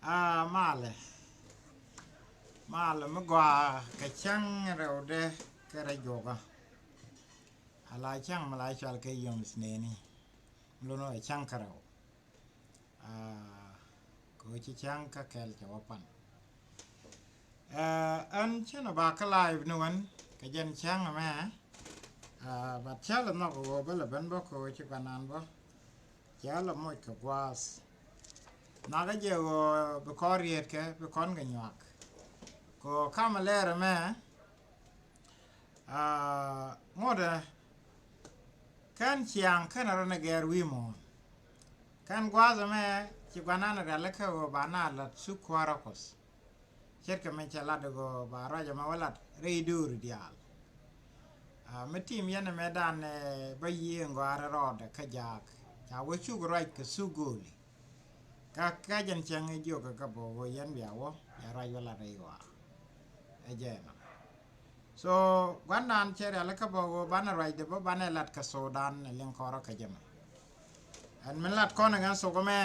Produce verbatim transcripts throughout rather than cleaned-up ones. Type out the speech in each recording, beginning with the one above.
A malɛ. Malɛ mi gɔaa kɛ cäŋ rɛwdɛ kɛ rɛy juɔkä. A la cäŋ mi la cɔal kɛ yom ithneni. Mi lon wä cäŋ kärɛw. A kɛ wä ci cäŋ kä kɛl cɛ wä pan. Ɛ, ɛn cä nɔ ba kä live ni wän kɛ jɛn cäŋ ɛmɛ. A, but cä lɛ nhɔk ɣöö bä lɛ ben bä kɛ wä ci kɔn nan bä. Cä lɛ moc kɛ gua̱a̱th. Nhɔakä jɛ ɣöö bi kɔn rietkɛ bi kɔn kɛ nyuak. Kɛ ɣöö kamɛ lɛr ɛmɛ. A, ŋotdɛ kɛn ciaŋ kɛn rɔ ni gɛr wi̱i̱ muɔ̱ɔ̱n. Kɛn gua̱a̱th ɛmɛ ci gua̱nan rialikä ɣöö ba na lat thuk kuäärä Kuɔth. Ce̱tkɛ mi cɛ lat ɣöö ba ruac ɛmɛ wä lat rɛy dööri diaal. Aa, mi tim yɛn ɛmɛ dan ɛ bä yiëë ŋɔaarɛ rɔɔdɛ kä jaak ca wä cuk ruac kɛ thuk gööli. Kä kä jɛn cäŋ i̱ jiök kä bä ɣöö yɛn bia wä bia ruac wä lat rɛy ɣɔaa. Ɛ jɛ ɛnɔ. So gua̱ndan cɛ rialikä bä ɣöö banɛ ruacdɛ bä banɛ lat kɛ Sudan ɛ liŋ kɔrä kɛ jɛ mɛ. Ɛn min lat kɔn ɛ ŋän thok ɛmɛ,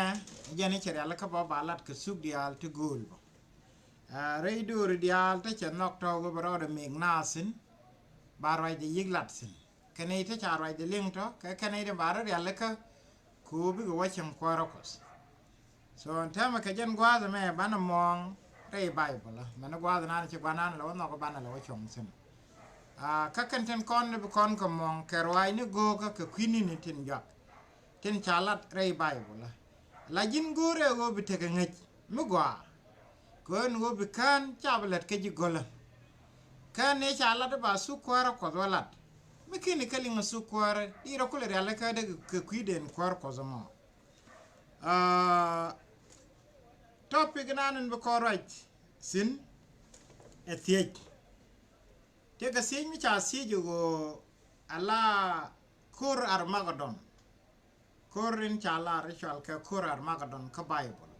ɛ jɛn i̱ cɛ rialikä bä ba lat kɛ thuk diaal ti gööl bä. Aa, rɛy dööri diaal te cɛ nhɔk tɔ̱ ɣöö bɛ rɔɔdɛ mëëk naath thi̱n, ba ruacdɛ yi̱k lat thi̱n. Kɛn i̱ te ca ruacdɛ liŋ tɔ̱ kɛ kɛn i̱ te ba rɔ rialikä. Kɛ ɣöö bikɛ wä cieŋ kuäärä Kuɔth. So ɛn täämɛ kɛ jɛn gua̱a̱th ɛmɛ banɛ muɔ̱ɔ̱ŋ rɛy Baibol ɛ mɛn gua̱a̱th ɛnan ci gua̱nan lɛ wä nhɔk banɛ lɛ wä cuɔ̱ŋ thi̱n. Aa, kä kɛn tin kɔn ni bi kɔn kɛ muɔ̱ɔ̱ŋ kɛ ruaacni go̱o̱kä kɛ kui̱ni ni tin juak tin ca lat rɛy Baibol ɛ. La ji̱n go̱o̱rɛ ɣöö bi tekɛ ŋäc mi gɔaa. Kɛ ɣöö ɛn ɣöö bi kään ca bi lät kä ji̱ gölä. Kään ni ca lat i̱ ba thuk kuäärä Kuɔth wä lat. Mi ki̱ni kä liŋ a thuk kuäärä di rɔ kulɛ rialikä dee kɛ kui̱den kuäär Kuɔth ɛmɔ. Aa, topic nan in bi kɔn ruac thi̱n ɛ thiec. Tëëkɛ thiec mi ca thiec ɣöö ala ko̱r Armagedon. Ko̱r in ca lar i̱ cɔal kɛ ko̱r Armagedon kä Baibol.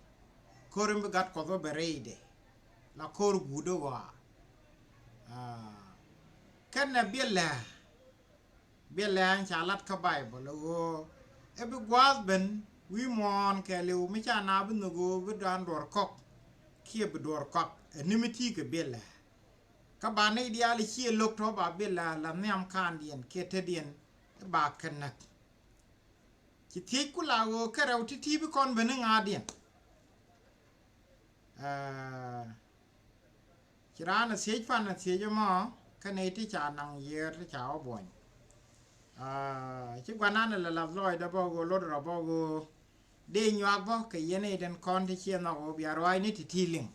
Ko̱r in bi gat Kuɔth wä ben rɛydɛ. La ko̱r guut i̱ ɣɔaa. Aa, kɛnɛ biɛlɛ. Biɛlɛ in ca lat kä Baibol ɛ ɣöö ɛ bi gua̱a̱th ben wi̱i̱ muɔ̱ɔ̱n kɛɛliw mi ca na bi nhök ɣöö bi dan duɔ̱ɔ̱r kɔk kiɛ bi duɔ̱ɔ̱r kɔk ɛ ni mi ti̱i̱ kɛ biɛlɛ. Kä ba nɛy diaal i̱ ciɛ lo̱k tɔ̱ ba biɛlɛ la nhiam kaandiɛn kiɛ tetdiɛn i̱ ba kɛ näk. Ci thiec ku la ɣöö kɛ rɛw ti̱ti̱ bi kɔn ben i̱ ŋa̱a̱diɛn. Aa, ci raan a thiec pan a thiec ɛmɔ kä nɛy ti ca naŋ yiëër ti ca wä buɔ̱ny. Aa, ci guanan lɛ lath lɔɔcdä bä ɣöö lot rɔ bä ɣöö dee nyuak bä kɛ yɛn i̱ den kɔn ti ciɛ nhɔk ɣöö bia ruaacni ti̱ti̱ liŋ.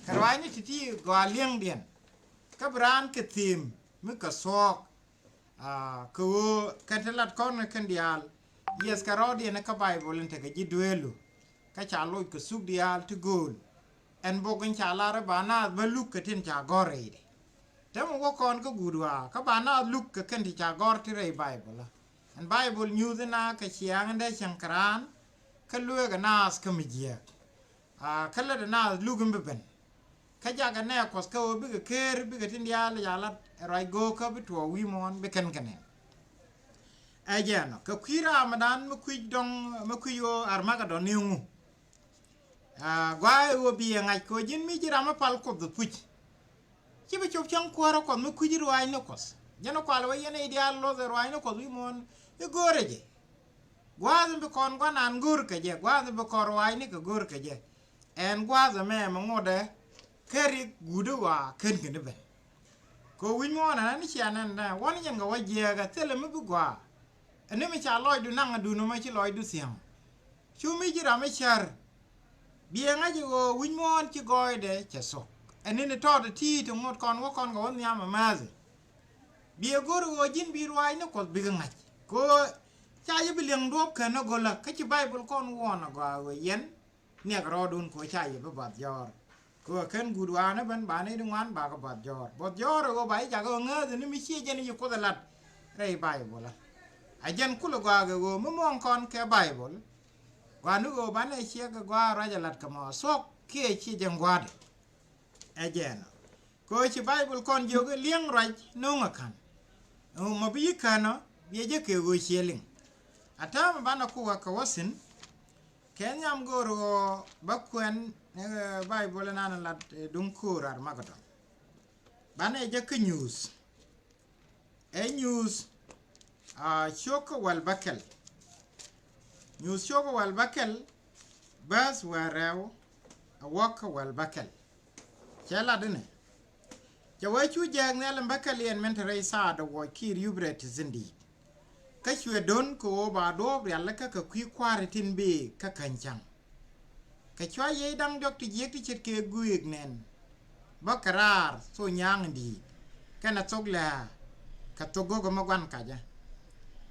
Kɛ ruaacni ti̱ti̱ gɔaa liɛŋdiɛn kä bi raan kɛ thi̱i̱m mi kɛ thuɔ̱ɔ̱k. Aa, kɛ ɣöö kɛn te lat kɔn kɛn diaal. Yieth kɛ rɔɔdiɛn kä Baibol in tekɛ ji̱ dueelu. Kä ca loc kɛ thuk diaal ti gööl. Ɛn bok in ca lar i̱ ba naath bä luk kɛ tin ca gɔ̱r rɛydɛ. Te mi wä kɔn kä guut waa kä ba naath luk kɛ kɛn ti ca gɔ̱r ti rɛy Baibol. Ɛn Baibol nyuuth ina kɛ ciaŋ in dee cieŋ kɛ raan. Kä lueekɛ naath kä mi jiääk. Aa, kä lätdɛ naath luk in bi ben. Kä jakɛ nɛɛ Kuɔth kä ɣöö bikɛ ker bikɛ tin diaal ca lat ɛ ruac go̱o̱kä bi tuɔɔk wi̱i̱ muɔ̱ɔ̱n bi kɛn kɛ nɛn. Ɛ jɛn ɔ kɛ kui̱ raam ɛ dan mi kui̱c dɔŋ mi kui̱c ɣöö Armagedon ni ŋu. Aa, gua̱a̱ ɛ ɣöö bi yɛ ŋa̱c kɛ ɣöö ji̱n mi ji̱ ram mi pal Kuoth ɛ puc. Ci bi cop cäŋ kuäärä Kuɔth mi kui̱c ruaacni Kuɔth. Jɛn ɛ kual ɛ wä yɛn ɛ i̱ diaal loth ɛ ruaacni Kuɔth wi̱i̱ muɔ̱ɔ̱n i̱ go̱o̱rɛ jɛ. Gua̱a̱th in bi kɔn guanan go̱o̱r kɛ jɛ, gua̱a̱th in bi kɔn ruaacni kɛ go̱o̱r kɛ jɛ. Ɛn gua̱a̱th ɛmɛ mi ŋotdɛ kä rik guut i̱ ɣɔaa ken kɛn i̱ ben. Kɛ wi̱c muɔ̱ɔ̱n ɛn ni cia nɛn nɛ wä ni nyɛn kɛ wä jiɛɛk ɛ thilɛ mi bi gɔaa. Ɛn ni mi ca lɔcdu naŋ ɛ duun ɛmɔ ci lɔcdu thia̱a̱ŋ. Cu mi ji̱ ram i̱ cär. Biɛ ŋa̱c i̱ ɣöö wi̱c muɔ̱ɔ̱n ci gɔɔydɛ cɛ thok. Ɛn ni ni tɔɔt ɛ ti̱i̱ ti ŋot kɔn wä kɔn kɛ wä nhiam ɛ määthi. Biɛ go̱r i̱ ɣöö ji̱n bi ruaacni Kuɔth bikɛ ŋa̱c. Kɛ ɣöö ca yɛ bi liɛŋ duɔ̱ɔ̱p kän ɛ go̱lä kä ci Baibol kɔn wuɔ̱ɔ̱n ɛ gɔaa ɣöö yɛn. Niɛk rɔɔdun kɛ ɣöö ca yɛ bi bath jɔ̱ɔ̱r. Kɛ ɣöö kɛn guut waanä ben ba nɛy ti ŋuan bakɛ bath jɔ̱ɔ̱r. Bath jɔ̱ɔ̱r ɛ ɣöö ba ji̱ jakä ɣöö ŋääthi ni mi ciɛ jɛn i̱ ci Kuoth ɛ lat rɛy Baibol ɛ. A jɛn kulɛ gɔaa kɛ ɣöö mi muɔ̱ɔ̱ŋ kɔn kɛ Baibol. Gɔaa ni ɣöö banɛ ciɛ kɛ gɔaa ruac ɛ lat kɛ mɔ thuɔ̱k kiɛ ciɛ jɛn gua̱a̱dɛ. Ɛ jɛn ɔ. Kɛ ɣöö ci Baibol kɔn jiök i̱ liɛŋ ruac no̱o̱ŋ ɛ ka̱n. Ɛŋu mɔ bi yi kän ɔ biɛ jɛ kɛ ɣöö ciɛ liŋ. A täämɛ banɛ kuk ɛ kɛ wä thi̱n. Kɛ nhiam go̱o̱r ɣöö bä kuɛn ni, eh, Baibol inan lat, eh, duŋ ko̱o̱r Armagedon. Banɛ jɛ kä Nyuuth. Ɛ Nyuuth, ah, ciök kä wäl bäkɛl. Nyuuth ciök kä wäl bäkɛl, bäth wäl rɛw, a wäk kä wäl bäkɛl. Cɛ lat inɛ. Cɛ wee cu jääk nhial in bäkɛl yɛn min te rɛy thaadɛ wuɔc kiir Yubrɛtis in di̱i̱t. Kä cuɛ do̱n kɛ ɣöö ba duɔ̱ɔ̱p rialikä kɛ kui̱ kua̱ri tin bëë kä käny cäŋ. Kɛ cua yiëë da̱ŋ diɔ̱k ti jiäk ti ce̱tkɛ guëëk nɛn. Bä kɛ raar thok nyaaŋ in di̱i̱t kɛnɛ thok lɛ̱̈ɛ̱̈ kɛ thok go̱o̱k ɛmɛ gua̱n kacä.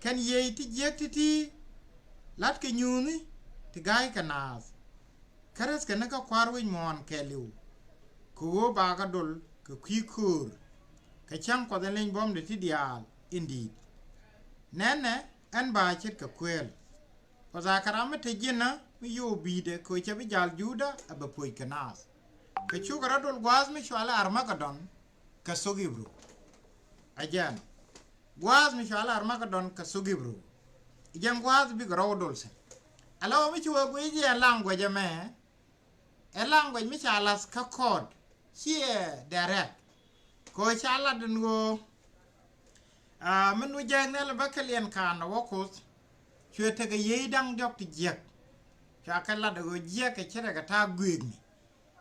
Kɛn yiëë ti jiäk ti̱ti̱ la̱tkɛ nyuuthni ti ga̱ykɛ naath. Kä räthkɛ ni kä kua̱r wi̱c muɔ̱ɔ̱n kɛɛliw, kɛ ɣöö bakɛ dol kɛ kui̱ köör, kɛ cäŋ Kuɔth in leny buɔ̱mdɛ ti diaal in di̱i̱t. Nɛnɛ, ɛn ba ce̱tkɛ kuëël. Kuoth a kɛ ram mi te ji̱nä mi yo̱o̱ bi̱i̱dɛ kɛ ɣöö cɛ bi ja̱l Juda a bɛ puɔ̱c kɛ naath. Kɛ cukɛ rɔ dol gua̱a̱th mi cɔalɛ Armagedon kɛ thok Ibru. Ɛ jɛn gua̱a̱th mi cɔalɛ Armagedon kɛ thok Ibru. Ɛ jɛn gua̱a̱th bikɛ rɔw dol thi̱n. Ala ɣöö mi ci wee guic jɛ ɛ language ɛmɛ, ɛ language mi ca la̱th kä code, ciɛ direct. Kɛ ɣöö ca lat ɛn ɣöö, aa, mi nu jääk nhial bä kɛ liɛn ka̱n ɛ wä Kuoth, cuɛ tekɛ yiey da̱ŋ diɔ̱k ti jiäk. Cua kɛ lat ɛ ɣöö jiäk kɛ ce̱tkɛ ta̱a̱ guëëkni.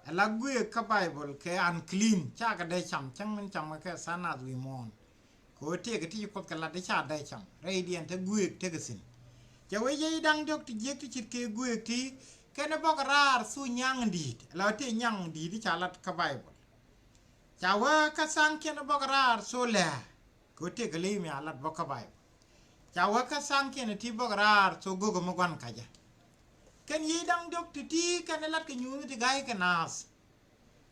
Ala guëëk kä Baibol kɛ unclean, /ca kɛ dee cam, cäŋ min cam kɛ kɛ tha̱a̱ŋ nath wi̱i̱ muɔ̱ɔ̱n. Kɛ ɣöö tëëkɛ ti ci Kuoth kɛ lat i̱ /ca dee cam, rɛydiɛn te guëëk tekɛ thi̱n. Cɛ wee yiey da̱ŋ diɔ̱k ti jiäk ti ce̱tkɛ guëëk ti, kɛn bä kɛ raar thok nyaŋ di̱i̱t, ala tëë nyaŋ di̱i̱t i̱ ca lat kä Baibol. Ca wee kä tha̱a̱ŋkiɛn bä kɛ raar thok lɛ̱̈ɛ̱̈, kɛ ɣöö tëëkɛ ley mi a lat bä kä Baibol. Ca wee kä tha̱a̱ŋkiɛn ti bä kɛ raar thok go̱o̱kɛ mi gua̱n kacä. Kɛn yiey da̱ŋ diɔ̱k ti̱ti̱ kɛn lat kɛ nyuuth ti ga̱ykɛ naath.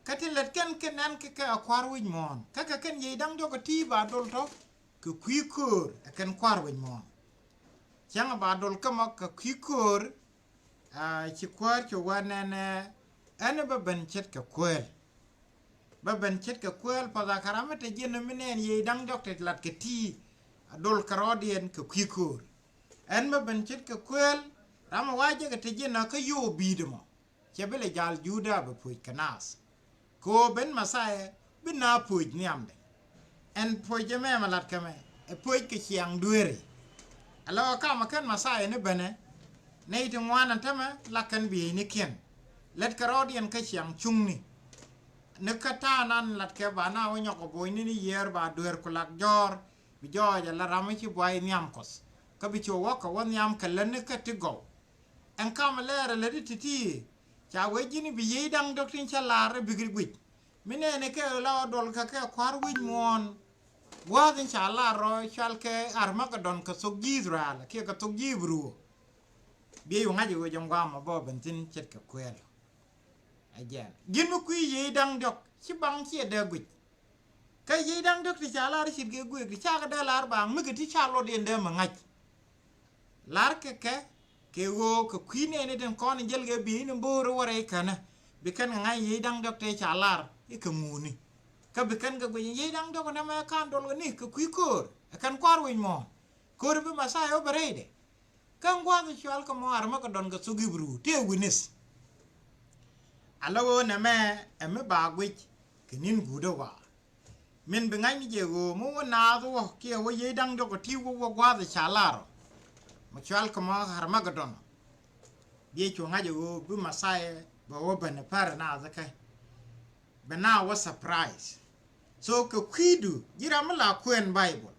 Kä ti lät kɛn kɛ nɛn kɛ kɛ a kua̱r wi̱c muɔ̱ɔ̱n. Kä kɛ kɛn yiey da̱ŋ diɔ̱k ɛ ti ba dol tɔ̱ kɛ kui̱ köör ɛ kɛn kua̱r wi̱c muɔ̱ɔ̱n. Cäŋ ba dol kä mɔ kɛ kui̱ köör, aa, ci kuäär cu wä nɛnɛ, ɛn bä ben ce̱tkɛ kuëël. Bä ben ce̱tkɛ kuëël, path a kɛ ram mi te ji̱n mi nɛn yiey da̱ŋ diɔ̱k ti lat kɛ ti a dol kɛ rɔɔdiɛn kɛ kui̱ köör. Ɛn bä ben ce̱tkɛ kuëël, ram mi wa jekɛ te ji̱n a kä yo̱o̱ bi̱i̱dɛ mɔ. Cɛ bi lɛ ja̱l Juda bɛ puɔ̱c kɛ naath. Kɛ ɣöö ben Mɛthia bi naath puɔ̱c nhiamdɛ. Ɛn puɔ̱c ɛmɛ mɛ lat kɛ mɛ, ɛ puɔ̱c kɛ ciaŋ dueeri. Ala ɣöö kamɛ kɛn Mɛthia ni benɛ, nɛy ti ŋuan ɛn tämɛ la kɛn bieynikiɛn. Lät kɛ rɔɔdiɛn kä ciaŋ cuŋni. Ni kä ta̱a̱ nan lat kɛ ba naath wä nyɔk ɛ bo̱o̱cni ni yiëër ba dueer ku lak jɔ̱ɔ̱r. Bi jɔɔc ala ram mi ci buay nhiam Kuɔth. Kä bi ci wä kɛ wä nhiam kɛ lätni kä ti gɔw. Ɛn kamɛ lɛɛr ɛ lätdi ti̱ti̱, ca wee ji̱n bi yiey da̱ŋ diɔ̱k tin cä lar ɛ bikɛ guic. Mi nɛɛni kɛ la ɣä dol kɛ kɛ kua̱r wi̱c muɔ̱ɔ̱n. Gua̱a̱th in ca lar rɔ cɔalkɛ Armagedon kɛ thok ji̱ Ithɛrɛl kiɛ kɛ thok ji̱ Ibru. Biey wä ŋa̱c i̱ ɣöö jɛ ŋuamɔ bä ben thi̱n ce̱tkɛ kuëël. Ɛ jɛn ji̱n mi kui̱ yiey da̱ŋ diɔ̱k ci baŋ ciɛ dee guic. Kä yiey da̱ŋ diɔ̱k ti ca lar ce̱tkɛ guëëk ti cakɛ dee lar ba mikɛ ti ca luɔt yɛn dee mi ŋa̱c. Lar kɛ kɛ, kɛ ɣöö kɛ kui̱ nɛɛni tin kɔn jäl kɛ bieyni bo̱o̱ri wä rɛy känä. Bi kɛn kɛ ŋa̱c yiey da̱ŋ diɔ̱k tëë ca lar i̱ kɛ ŋuuni. Kä bi kɛn kɛ guic yiey da̱ŋ diɔ̱k nɛmɛ ka̱n dol kɛ ni kɛ kui̱ köör. Ɛ kɛn kua̱r wi̱c mɔ. Köör bi Mɛthia wä bɛ rɛydɛ. Kä gua̱a̱th cɔalkɛ mɔ Armagedon kɛ thok Ibru tëë witness. Ala ɣöö nɛmɛ ɛ mi ba guic kɛ ni̱n guut ɛ wa. Min bi ŋa̱cni jɛ ɣöö mi wä naath wä kiɛ wä yiey da̱ŋ diɔ̱k ɛ ti wä wä gua̱a̱th ca lar ɔ. Mi cɔalkɛ mɔ Armagedon. Biey cu ŋa̱c ɛ ɣöö bi Mɛthia bɛ wä ben ɛ pär ɛ naath kä. Bɛ naath wä surprise. So kɛ kui̱du ji̱ ram mi la kuɛn Baibol.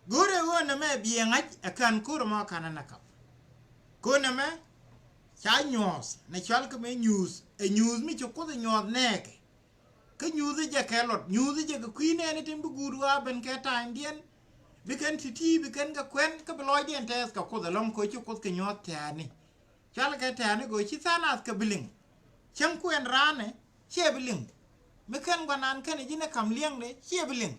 Go̱o̱rɛ ɣöö nɛmɛ biɛ ŋa̱c ɛ kän ko̱r mɔ ka̱n ɛ nɛ kap. Ko̱r nɛmɛ ca nyuɔ̱th nɛ cɔalkɛ mɛ nyuuth, ɛ nyuuth mi ci Kuoth ɛ nyuɔ̱th nɛɛkɛ. Kä nyuuth jɛ kɛ luɔt, nyuuth jɛ kɛ kui̱ nɛɛni tin bi guut ɣɔaa ben kɛ ta̱a̱nydiɛn. Bi kɛn ti̱ti̱ bi kɛn kɛ kuɛn kä bi lɔcdiɛn tɛɛth kɛ Kuoth ɛlɔ̱ŋ kɛ ɣöö ci Kuoth kɛ nyuɔ̱th tɛ̈ɛ̈ni. Cɔalkɛ tɛ̈ɛ̈ni kɛ ɣöö ci tha̱a̱ŋ nath kɛ bi liŋ. Cäŋ kuɛn raanɛ ciɛ bi liŋ. Mi kɛn guanan kɛnɛ ji̱n ɛ ka̱m liɛŋdɛ ciɛ bi liŋ.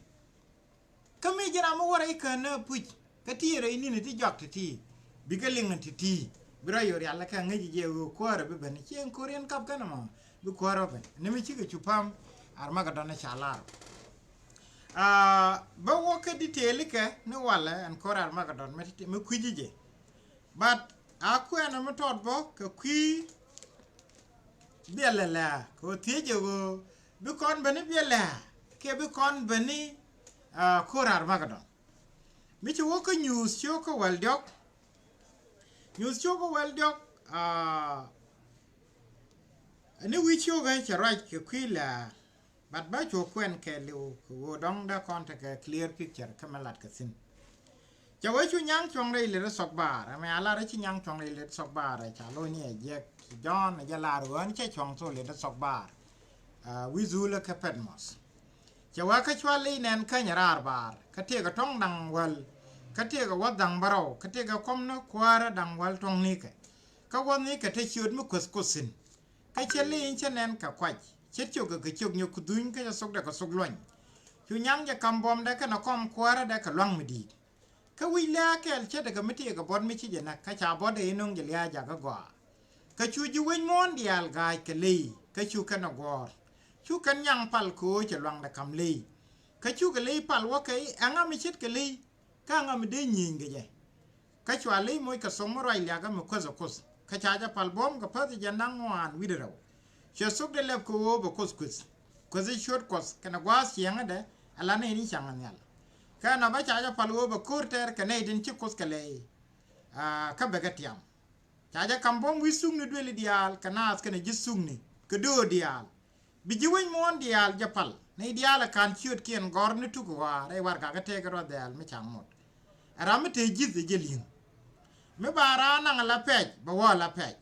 Kä mi ji̱n ram mi wä rɛy känä puc kä ti rɛy ni̱n ti jɔak ti̱ti̱. Bikɛ liŋ ti̱ti̱. Bi rɔ yo̱ rial kɛ ŋäc jɛ ɣöö kuäärä bi ben. Ciɛ ŋ ko̱r yɛn kap kɛn ɛmɔ bi kuäärä ben. Ni mi cikɛ cu päm Armagedon ca lar. Aa, bä wä kä detail kɛ ni walɛ ɛn ko̱r Armagedon mi kui̱ci jɛ. But a kuɛn mi tɔt bä kɛ kui̱ biɛlɛ lɛ kɛ ɣöö thiec jɛ ɣöö bi kɔn beni biɛlɛ kiɛ bi kɔn beni, aa, ko̱r Armagedon. Mi ci wä kä Nyuuth cio̱k kä wäl diɔ̱k. Nyuuth cio̱k kä wäl diɔ̱k, aa, ni wi̱i̱ cio̱k ɛ cɛ ruac kɛ kui̱ lɛ. But bä cu kuɛn kɛɛliw kɛ ɣöö dɔ̱ŋ dee kɔn tekɛ clear picture kä mi lat kɛ thi̱n. Cɛ wee cu nyaŋ cuɔ̱ŋ rɛy lɛt ɛ thɔk baar, ɛmɛ a lar ɛ ci nyaŋ cuɔ̱ŋ rɛy lɛt ɛ thɔk baar, ɛ ca lo̱c ni ɛ jiɛk ci Jɔ̱ɔ̱n ɛ jɛ lar ɣöö ɛn cɛ cuɔ̱ŋ thok lɛt ɛ thɔk baar. Aa, wi̱i̱ dhulä kä Patmos. Cɛ wee kä cual i̱ nɛn käny raar baar, kä tëëkɛ tɔ̱ŋ da̱ŋ wäl, kä tëëkɛ wäth da̱ŋ bärɔw, kä tëëkɛ kɔm ni kuäärä da̱ŋ wäl tɔ̱ŋ nikɛ. Kä wäni kɛ te ciöt mi kueth Kuoth thi̱n. Kä cɛ li̱ny cɛ nɛn kɛ kuac, ce̱t cio̱kɛ kɛ ciök nyɔk kɛ dhuny, kä cɛ thokdɛ kɛ thok luɔny. Cu nyaŋ jɛ ka̱m buɔ̱mdɛ kɛnɛ kɔm kuäärädɛ kɛ lua̱ŋ mi di̱i̱t. Kä wi̱c lɛ̈ɛ̈ kɛl ce̱tdɛ kɛ mi tëëkɛ buɔ̱t mi ci jɛ näk, kä ca buɔ̱tdɛ inɔŋ jɛ lia̱a̱ jakä gɔaa. Kä cu ji̱ wec muɔ̱ɔ̱n diaal ga̱a̱c kɛ ley, kä cu kɛn ɛ guɔ̱ɔ̱r. Cu kɛn nyaŋ pal kɛ ɣöö cɛ luaŋdɛ ka̱m ley. Kä cukɛ ley pal wä kɛ i̱, ɛŋa mi ce̱tkɛ ley, kä ɛŋa mi dee nyieenykɛ jɛ? Kä cua ley moc kɛ thok mi ruac liakä mi kueth ɛ Kuoth. Kä ca jɛ pal buɔ̱m kɛ päth jiɛn da̱ŋ ŋuan wi̱cdɛ rɛw. Cuɛ thokdɛ lɛp kɛ ɣöö bɛ Kuoth kueth. Kueth i̱ ciöt Kuɔth kɛnɛ gua̱a̱th ciɛŋädɛ, ala nɛy ni ca̱ŋ ɛ nhial. Kä ɛnɔ bä ca jɛ pal ɣöö bɛ ko̱r tɛɛr kɛ nɛy tin ci Kuoth kɛ lɛy. Aa, kä bɛ kɛ tiam. Ca jɛ ka̱m buɔ̱m wi̱i̱ thukni duëli diaal kɛ naath kɛnɛ ji̱ thukni kɛ döör diaal. Bi ji̱ wec muɔ̱ɔ̱n diaal jɛ pal, nɛy diaal ɛ ka̱n ciötkiɛn gɔ̱r ni tuk ɣɔaa rɛy warɛgakä tëëkɛ ruath dhɛɛl mi ca̱ŋ ŋot. Ɛ ram mi te ji̱th ɛ jɛ li̱ŋ. Mi ba raan naŋ ala pɛc, bɛ wä ala pɛc.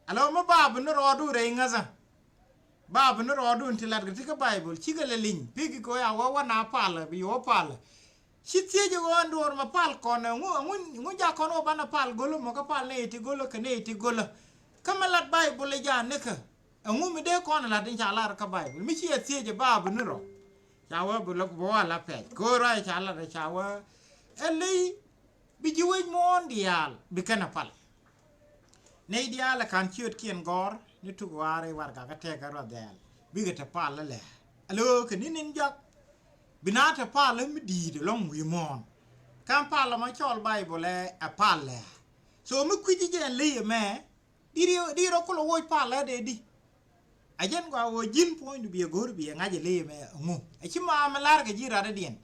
Ala mi ba bi ni rɔɔdu rɛy ŋäthä. Ba bi ni rɔɔdun ti lat kɛ ti kä Baibol, cikɛ lɛ li̱ny, pek kɛ ɣöö a wä wä na palä, bi wä palä. Ci thiec ɣöö ɛn duɔ̱ɔ̱r mɛ pal kɔn, ɛŋu, ɛŋu, ɛŋu jak kɔn ɣöö banɛ pal go̱lä mɔ kä pal nɛy ti go̱lä kɛ nɛy ti go̱lä. Kä mi lat Baibol ɛ ja̱a̱n nikä, ɛŋu mi dee kɔn ɛ lat in ca lar kä Baibol. Mi ci ɛ thiec ɛ ba bi ni rɔ. Ca wä bi lɔ, bi wä la pɛc. Kɛ ɣöö ruac ca lat ɛ ca wä. Ɛ ley bi ji̱ wec muɔ̱ɔ̱n diaal bi kɛn ɛ pal. Nɛy diaal ɛ ka̱n ciötkiɛn gɔ̱r ni tuk ɣɔaa rɛy warɛgakä tëëkɛ ruath dhɛɛl, bikɛ te pal ɛ lɛ. Alo kɛ ni̱n in jɔak. Bi na te pal ɛ mi di̱i̱t ɛlɔ̱ŋ wi̱i̱ muɔ̱ɔ̱n. Ka̱n pal ɛmɔ cɔl Baibol ɛ, ɛ pal ɛ. So mi kui̱ci jɛ ɛn ley ɛmɛ, di̱t rɔ, di̱t rɔ kulɛ woc pal ɛ dee di. A jɛn gɔaa ɣöö ji̱n puɔ̱nydu biɛ go̱r biɛ ŋa̱c ɛ ley ɛmɛ ɛŋu? Ɛ ci ma mi la̱r kɛ ji̱ radädiɛn.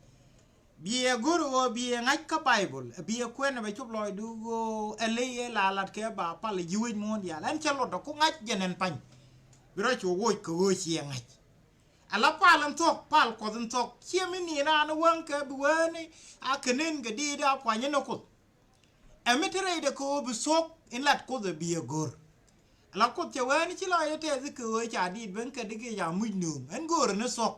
Biɛ go̱r ɣöö biɛ ŋa̱c kä Baibol, biɛ kuɛn ɛ bɛ cop lɔcdu ɣöö ɛ ley ɛ la lat kɛ ba pal ji̱ wec muɔ̱ɔ̱n diaal. Ɛn cɛ lotdä ku ŋa̱c jɛn ɛn pa̱ny. Bi rɔ cu woc kɛ ɣöö ciɛ ŋa̱c. Ala pal in thuɔ̱k, pal Kuɔth in thuɔ̱k. Ciɛ mi ni raan wäŋ kɛ bi wee ni a kɛ nen kɛ diit a pua̱ny in ɛ Kuoth. Ɛ mi te rɛydɛ kɛ ɣöö bi thuɔ̱k in lat Kuoth ɛ biɛ go̱r. Ala Kuoth cɛ wee ni ci lɔcdɛ tɛth kɛ ɣöö ca diit ben kɛ di kɛ ca muc nööm. Ɛn go̱o̱rä ni thuɔ̱k.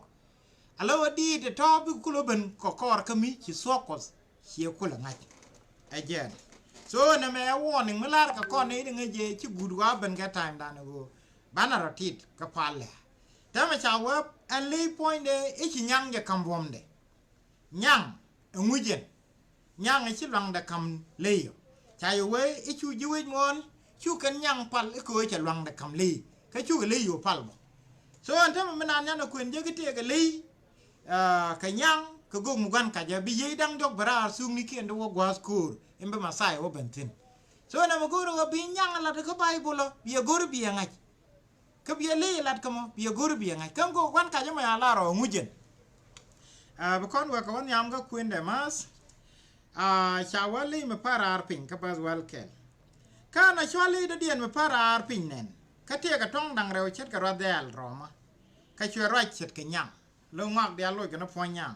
Ala ɣöö diit ɛ tɔ̱ bikɛ kulɛ ben kɛ kɔr kä mi ci thuɔ̱k Kuɔth ciɛ kulɛ ŋa̱c. Ɛ jɛn. So nɛmɛ ɛ warning mi la̱r kɛ kɔn ni di ŋäc jɛ ci guut wa ben kɛ time dan ɛ ɣöö banɛ rɔ tit kɛ pal lɛ. Tɛmɛ ca wee ɛn ley puɔ̱nydɛ i̱ ci nyaŋ jɛ ka̱m buɔ̱mdɛ. Nyaŋ, ɛŋu jɛn? Nyaŋ ɛ ci luaŋdɛ ka̱m ley ɔ. Ca yɛ wee i̱ cu ji̱ wec muɔ̱ɔ̱n, cu kɛn nyaŋ pal i̱ kɛ ɣöö cɛ luaŋdɛ ka̱m ley. Kä cukɛ ley yo̱o̱ pal bä. So ɛn täämɛ mi naan nyan ɛ kuën jek i̱ tëëkɛ ley, aa, kɛ nyaŋ, kɛ gök mi gua̱n kacä, bi yiey da̱ŋ diɔ̱k bi raar thuknikiɛn di wä gua̱a̱th ko̱o̱r, in bi Mɛthia wä ben thi̱n. So nɛmɛ go̱o̱rä ɣöö bi nyaŋ ɛ lat kä Baibol ɔ, bi yɛ go̱r bi yɛ ŋa̱c. Kä biɛ ley lat kä mɔ, biɛ go̱r biɛ ŋa̱c. Kä ŋök gua̱n kacä mɔ ya lar ɔ ŋu jɛn. Aa, bi kɔn wek kɛ wä nhiam kä kuëndɛ ma̱th. Aa, ca wä ley mi pa̱raar piny kä bäth wäl kɛl. Kä na cua ley dɔ̱diɛn mi pa̱raar piny nɛn. Kä tëëkɛ tɔ̱ŋ da̱ŋ rɛw ce̱tkɛ ruath dhɛɛl rɔmä. Kä cuɛ ruac ce̱tkɛ nyaŋ. Lo̱k ŋɔak diaal loc kɛn puɔ̱ny nyaŋ.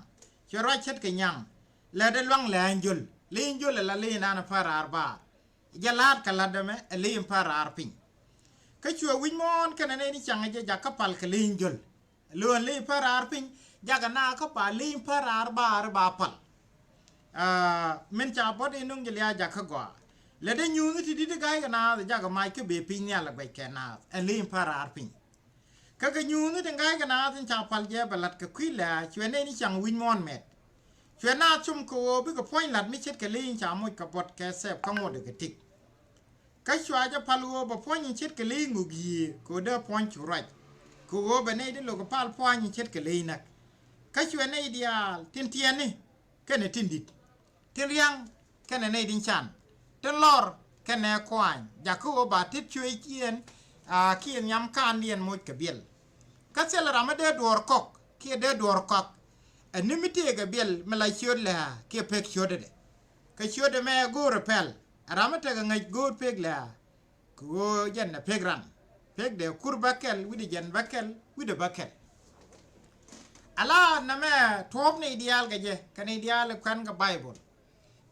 Cuɛ ruac ce̱tkɛ nyaŋ. Lɛ dee luaŋ lɛ aŋ jöl. Ley in jöl ala ley in an pa̱raar baar. Jɛ la̱a̱t kɛ la̱t ɛmɛ ɛ ley in pa̱raar piny. Kä cuɛ wi̱c muɔ̱ɔ̱n kɛnɛ nɛy ni ca̱ŋ jɛ jakä pal kɛ ley in jöl. Lo̱o̱n ley in pa̱raar piny, jakä na kä ba ley in pa̱raar baar ba pal. Aa, min ca buɔ̱t in nuŋ jɛ lia̱a̱ jakä gɔaa. Lɛ dee nyuuth ni ti di̱t i̱ ga̱ykɛ naath jakä mac kä bee piny nhial ɛ guɛc kɛ naath ɛn ley in pa̱raar piny. Kä kɛ nyuuthni tin ga̱ykɛ naath in ca pal jɛ bɛ la̱t kɛ kui̱ lɛ̈ɛ̈, cuɛ nɛy ni ca̱ŋ wi̱c muɔ̱ɔ̱n mɛt. Cuɛ naath com kɛ ɣöö bikɛ puɔ̱ny la̱t mi ce̱tkɛ ley in ca moc kɛ buɔ̱t kɛ thɛp kä ŋotdɛ kɛ tik. Kä cua jɛ pal ɣöö bɛ puɔ̱ny in ce̱tkɛ ley ŋök yiëë kɛ ɣöö dee puɔ̱ny cu ruac. Kɛ ɣöö bɛ nɛy di lo̱k kɛ pal pua̱ny in ce̱tkɛ ley näk. Kä cuɛ nɛy diaal tin tiɛɛni kɛnɛ tin di̱t. Tin ria̱ŋ kɛnɛ nɛy tin can. Tin lɔr kɛnɛ kuany. Jakä ɣöö ba tet cuëëc kiɛn, aa, kiɛ nhiam kaandiɛn moc kɛ biɛl. Kä thilɛ ram mi dee duɔ̱ɔ̱r kɔk kiɛ dee duɔ̱ɔ̱r kɔak. Ɛ ni mi tëëkɛ biɛl mi la ciöt lɛ̈ɛ̈ kiɛ pek ciötdɛ. Kä ciötdɛ mɛ go̱o̱rɛ pɛl. Ɛ ram mi tekɛ ŋäc go̱o̱r pek lɛ̈ɛ̈. Kɛ ɣöö jɛn ɛ pek ran. Pekdɛ kur bäkɛl, wi̱cdɛ jɛn bäkɛl, wi̱cdɛ bäkɛl. Ala nɛmɛ tuɔ̱ɔ̱p nɛy diaal kɛ jɛ, kɛ nɛy diaal kuɛn kɛ Baibol.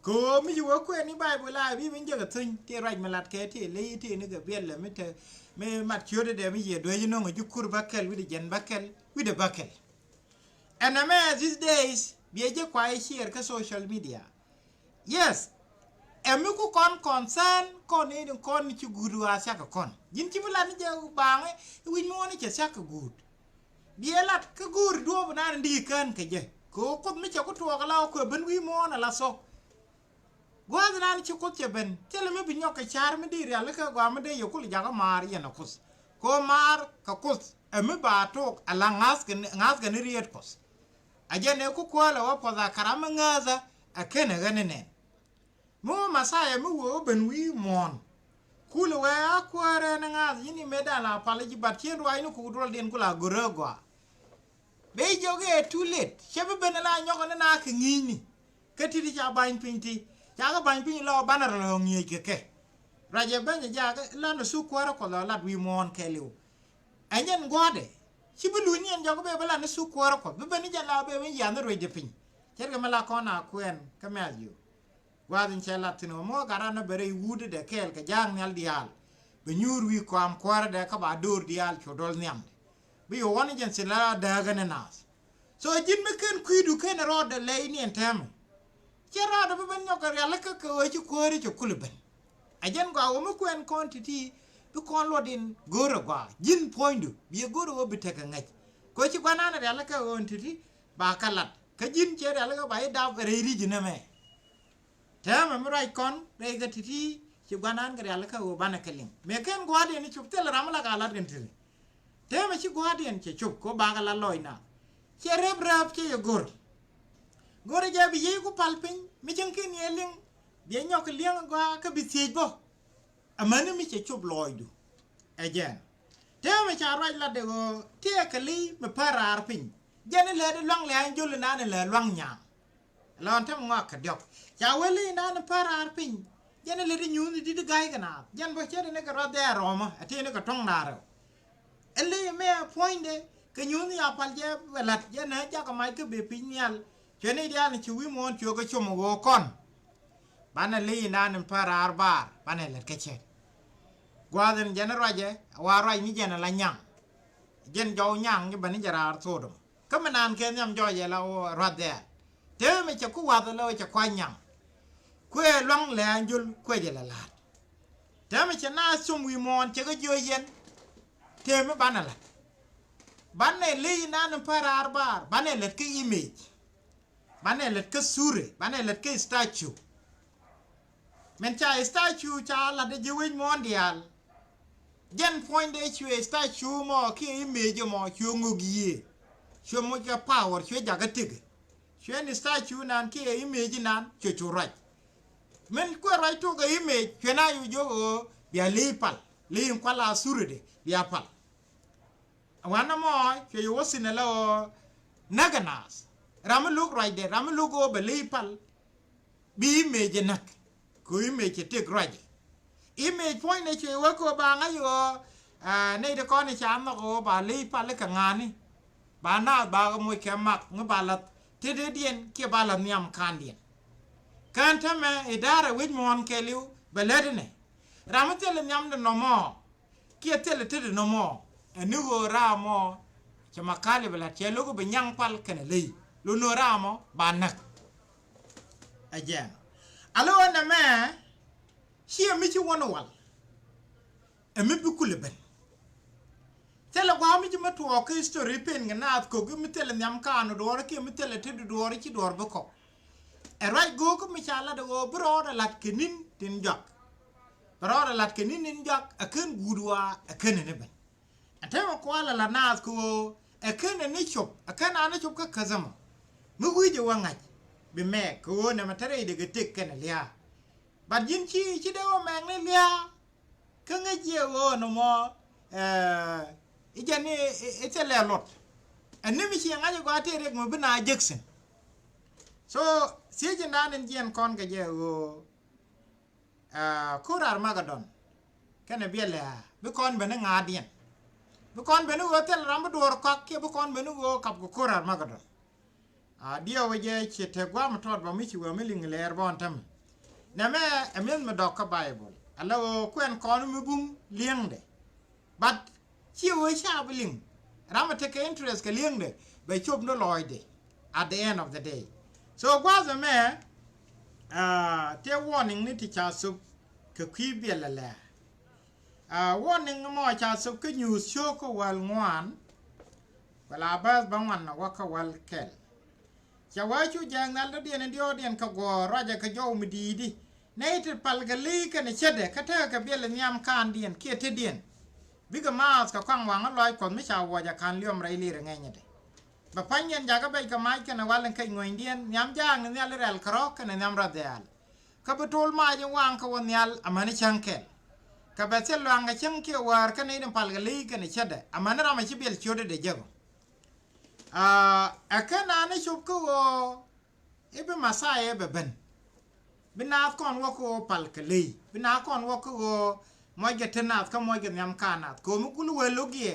Kɛ ɣöö mi ci wä kuɛn ni Baibol a bi min jɛ kɛ thuny, tëë ruac mi lat kɛ tëë ley tëë ni kɛ biɛl lɛ mi te, mi mat ciötdɛ mi yɛ duec nɔŋ ji̱ kur bäkɛl, wi̱cdɛ jɛn bäkɛl, wi̱cdɛ bäkɛl. Ɛn nɛmɛ these days, biɛ jɛ kuay share kä social media. Yes. Ɛ mi ku kɔn concern kɔn ni kɔn ni ci guut ɣaa thia̱k kɛ kɔn. Ji̱n ci bi lat ni jɛ baaŋɛ i̱ wi̱c muɔ̱ɔ̱n i̱ cɛ thia̱k kɛ guut. Biɛ lat kä go̱o̱ri duɔ̱ɔ̱p inan in di kään kɛ jɛ kɛ ɣöö Kuoth mi cɛ ku tuɔɔk ala ɣöö kuɛ ben wi̱i̱ muɔ̱ɔ̱n ala thok. Gua̱a̱th inan ci Kuoth cɛ ben thilɛ mi bi nyɔk kɛ ca̱r mi di rialikä gɔaa mi dee yɛ kul jakä maar yɛn a Kuoth. Kɛ ɣöö maar kɛ Kuoth ɛ mi ba tok ala ŋa̱thkɛ ni riet Kuɔth. A jɛn ɛ ku kuäälɛ wä puɔth a karam mi ŋääthä a kenɛ ɣän inɛn. Mi wä Mɛthia mi wee wä ben wi̱i̱ muɔ̱ɔ̱n. Kulɛ wee a kuäärɛ ni ŋa̱th yi̱n i̱ mëëdan la pal ji̱ bat cien ruaacni kuk duɔldiɛn ku la görä gɔaa. Bee jiök i̱ ɛ too late cɛ bi ben ala nyɔk ni na kɛ ŋi̱i̱cni. Kä ti̱ti̱ ca ba̱ny piny ti ca kɛ ba̱ny piny la banɛ rɔ lɔ ŋi̱eec kɛ kɛ. Ruacɛ ben jɛ jaak lan ɛ thuk kuäärä Kuɔth la lat wi̱i̱ muɔ̱ɔ̱n kɛɛliw. Ɛ nyɛn gua̱a̱dɛ ci bi luny ni ɛn jɔk bee bi lan ni thuk kuäärä Kuɔth bi ben ni jɛn la bee bi yiath ni ruecdɛ piny. Ce̱tkɛ mi la kɔn a kuɛn kä Mɛthiw. Gua̱a̱th in cɛ lat thi̱n ɣöö mi wä gat ran ni bɛ rɛy wutdɛ kɛɛl kɛ ja̱a̱k nhial diaal. Bɛ nyuur wi̱i̱ kɔam kuäärädɛ kä ba do̱r diaal cu dɔl nhiamdɛ. Bi yɛ wä ni jɛn thi̱n la dääkä ni naath. So ji̱n mi ken kui̱du ken rɔɔdɛ lɛy ni ɛn täämɛ. Ciɛ rɔɔdɛ bi ben nyɔk kɛ rialikä kɛ ɣöö ci kuääri cɛ kulɛ ben. Ɛ jɛn gɔaa ɣöö mi kuɛn kɔn ti̱ti̱ bi kɔn luɔt in go̱o̱rɛ gɔaa ji̱n puɔ̱nydu biɛ go̱o̱rɛ ɣöö bi tekɛ ŋäc. Kɛ ɣöö ci gua̱nan rialikä ɣöö ɛn ti̱ti̱ ba kɛ lat kä ji̱n ciɛ rialikä ba i̱ dap rɛy ri̱c inɛmɛ. Täämɛ mi ruac kɔn rɛy kɛ ti̱ti̱ ci gua̱nan kɛ rialikä ɣöö banɛ kɛ liŋ mëë ken gua̱a̱diɛn i̱ cop thilɛ ram mi la ka lat kɛn ti̱ti̱. Täämɛ ci gua̱a̱diɛn cɛ cop kɛ ɣöö bakɛ la lɔc naath. Cɛ rep rääp cɛ yɛ go̱r. Go̱rɛ jɛ bi yiëë ku pal piny mi cäŋ ken yɛ liŋ. Biɛ nyɔk kɛ li̱eŋ gɔaa kä bi thiec bä. Amäni mi cɛ cop lɔɔcdu. Ɛ jɛn täämɛ ca ruac latdɛ ɣöö tëëkɛ li̱i̱ mi pär raar piny. Jɛn ilɛ di luaŋ lɛ an jol inan ilɛ luaŋ nyaŋ. Lɔn täämɛ ŋɔak kɛ diɔk ca wee li̱i̱ inan in pär raar piny. Jɛn ilɛ di nyuuth idit i̱ ga̱ykɛ naath jɛn bä ce̱t inikɛ ruath dee a rɔɔmä ɛ tëë inikɛ tuɔ̱ŋ naar rɛw. Ɛ ley mɛ puɔ̱nydɛ kɛ nyuuth ya pal jɛ bɛ la̱t jɛ nä jakä mac kä bëë piny nhial. Cuɛ ni diaal ni ci wi̱i̱ muɔ̱ɔ̱n cuɛ kɛ com ɛ ɣöö kɔn. Banɛ ley inan in pär raar baar banɛ lät kä cɛt. Gua̱a̱th in jɛn ruacɛ wa ruac ni jɛn ala nyaŋ. Jɛn jɔw nyaŋ ni bä ni jɛ raar thotdom kä mi naan kɛ nhiam jɔɔcɛ la ruath dhɛɛl. Tëë mi cɛ ku wath la cɛ kua̱c nyaŋ. Kuëë luaŋ lɛ an jol kuecɛ la la̱a̱t. Tëë mi cɛ naath com wi̱i̱ muɔ̱ɔ̱n cɛ kɛ jiö yɛn. Tëë mi banɛ la̱t. Banɛ ley inan in pär raar baar banɛ lät kä image. Banɛ lät kä sure banɛ lät kä statue. Min ca statue ca lat ji̱ wec muɔ̱ɔ̱n diaal. Jɛn puɔ̱nydɛ cuɛ statue mɔ kiɛ image mɔ cuɛ ŋök yiëë. Cuɛ moc kɛ power cuɛ jakä tëkɛ. Cuɛ ni statue nan kiɛ image nan cuɛ cu ruac. Min kuɛ ruac tok kɛ image cuɛ na yu jiök ɣöö bia ley pal ley in kual a sure de bia pal. Wanɛ mɔ cuɛ yɛ wä thi̱n ala ɣöö näk ɛ naath. Ram mi lo̱k ruacdɛ ram mi lo̱k ɣöö bɛ ley pal. Bi image ɛ näk kɛ image ɛ tëk ruacɛ. Image puɔ̱nynɛ cuɛ yɛ wä kɛ ɣöö ba ŋa̱c ɣöö nɛy ti kɔn i̱ ca nhɔk ɣöö ba ley pal i̱ kɛ ŋa̱a̱ni. Ba naath ba kɛ moc kɛ mak ŋi ba la̱th tetdiɛn kiɛ ba la̱th nhiam ka̱ndiɛn. Kään täämɛ i̱daarɛ wec muɔ̱ɔ̱n kɛɛliw bɛ lät inɛ. Ram mi thilɛ nhiamdɛ nɔmɔ. Kiɛ thilɛ tetdɛ nɔmɔ ɛ ni ɣöö raamɔ. Cɛ makali bɛ la̱t cɛ lo̱k bi nyaŋ pal kɛnɛ ley lo̱n ɣöö raamɔ ba näk. Ɛ jɛɛn a lo̱ ɣän ɛmɛ. Ciɛ mi ci wän wal. Ɛ mi bi kulɛ ben. Thilɛ gua̱a̱ mi ci mi tuɔɔk kä history pen kɛ naath ko̱k mi thilɛ nhiam kaanu duɔɔr kiɛ mi thilɛ tetdu duɔɔr ci duɔɔr bi kɔk. Ɛ ruac go̱o̱k mi ca lat ɛ ɣöö bi rɔɔdɛ la̱t kɛ ni̱n tin jɔak. Bɛ rɔɔdɛ la̱t kɛ ni̱n in jɔak ɛ ken guut waa ɛ ken in i̱ ben. Ɛ täämɛ kualɛ la naath kɛ ɣöö ɛ ken in i̱ cop ɛ ken an i̱ cop kä käthämä. Mi wi̱i̱cɛ wä ŋa̱c bi mɛɛk kɛ ɣöö nɛmɛ te rɛydɛ kɛ tëk kɛnɛ lia̱a̱. Bat ji̱n ci ci dee wä mɛɛk ni lia̱a̱. Kä ŋäc jiɛ ɣöö nɔmɔ i̱ jɛn i̱ thilɛ luɔt. Ɛn ni mi ci ŋa̱c i̱ gɔaa tëë riɛk mi bi na jek thi̱n. So thiecin dan in jiɛn kɔn kɛ jɛ ɣöö ko̱r Armagedon. Kɛnɛ biɛlɛ a bi kɔn ben i̱ ŋa̱a̱diɛn. Bi kɔn ben i̱ ɣöö thil ram bi duɔɔr kɔak kiɛ bi kɔn ben i̱ ɣöö kap kɛ ko̱r Armagedon. A diɛw jɛ ci te guam tɔt ba mi ci wee mi liŋ lɛɛr bɔn tämɛ. Nɛmɛ ɛ mi̱eth mi dɔk kä Baibol ala ɣöö kuɛn kɔn mi bum li̱eŋdɛ. But ci wee ca bi liŋ ram mi tekɛ interest kɛ li̱eŋdɛ bɛ cop ni lɔɔcdɛ. At the end of the day, so gua̱a̱th ɛmɛ Aa, tëë warning ni ti ca thop kɛ kui̱ biɛl ɛlɛ. Aa, warning mɔ ca thop kä Nyuuth cio̱k kä wäl ŋuan. Wala bäth bä ŋuan na wä kä wäl kɛl. Ca wee cu jɛɛŋ nhial dɔ̱diɛn in diɔ̱ɔ̱kdiɛn kɛ guɔ̱ɔ̱r ruacɛ kɛ jɔw mi di̱i̱di. Nɛy ti pal kɛ ley kɛnɛ cätdɛ kä tekɛ kɛ biɛl nhiam kaandiɛn kiɛ tetdiɛn. Bikɛ maath kɛ kɔaŋ waŋä lɔaac Kuɔth mi ca wuɔc a ka̱n liɔm rɛy lirɛ ŋɛnyädɛ. Bɛ pa̱nydiɛn jakä bɛc kɛ mac kɛnɛ wal in kec ŋuänydiɛn nhiam jaakni nhial i̱ rɛl kärɔ̱ kɛnɛ nhiam rɔ dhɛɛl. Kä bi tol mac in waŋ kä wä nhial amäni cäŋ kɛl. Kɛ bɛ thil luaŋ kɛ cäŋ kiɛ wäär kä nɛy tin pal kɛ ley kɛnɛ cätdɛ amäni ram a ci biɛl ciötdɛ dee jek ɔ. Aa, ɛ kɛn an i̱ cop kä ɣöö i̱ bi Mɛthia bɛ ben. Bi naath kɔn wä kä ɣöö pal kɛ ley. Bi naath kɔn wä kä ɣöö muɔckɛ te naath kä muɔckɛ nhiam kä naath. Kɛ ɣöö mi kul wee lo̱k yɛ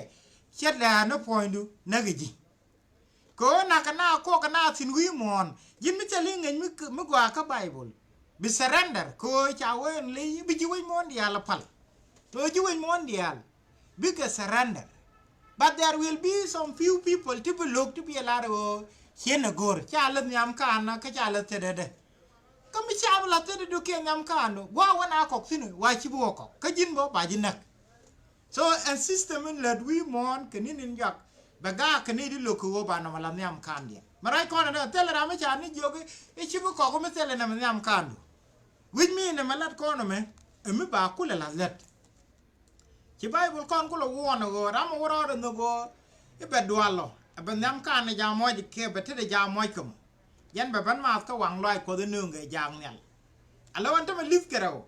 cätdɛ ni puɔ̱nydu näk ji̱. Kɛ ɣöö nakä naath kɔk kɛ naath thi̱n wi̱i̱ muɔ̱ɔ̱n. Ji̱n mi thil i̱ ŋäc mi, mi gɔaa kä Baibol. Bi surrender kɛ ɣöö ca wee ɛn ley bi ji̱ wec muɔ̱ɔ̱n diaal a pal. Kɛ ɣöö ji̱ wec muɔ̱ɔ̱n diaal bikɛ surrender. But there will be some few people ti bi lo̱k ti bi ɛ lar ɣöö ciën ɛ go̱r ca lä nhiam kaanä kä ca lä thedädä. Kä mi ca bi la thedädu kiɛ nhiam kaandu gua̱a̱ wä na kɔk thi̱n wa ci bi wä kɔk kä ji̱n bä ba ji̱ näk. So ɛn system in lät wi̱i̱ muɔ̱ɔ̱n kɛ ni̱n in jɔak bɛ gaak kɛ ni di lo̱k kɛ ɣöö ba nɔmɔ la nhiam kaandiɛn. Mɛ ruac kɔn ɛn thilɛ ram mi ca ni jiök i̱ ci bi kɔk mi thilɛ nɛmɛ nhiam kaandu. Wi̱c mi nɛmɛ lät kɔn ɛmɛ ɛ mi ba kulɛ la̱th lät. Ci Baibol kɔn kulɛ wuɔn ɛ ɣöö ram ɛ wä rɔɔdɛ nhök ɣöö i̱ bɛ dual ɔ ɛ bɛ nhiam kaanɛ ja̱a̱ muɔc kɛ bɛ tetdɛ ja̱a̱ muɔc kä mɔ. Jɛn bɛ ben maath kä waŋ lɔaac Kuɔth in nööŋkɛ jaak nhial. Alɛ ɣän tämɛ li̱th kɛ rɛw.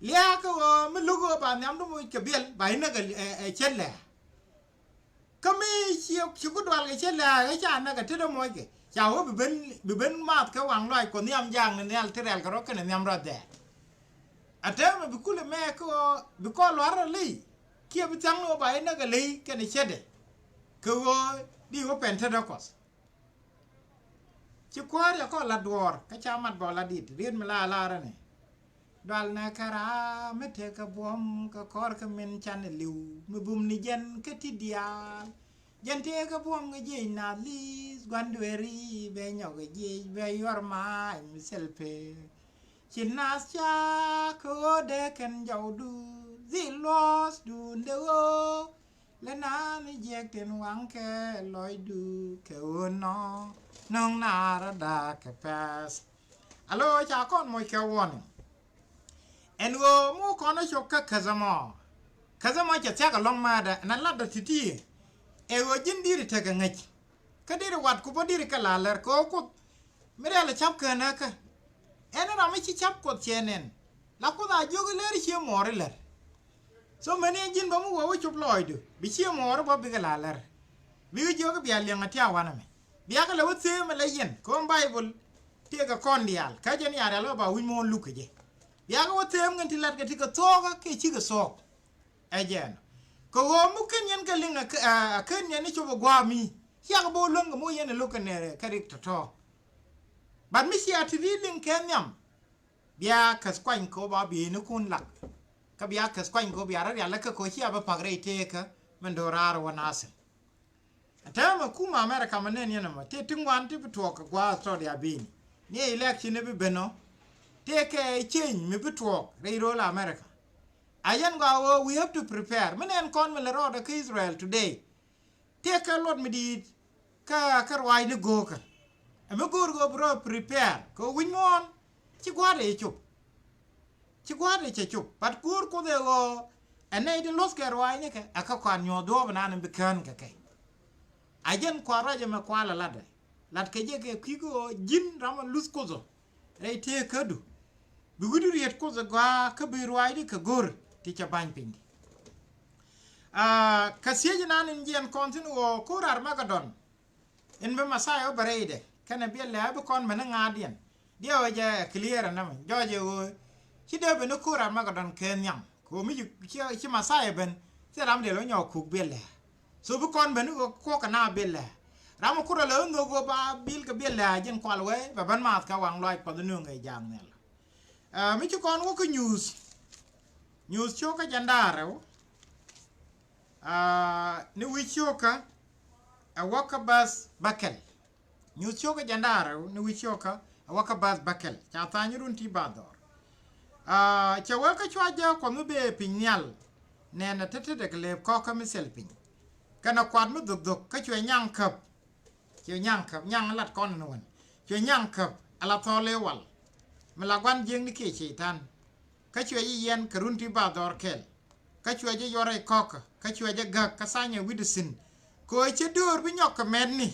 Lia̱a̱ kä ɣöö mi lo̱k ɣöö ba nhiamdu muc kɛ biɛl ba inäk ɛ, ɛ, ɛ cätdɛ. Kä mi ci, ci ku dual kɛ cätdɛ ɣä ca näk ɛ tetdä muɔckɛ ca wä bi ben, bi ben maath kä waŋ lɔaac Kuɔth nhiam jaakni nhial ti rɛl kɛ rɔ kɛnɛ nhiam rɔ dhɛɛl. A täämɛ bi kulɛ mɛ kä ɣöö bi kɔn lua̱r rɔ ley kiɛ bi thia̱ŋni ɣöö ba inäk ɛ ley kɛnɛ cätdɛ. Kɛ ɣöö di wä pɛn tetdä Kuɔth. Ci kuäär yɛ kɔn la duɔɔr kä ca mat bɔl la dit riet mi la lar ni. Dual nɛ kɛ raa mi tëëkɛ buɔ̱m kɛ kɔr kɛ min can ɛ li̱w mi bum ni jɛn kä ti diaal. Jɛn tëëkɛ buɔ̱m kɛ jiec naath li̱th gua̱n dueeri bɛ nyɔk kɛ jiec bɛ yuɔr maac mi thil pee. Ci naath ca kɛ ɣöö dee kɛn jɔwdu dhil luɔ̱th duundɛ ɣöö. Lɛ naan i̱ jiɛk tin waŋkɛ lɔcdu kɛ ɣöö nɔ no̱ŋ naar ada kɛ pɛth. Alo ca kɔn moc kɛ warning. Ɛn ɣöö mi wä kɔn ɛ cop kä käthä mɔ. Käthä mɔ cɛ thia̱k ɛlɔ̱ŋ määtdä ɛn a latdä ti̱ti̱. Ɛ ɣöö ji̱n di̱t tekɛ ŋäc. Kä di̱t wat ku bä di̱t kɛ la lär kɛ ɣöö Kuoth mi rial ɛ ca̱p kään ɛ kä. Ɛn ram mi ci ca̱p Kuoth cɛ nɛn. La Kuoth a jiök i̱ lär i̱ cie muɔɔr i̱ lär. So mɛni ɛn ji̱n bä mi wee wä cop lɔɔcdu bi cie muɔɔr i̱ bä bikɛ la lär. Bikɛ jiök i̱ bia liɛŋ ɛ tia̱a̱ wanɛ mɛ. Biakɛ lɛ wä thëëm ɛ lɛ yɛn kɛ ɣöö Baibol tëëkɛ kɔn diaal kä jɛn ya̱r rial ɣä ba wi̱c muɔ̱ɔ̱n luk kɛ jɛ. Biakɛ wä thëëm kɛn ti latkɛ ti kɛ thuɔɔkä kiɛ cikɛ thuɔɔk. Ɛ jɛn kɛ ɣöö mi ken yɛn kɛ liŋ ɛ ken yɛn i̱ cop ɛ gua̱a̱ mi ciakɛ bä wä luäŋ kɛ mi wä yɛn ɛ lo̱k kɛ nɛɛrɛ kɛ rik tɔ̱tɔ̱. But mi cia ti ri liŋ kɛ nhiam. Bia käth kuany kɛ ɣöö ba bieynikun lak. Kä bia käth kuany kɛ ɣöö bia rɔ rial lä kä kɛ ɣöö cia bä pak rɛy tëëkä min do̱raar wä nathir. Täämɛ kumɛ America mi nɛn yɛn ɛmɔ tëë ti ŋuan ti bi tuɔɔk kɛ gua̱a̱th Australia bini. Ni election ni bi ben ɔ tëë kɛ change mi bi tuɔɔk rɛy ro̱l America. A yɛn gɔaa ɣöö we have to prepare mi nɛn kɔn mi lɛ rɔɔdɛ kä Israel today. Tëëkɛ luɔt mi di̱i̱t kä kä ruaacni go̱o̱kä. Ɛ mi go̱o̱r ɣöö bi rɔ prepare kɛ wi̱c muɔ̱ɔ̱n. Ci gua̱a̱r ëë cop. Ci gua̱a̱r ëë cɛ cop but go̱o̱r Kuoth ëë ɣöö ɛ nɛy ti luɔ̱thkɛ ruaacnikɛ ɛ kä kɔaar nyuɔ̱ɔ̱th duɔ̱ɔ̱p ɛnan bi kään kɛ kɛ. A jɛn kɔaar ruac ɛmɛ kual ɛ latdɛ. Latkɛ jɛ kɛ kui̱ kä ɣöö ji̱n ram ɛ luth Kuoth ɔ. Rɛy tëëkädu bi wi̱cdu riet Kuoth ɛ gɔaa kä bi ruaacdi kɛ go̱r ti cɛ ba̱ny pinydi. Aa, kɛ thiec inan in jiɛn kɔn thi̱n ɣöö ko̱r Armagedon in bi Mɛthia wä bɛ rɛydɛ kɛnɛ biɛl lɛ bi kɔn mɛn iŋa̱a̱diɛn. Diɛw ɛ jɛ ɛ clear ɛnɛ mɛ jɔɔc ɛ ɣöö ci dee ben i̱ ko̱r Armagedon kɛ nhiam kɛ ɣöö mi ci, ci, ci Mɛthia ben thil ram dee lɔ nyɔk kuk biɛl lɛ. So bi kɔn ben i̱ ɣöö kuɔk kɛ na biɛl lɛ. Ram ɛ kur ɛ lɛ ɣöö nhök ɣöö ba bil kɛ biɛl lɛ a ji̱n kual wee bɛ ben maath kɛ waŋ lɔaac Kuɔth i̱ nööŋ kɛ jaak nhial. Aa, mi ci kɔn wä kä Nyuuth. Nyuuth cio̱kä jɛn da̱a̱ rɛw. Aa, ni wi̱c cio̱kä ɛ wä kä bäth bäkɛl. Nyuuth cio̱kä jɛn da̱a̱ rɛw ni wi̱c cio̱kä Ɛ wä kä bäth bäkɛl ca tha̱a̱ny run ti ba dhɔr. Aa, cɛ wee kä cua jɛ kuɔth mi bee piny nhial. Nɛn ɛ tetedɛ kɛ lëëp kɔkä mi thil piny. Kɛnɛ kuat mi dhok dhok kä cuɛ nyaŋ käp. Cuɛ nyaŋ käp, nyaŋ lat kɔn ni wän. Cuɛ nyaŋ käp ala thɔɔl i̱ wal. Mi la gua̱n jiäkni kiɛ ceitan. Kä cuɛ ji̱ yiɛn kɛ run ti ba dhɔr kɛl. Kä cuɛ ji̱ yuɔr rɛy kɔkä kä cuɛ ji̱ gäk kä thanyɛ wi̱cdɛ thi̱n. Kɛ ɣöö cɛ döör bi nyɔk kɛ mɛtni.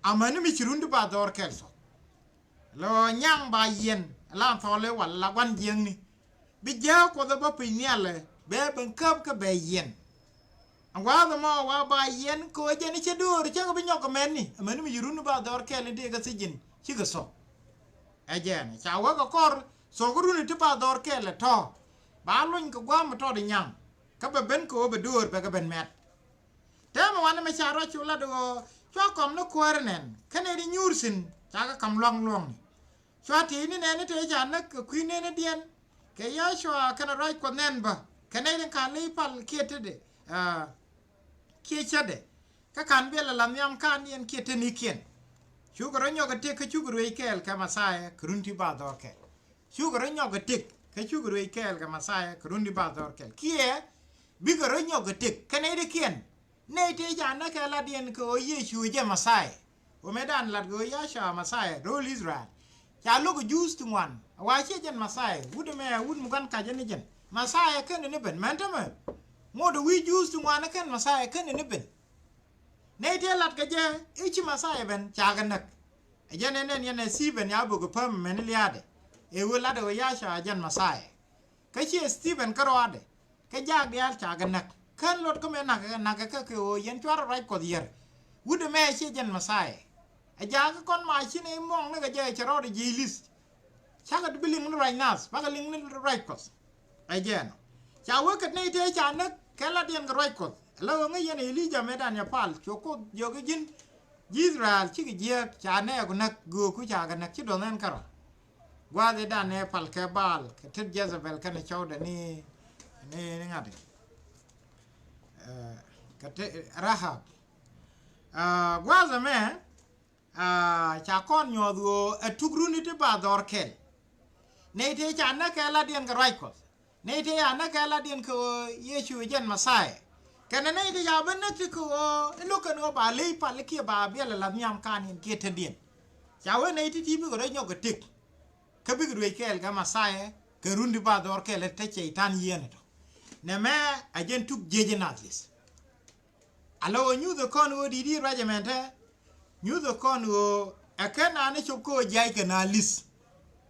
Amäni mi ci run ti ba dhɔr kɛl thuɔ̱k. Lɔ nyaŋ ba yiɛn la thɔɔl i̱ wal la gua̱n jiäkni. Bi jääk kuɔth ɛ bä piny nhialɛ bɛ ben käp kä bɛ yiɛn. Ɛn gua̱a̱th ɛmɔ wa ba yiɛn kɛ ɣöö jɛn i̱ cɛ döör cä kɛ bi nyɔk kɛ mɛtni. Amäni mi ci run ti ba dhɔr kɛl ni tëë kɛ thi̱ji̱n cikɛ thuɔ̱k. Ɛ jɛn ca wä kɛ kɔr thuɔ̱k run ti ba dhɔr kɛl ɛ tɔ̱. Ba lony kɛ gua̱a̱m ɛ tɔt i̱ nyaŋ. Kä bɛ ben kɛ ɣöö bɛ döör bɛ kɛ ben mɛt. Täämɛ wanɛ mɛ ca ruac cu lat ɣöö cua kɔm ni kuäär nɛn kä nɛy ti nyuur thi̱n ca kɛ ka̱m lua̱ŋ luɔ̱ŋni. Cua ti̱i̱ni nɛɛni tëë ca näk kɛ kui̱ nɛɛni diɛn kɛ Yacua kɛnɛ ruac kuɔth nɛn bä kɛ nɛy tin ka̱n ley pal kiɛ tetdɛ, aa, kiɛ cätdɛ. Kä ka̱n biɛl ala nhiam ka̱n diɛn kiɛ tetnikiɛn. Cukɛ rɔ nyɔk kɛ tëk kä cukɛ ruëëc kɛɛl kɛ Mɛthia kɛ run ti ba dhɔr kɛl. Cukɛ rɔ nyɔk kɛ tëk kä cukɛ ruëëc kɛɛl kɛ Mɛthia kɛ run ti ba dhɔr kɛl kiɛ bikɛ rɔ nyɔk kɛ tëk kɛ nɛy ti kiɛn. Nɛy tëë ca näk kɛ latdiɛn kɛ ɣöö Yecu jɛ Mɛthia. Ɣöö mëëdan lat kɛ ɣöö Yacua Mɛthia ro̱o̱l Ithɛrɛl. Ca lo̱k kɛ Juudh ti ŋuan a wa ciɛ jɛn Mɛthia wut ɛmɛ wut mi gua̱n kacä ni jɛn Mɛthia kɛn ni ben mɛn tämɛ. Ŋot ɛ wi̱i̱ Juudh ti ŋuan ɛ kɛn Mɛthia kɛn ni ben. Nɛy tëë lat kɛ jɛ i̱ ci Mɛthia ben ca kɛ näk. Ɛ jɛn ɛ nɛn yɛn ɛ Thibɛn ya bök ɛ päm mɛn lia̱a̱dɛ. Ɛ ɣöö lat ɛ ɣöö Yacua jɛn Mɛthia. Kä ciɛ Thibɛn kärɔaadɛ. Kä jaak diaal ca kɛ näk kän luɔt kä mëë nakä nakä kä kɛ ɣöö yɛn cuarɛ ruac kuɔth yär. Wut ɛmɛ ciɛ jɛn Mɛthia. Ɛ jaak kä kɔn ma ci nɛy muɔ̱ŋ ni kɛ jɛ cɛ rɔɔdɛ ji̱ li̱th. Cakɛ bi liŋ ni ruac nath bakɛ liŋ ni ruac kuɔth. Ɛ jɛn ɔ ca wee kɛ nɛy tëë ca näk kɛ latdiɛn kɛ ruac kuɔth. Ala ɣöö ŋäc yɛn Elija mëëdan yɛ pal cu kuoth jiök i̱ ji̱n ji̱ Ithɛrɛl cikɛ jiääk ca nɛɛku näk gööku ca kɛ näk ci duɔth ɛn kärɔ̱. Gua̱a̱th i̱ dan ëë pal kɛ Baal kɛ tet Jezebel kɛnɛ cɔwdɛ ni ni ni ŋa̱t i̱ kɛ tet Rahab. Gua̱a̱th ɛmɛ ca kɔn nyuɔ̱th ɣöö ɛ tuk runi ti ba dhɔr kɛl. Nɛy tëë ca näk kɛ latdiɛn kɛ ruac kuɔth. Nɛy tëë ca näk kɛ latdiɛn kɛ ɣöö Yecu jɛn Mɛthia. Kɛnɛ nɛy tëë ca ben näk ti kɛ ɣöö i̱ lo̱k kɛn ɣöö ba ley pal kiɛ ba biɛl ɛ la̱th nhiam ka̱n yɛn kiɛ tetdiɛn. Ca wee nɛy ti̱ti̱ bikɛ rɔ nyɔk kɛ tëk. Kä bikɛ ruëëc kɛɛl kɛ Mɛthia kɛ run ti ba dhɔr kɛl te cɛy-tan yieen ɛ tɔ. Nɛmɛ a jɛn tuk jiec in athlis. Alɔ ɣöö nyuuth ɛ kɔn ɣöö di̱t i̱ ruac ɛmɛn te nyuuth ɛ kɔn ɣöö ɛ kɛn naan i̱ cop kä ɣöö jiac kɛ naan li̱th.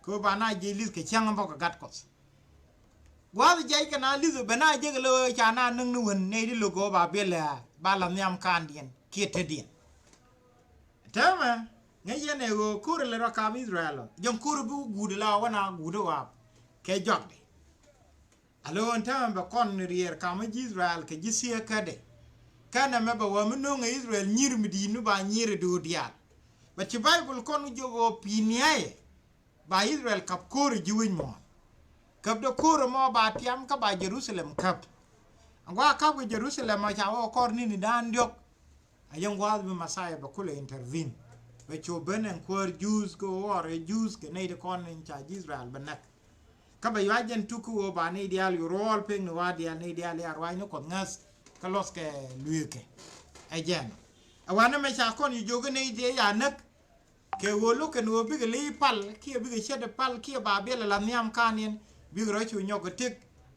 Kɛ ɣöö ba na jiec li̱th kɛ cäŋ bä kɛ gat kuɔth. Gua̱a̱th jiac kɛ naan li̱th bɛ na jek lɛ ɣöö ca naan näk ni wän nɛy ti lo̱k ɣöö ba biɛl ɛ ba la nhiam kaandiɛn kiɛ tetdiɛn. Täämɛ ŋäc yɛn ɛ ɣöö ko̱r lɛ rɔ kam Ithɛrɛl ɔ jɛn ko̱r bi wä guut la wä na guut ɛ waap kɛ jɔakdɛ. Alöön täämɛ bɛ kɔn riɛɛr kamä ji̱ Ithɛrɛl kɛ ji̱ thieekädɛ. Kɛnɛ mɛ bɛ wä mi no̱ŋɛ Ithɛrɛl nyi̱r mi di̱i̱t mi ba nyi̱r i̱ do̱o̱t diaal. Bɛ ci Baibol kɔn jiök ɣöö pi̱i̱n nia̱a̱cɛ ba Ithɛrɛl ka̱p ko̱r i̱ ji̱ wec muɔ̱ɔ̱n. Käpdɛ ko̱r ɛmɔ ba tiam kä ba Jɛ-ru-tha-lɛm käp. Ɛŋua̱a̱ ka̱p kɛ Jɛ-ru-tha-lɛm ɔ ca wä kɔr ni̱ni da̱a̱n diɔ̱k. A yɛn gua̱a̱th bi Mɛthia bɛ kulɛ intervene. Bɛ cu ben ɛn kuäär Juudh kä ɣɔr ɛ Juudh kɛ nɛy ti kɔn in ca ji̱ Ithɛrɛl bɛ näk. Kä bɛ yuac jɛn tuk kä ɣöö ba nɛy diaal yu ruɔɔl pek ni wa̱a̱ diaal nɛy diaal ya ruac ni kuɔth ŋäth kä luɔth kɛ lueekɛ. Ɛ jɛn ɛ wanɛ mɛ ca kɔn yu jiök kä nɛy diaal ya näk. Kɛ ɣöö lo̱k kɛn ɣöö bikɛ li̱i̱ pal kiɛ bikɛ ce̱t pal kiɛ ba biɛl ala nhiam ka̱n yɛn bikɛ rɔ cu nyɔk kɛ tëk.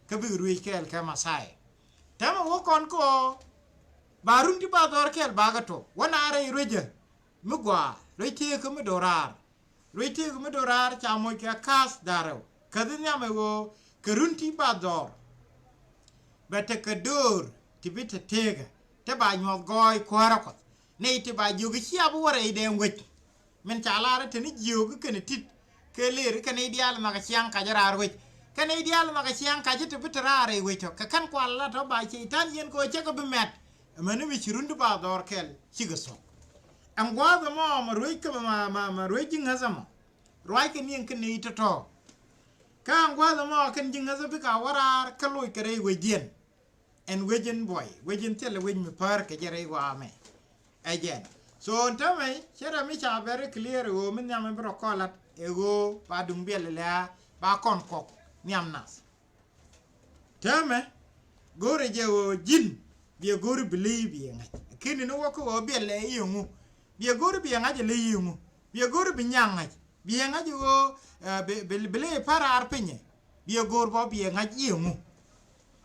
Kä bikɛ ruëëc kɛɛl kɛ Mɛthia. Täämɛ wä kɔn kɛ ɣöö ba run ti ba dhɔr kɛɛl bakɛ to̱ wä na rɛy ruecä mi gɔaa ruec tëëkä mi do̱raar. Ruec tëëkä mi do̱raar ca moc kɛ ka̱th da̱rɛw käthi nhiam ɛ ɣöö kɛ run ti ba dhɔr. Bɛ tekɛ döör ti bi te tëëkä te ba nyuɔth gɔɔy kuäärä kuɔth nɛy ti ba jiök i̱ cia bi wä rɛy dɛɛŋ wec. Min ca lar i̱ te ni jiöök i̱ kɛnɛ ti̱t kɛ lëër i̱ kɛn i̱ diaal i̱ nhɔakɛ ciaŋ kac i̱ raar wec. Kɛn i̱ diaal i̱ nhɔakɛ ciaŋ kac i̱ te bi te raar rɛy wec tɔ kɛ kɛn kual la tɔ ba cɛy-tan yɛn kɛ ɣöö cɛ kɛ bi mɛt. Ɛmɛn i̱ mi ci run ti ba dhɔr kɛl cikɛ thuɔ̱k. Ɛn gua̱a̱th ɛmɔ mɛ ruec kä mɛ mɛ mɛ ruec ji̱ ŋäth ɛmɔ. Ruac kɛ niɛŋ kɛ nɛy tɔ̱tɔ̱. Kä ɛn gua̱a̱th ɛmɔ kɛn ji̱ ŋäth ɛ bikɛ a wä raar kä loc kɛ rɛy wecdiɛn. Ɛn wec in buɔy wec in thilɛ wec mi päär kɛ jɛ rɛy waamɛ. Ɛ jɛn so ɛn täämɛ cɛ rɛ mi ca very clear ɣöö mi nhiam in bi rɔ kɔlat ɛ ɣöö ba duŋ biɛl lɛ ba kɔn kɔk nhiam nath. Täämɛ go̱o̱rɛ jɛ ɣöö ji̱n biɛ go̱o̱ri bi ley biɛ ŋa̱c. Kini ni wä kä ɣöö biɛl lɛ i̱ ŋu biɛ go̱o̱ri biɛ ŋa̱c ɛ ley i̱ ŋu biɛ go̱o̱ri bi nyaŋ ŋa̱c biɛ ŋa̱c ɣöö bi ley pa̱raar pinyɛ. Biɛ go̱o̱r bä biɛ ŋa̱c i̱ ŋu.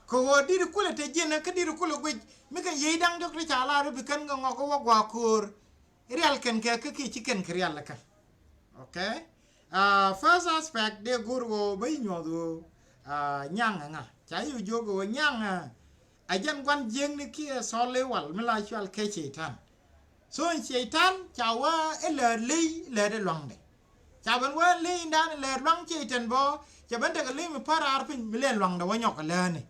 Kɛ ɣöö di̱t kulɛ te jiɛn kä di̱t kulɛ guic mi kɛ yiey da̱ŋ diɔ̱k ti ca lar bi kɛn kɛ ŋɔk kä wä gua̱a̱ ko̱o̱r. Rial kɛn kɛ kä kiɛ ci kɛn kɛ rial kä. Okay. First aspect dee go̱o̱r ɣöö bä i̱ nyuɔth ɣöö nyaŋ ɛ ŋa ca i̱ jiök ɣöö nyaŋ ɛ. A jɛn gua̱n jiäkni kiɛ thɔl i̱ wal mi la cual kɛ Cɛy-tan. So in Cɛy-tan ca wä i̱ lät ley lät i̱ luaŋdɛ. Ca ben wä ley indan i̱ lät luaŋ Cɛy-tan bä ca ben tekɛ ley mi pa̱raar piny mi lɛn luaŋdɛ wä nyɔk kɛ läni.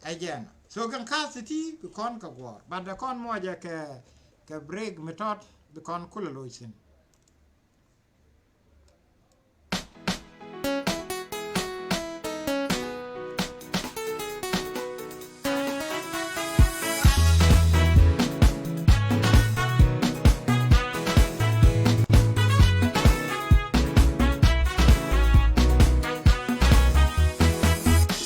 Ɛ jɛn so kɛn ka̱th ti bi kɔn kɛ guɔ̱ɔ̱r but dee kɔn muɔcɛ kɛ kɛ break mi tɔt bi kɔn kulɛ loc thi̱n.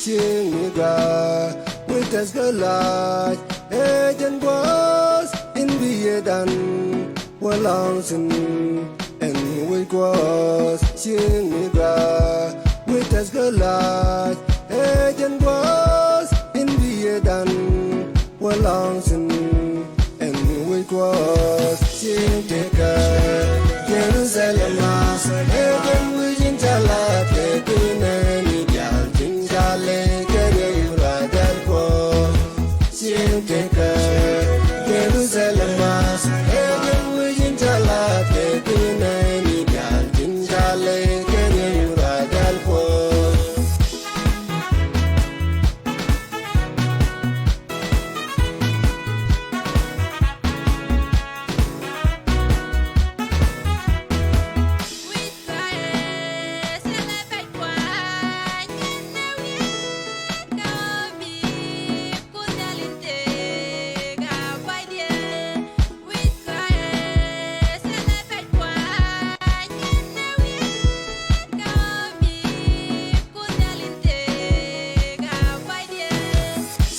Cieŋ mi gɔaa wec tɛth kä lac ɛ jɛn gua̱a̱th in bi yɛ dan wä lɔŋ thi̱n. Ɛn wec gua̱a̱th cieŋ mi gɔaa wec tɛth kä lac ɛ jɛn gua̱a̱th in bi yɛ dan wä lɔŋ thi̱n. Ɛn wec kuɔth cieŋ tekä Jerusalem a ɛ jɛn wec in ca la̱t kɛ kui̱ nɛɛni diaal tin ca lɛ kɛ riɛk in ruac dɛl kuɔth. Cieŋ tekä Jerusalem a ɛ jɛn wec in ca la̱t kɛ kui̱ nɛɛni diaal tin ca lɛ kɛ riɛk in ruac dɛl kuɔth.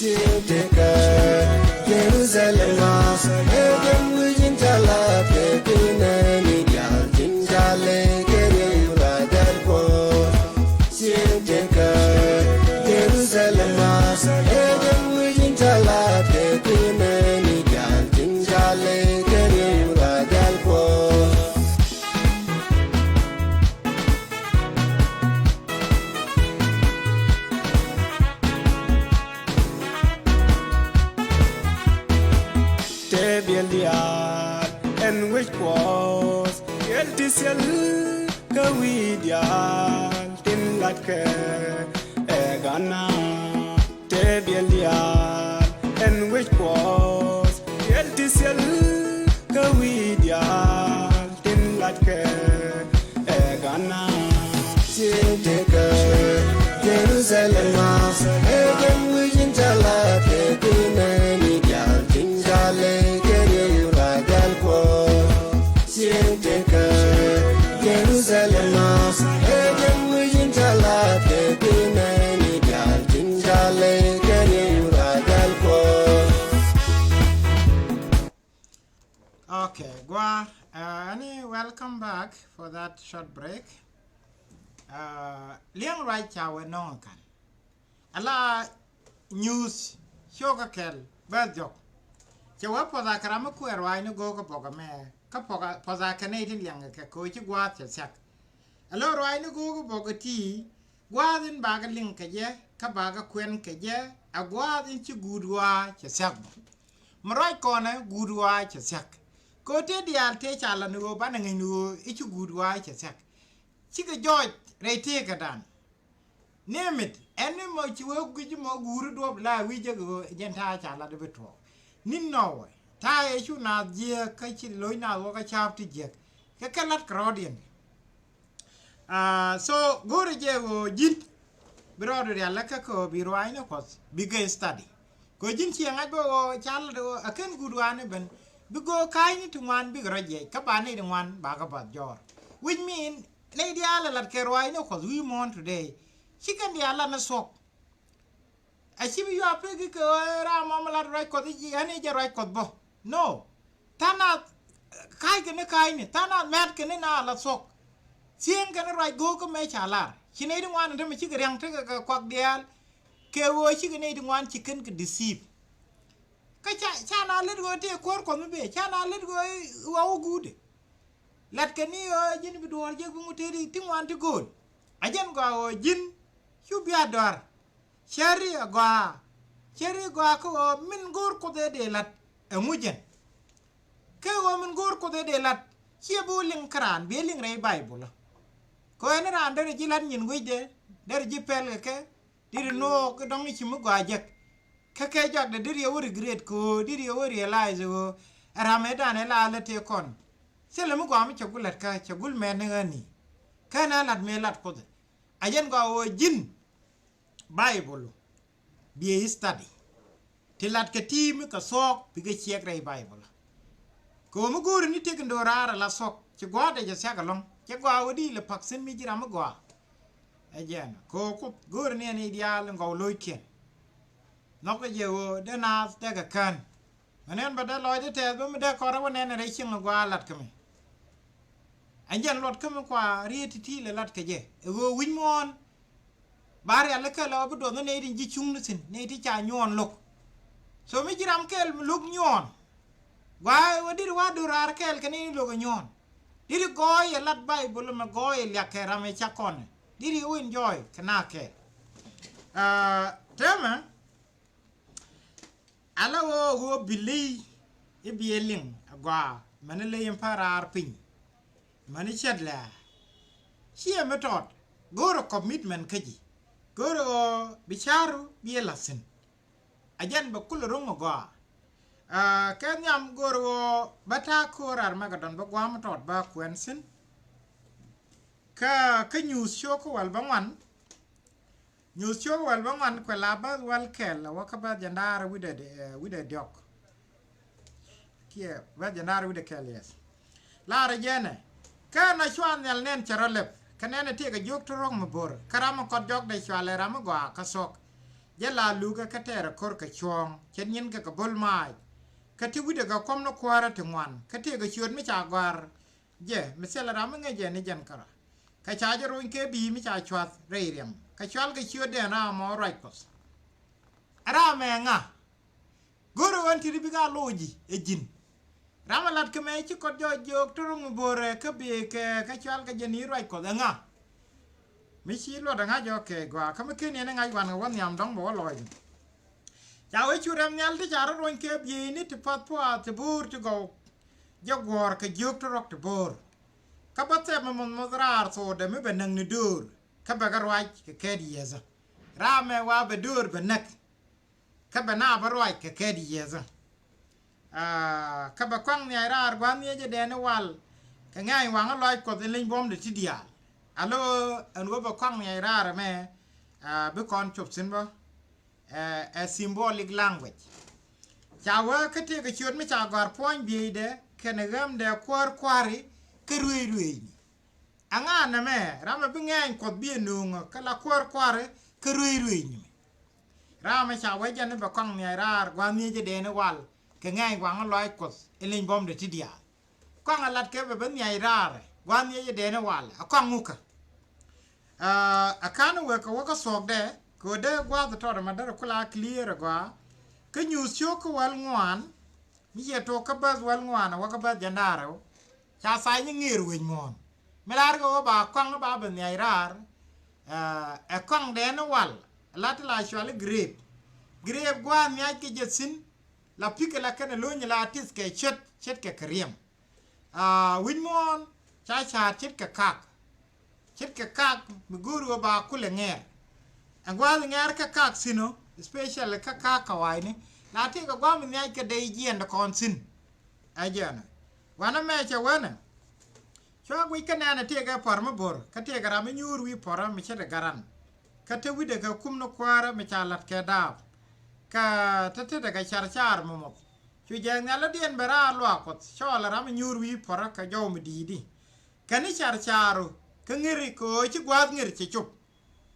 Cieŋ tekä Jerusalem a ɛ jɛn wec in ca la̱t kɛ kui̱ nɛɛni diaal tin ca lɛ kɛ riɛk in ruac dɛl kuɔth. Cieŋ tekä Jerusalem a ɛ jɛn wec in ca la̱t kɛ kui̱ nɛɛni diaal tin ca lɛ kɛ riɛk in ruac dɛl kuɔth. Tëë biɛl diaal ɛn wec kuɔth, biɛl ti thil kä wi̱i̱ diaal tin latkɛ ɛ Ghana. Tëë biɛl diaal ɛn wec kuɔth, biɛl ti thil kä wi̱i̱ diaal tin latkɛ ɛ Ghana. Cieŋ tekä Jerusalem a ɛ jɛn wec in ca la̱t kɛ kui̱ nɛɛni diaal tin ca lɛ kɛ riɛk in ruac dɛl kuɔth. Cieŋ tekä Jerusalem a ɛ jɛn wec in ca la̱t kɛ kui̱ nɛɛni diaal tin ca lɛ kɛ riɛk in ruac dɛl kuɔth. Okay, gua̱a̱, uh, ani welcome back for that short break. Uh, liɛŋ ruac ca wä nɔŋ kan. Ala news cio̱kä kɛl bä jɔk. Cɛ wä puɔth a kɛ ram mi kuɛɛr ruaacni go̱o̱k kä bɔk ɛmɛ kä puɔth a kɛ nɛy tin liɛŋkɛ kɛ koci gua̱a̱th cɛ thiak. Alo ruaacni go̱o̱k kä bɔk ɛ ti gua̱a̱th in bakɛ liŋ kɛ jɛ kä bakɛ kuɛn kɛ jɛ. A gua̱a̱th in ci guut waa cɛ thiak bä. Mi ruac kɔnɛ guut waa cɛ thiak. Kɛ ɣöö tëë diaal tëë ca la ni ɣöö banɛ ŋäc ni ɣöö i̱ ci guut waa cɛ thiak. Cikɛ jɔɔc rɛy tëëkädan. Name it, ɛn ni mɔ ci wee guic mɔ guuri duɔp la wi̱c jek ɣöö jɛn ta̱a̱ ca lat bi tuɔɔk. Ni Norway ta̱a̱ ëë cu naath jiääk kä ci lo̱c naath wä kä ca̱a̱p ti jiäk. Kɛ kɛ lat kɛ rɔɔdiɛn. Ah, so go̱o̱rɛ jɛ ɣöö ji̱n bi rɔɔdu rial lä kä kɛ ɣöö bi ruaacni kuɔth bi gɛ study. Kɛ ɣöö ji̱n ciɛ ŋa̱c bä ɣöö ca lat ɣöö a kɛn guut waani ben bi go̱o̱k ka̱a̱cni ti ŋuan bikɛ rɔ jiɛc kä ba nɛy ti ŋuan ba kɛ bath jɔɔr. Which mean Nɛy diaal ɛ lat kɛ ruaacni Kuɔth wi̱i̱ muɔ̱ɔ̱n today. Ci kɛn diaal lat ni thuɔ̱k. A ci bi yuap pek i̱ kɛ ɣöö ram mɔ mi lat ruac Kuɔth i̱ ji̱ ɣän i̱ jɛ ruac Kuɔth bä. No. Tha̱a̱ŋ nath ka̱a̱c kɛ ni ka̱a̱cni, tha̱a̱ŋ nath mɛ̈t kɛ ni na la thuɔ̱k. Thiëŋ kɛ ni ruac go̱o̱k kä mëë ca lar. Ci nɛy ti ŋuan in te mi cikɛ ria̱ŋ tekɛ kɛ kuak diaal. Kɛ ɣöö cikɛ nɛy ti ŋuan ci kɛn kɛ deceive. Kä ca, ca na lät ɣöö tëë kuäär Kuɔth mi bëë, ca na lät ɣöö i̱ ɣɔw i̱ guutdɛ. Latkɛ ni ɣöö ji̱n bi duɔ̱ɔ̱r jek bi ŋut tëëdi ti ŋuan ti gööl. A jɛn gɔaa ɣöö ji̱n cu bia dɔ̱a̱r. Cäri a gɔaa. Cäri a gɔaa kä ɣöö min go̱o̱r Kuoth ëë dee la̱t ɛŋu jɛn. Kä ɣöö min go̱o̱r Kuoth ëë dee la̱t ciɛ bi wä liŋ kä raan, bi ɛ liŋ rɛy Bayböl ɔ. Kɛ ɣöö ɛn raan derɛ ji̱ la̱t nyin wecdɛ, derɛ ji̱ pɛl kɛ kɛ, deri no̱o̱k dɔ̱ŋ i̱ ci mi gɔaa jek. Kä kɛ jɔakdɛ deri ɛ wä regret kɛ ɣöö deri ɛ wä realize ɣöö ɛ ram ëëdan ɛ la lät tëë kɔn. Thilɛ mi gɔaa mi cɛ gul la̱t kä cɛ gul mɛn ni ɣän ni. Kä nɛ la̱t mëë la̱t Kuoth. A jɛn gɔaa ɣöö ji̱n Bayböl biɛ study. Ti latkɛ ti mi kɛ thuɔ̱k bikɛ ciɛk rɛy Bayböl. Kɛ ɣöö mi go̱o̱ri ni tëk in do̱raar ala thuɔ̱k ci gua̱a̱tdɛ cɛ thiak ɛlɔ̱ŋ. Cɛ gɔaa ɣöö di lɛ pak thi̱n mi ji̱ ram mi gɔaa. Ɛ jɛn kɛ ɣöö Kuoth go̱o̱ri ni ɛn i̱ diaal in gɔw lo̱ckiɛn. Nhɔkɛ jɛ ɣöö dee naath dee kɛ kään. Mɛ nɛn bɛ dee lɔcdä tɛth bä mi dee kɔrä wä nɛn rɛy cieŋ a gɔaa lat kä mi. Ɛn jɛn luɔt kä mi kua riet ti̱ti̱ lɛ lat kɛ jɛ ɛ ɣöö wi̱c muɔ̱ɔ̱n. Ba rial ikä lɛ ɔ bi duɔth ni nɛy tin ji̱ cuŋni thi̱n nɛy ti ca nyuɔɔn lo̱k. So mi ji̱ ram kɛl mi lo̱k nyuɔɔn. Gɔaa ɛ ɣöö diri wa do̱raar kɛɛl kɛ nɛy ni lo̱k ɛ nyuɔɔn. Diri gɔɔy ɛ lat Bayböl ɛmɛ gɔɔy ɛ liak kɛ ram ɛ cak kɔn ɛ diri ɛ wä enjoy kɛ na kɛɛl. Täämɛ. Ala ɣöö ɣöö bi ley i̱ bi ɛ liŋ a gɔaa mäni ley in pa raar piny. Mäni cät lɛ ciɛ mi tɔt go̱o̱rɛ commitment kä ji̱. Go̱o̱rɛ ɣöö bi ca̱ru bi ɛ la̱th thi̱n. A jɛn bɛ kulɛ ro̱ŋ a gɔaa. Kɛ nhiam go̱o̱rɛ ɣöö bä ta̱a̱ ko̱o̱r Armagedon bä gua̱a̱m mi tɔt bä kuɛn thi̱n. Kä kä nyuuth cio̱o̱k kä wäl bä ŋuan. Nyuuth cio̱o̱k wäl bä ŋuan kuɛ la bäth wäl kɛl a wä kä bäth jɛn da̱a̱r wi̱dɛ wi̱dɛ diɔ̱k. Kiɛ bäth jɛn da̱a̱r wi̱dɛ kɛl, yes. Laarɛ jɛnɛ kä na cua nhial nɛn cɛ rɔ lɛp kä nɛn ɛ tëëk a jiök ti rɔ̱k mi bo̱r kä ram mi kɔt jɔkdɛ cua lɛ ram mi gɔaa kä thuɔ̱k. Jɛ la lukɛ kä tɛɛr a ko̱r kɛ cuɔ̱ɔ̱ŋ cɛ nyin kɛ kɛ bo̱l maac. Kä ti wi̱dɛ kɛ kuɔ̱m ni kuäärä ti ŋuan kä tëëk a ciööt mi ca gɔ̱a̱r. Jɛ mi thilɛ ram mi ŋäc jɛ ni jɛn kärɔa. Kä ca jɛ rony kɛ bi̱i̱ mi ca cua̱th rɛy riɛm kä cual kɛ ciötdɛn ram mɔ ruac Kuɔth. Ram ɛ ŋa? Go̱rɛ ɣän ti̱ti̱ bikɛ a lo̱c ji̱ ɛ ji̱n. Ram ɛ lat kɛ mɛ ci kɔt jɔɔc jiök ti ro̱ŋ mi bo̱rɛ kä bi̱i̱ kɛ kä cual kɛ jɛ ni ruac Kuɔth ɛ ŋa? Mi ci luɔt ɛ ŋa̱c ɔ kɛ gɔaa kä mi ken yɛn ɛ ŋa̱c wan kɛ wä nhiam dɔ̱ŋ bɛ wä lɔɔc. Ca wee cu rɛm nhial ti ca rɔ rony kɛ bieyni ti path puath ti bo̱o̱r ti gɔw. Jɛ guɔ̱ɔ̱r kɛ jiök ti rɔk ti bo̱o̱r. Kä bä thɛp mi muth muth raar thokdɛ mi bɛ näk ni döör kä bɛ kɛ ruac kɛ kɛɛt yiëthä. Raam mɛ wa bɛ döör bɛ näk. Kä bɛ na bä ruac kɛ kɛɛt yiëthä. Kä bɛ kɔaŋ nhiac raar gua̱a̱th nhiecä dɛɛni wal. Kɛ ŋɛ̈ny waŋä lɔc Kuɔth in leny buɔ̱mdɛ ti diaal. Alo ɛn ɣöö bɛ kɔaŋ nhiac raar ɛmɛ. Bi kɔn cop thi̱n bä. Ɛ symbolic language. Ca wee kä tëëkɛ ciöt mi ca gɔ̱a̱r puɔ̱ny bieydɛ kɛnɛ ɣämdɛ kuäär kua̱ri kä ruëëc ruëëcni. Aŋa nɛmɛ ram ɛ bi ŋɛɛny Kuɔth bi ɛ nööŋä kä la kuäär kua̱ri kä ruëëc ruëëcni. Ram ɛ ca wee jɛn ni bɛ kɔaŋ nhiac raar gua̱a̱th nhiecä dɛɛni wal kɛ ŋɛɛny waŋä lɔc Kuɔth in leny buɔ̱mdɛ ti diaal. Kɔaŋ a lat kɛ bɛ bä nhiac raarɛ gua̱a̱th nhiecä dɛɛni wal a kɔaŋ ŋukä. Ɛ ka̱n wek kɛ wä kä thuɔ̱kdɛ kɛ ɣöö dee gua̱a̱th tɔt ɛmɛ derɛ kula clear ɛ gɔaa. Kä nyuuth cio̱k kä wäl ŋuan mi ciɛ tok kä bäth wäl ŋuan ɛ wä kä bäth jɛn da̱ŋ rɛw. Ca tha̱a̱ny ni ŋeer wec muɔ̱ɔ̱n mi la̱r kɛ ɣöö ba kɔaŋ ba bɛ nhiac raar. Ɛ kɔaŋdɛn ni wal lat ti la cuali grape. Grape gua̱a̱th nhiac kɛ jɛ thi̱n. La pi̱kɛ la kɛnɛ lo̱ny la tith kɛ ce̱t ce̱tkɛ kɛ riɛm. Wi̱c muɔ̱ɔ̱n ca ca̱a̱t ce̱tkɛ kak. Ce̱tkɛ kak mi go̱o̱ri ɣöö ba kulɛ ŋɛɛr. Ɛn gua̱a̱th ŋɛɛr kä kak thi̱n ɔ especially kä kak kawayni. La tëëkɛ gua̱a̱th mi nhiac kɛ dey jiɛɛndɛ kɔn thi̱n. Ɛ jɛɛnɛ wanɛ mɛ cɛ wänɛ. Cua guic kä nɛɛnɛ tëëkɛ pɔr mi bo̱r kä tëëkɛ ram mi nyuur wi̱i̱ pɔrä mi ce̱tkɛ garan. Kä te wi̱cdɛ kɛ kum ni kuäärä mi ca la̱t kɛ daap. Kä te tetdɛ kɛ car car mi muɔth. Cu jɛ nhial i̱diɛn bɛ raar luaak Kuɔth cɔɔl ɛ ram mi nyuur wi̱i̱ pɔrä kɛ jɔw mi di̱i̱di. Kɛn i̱ car caru Kä ŋeri kɛ ɣöö ci gua̱a̱th ŋer cɛ cop.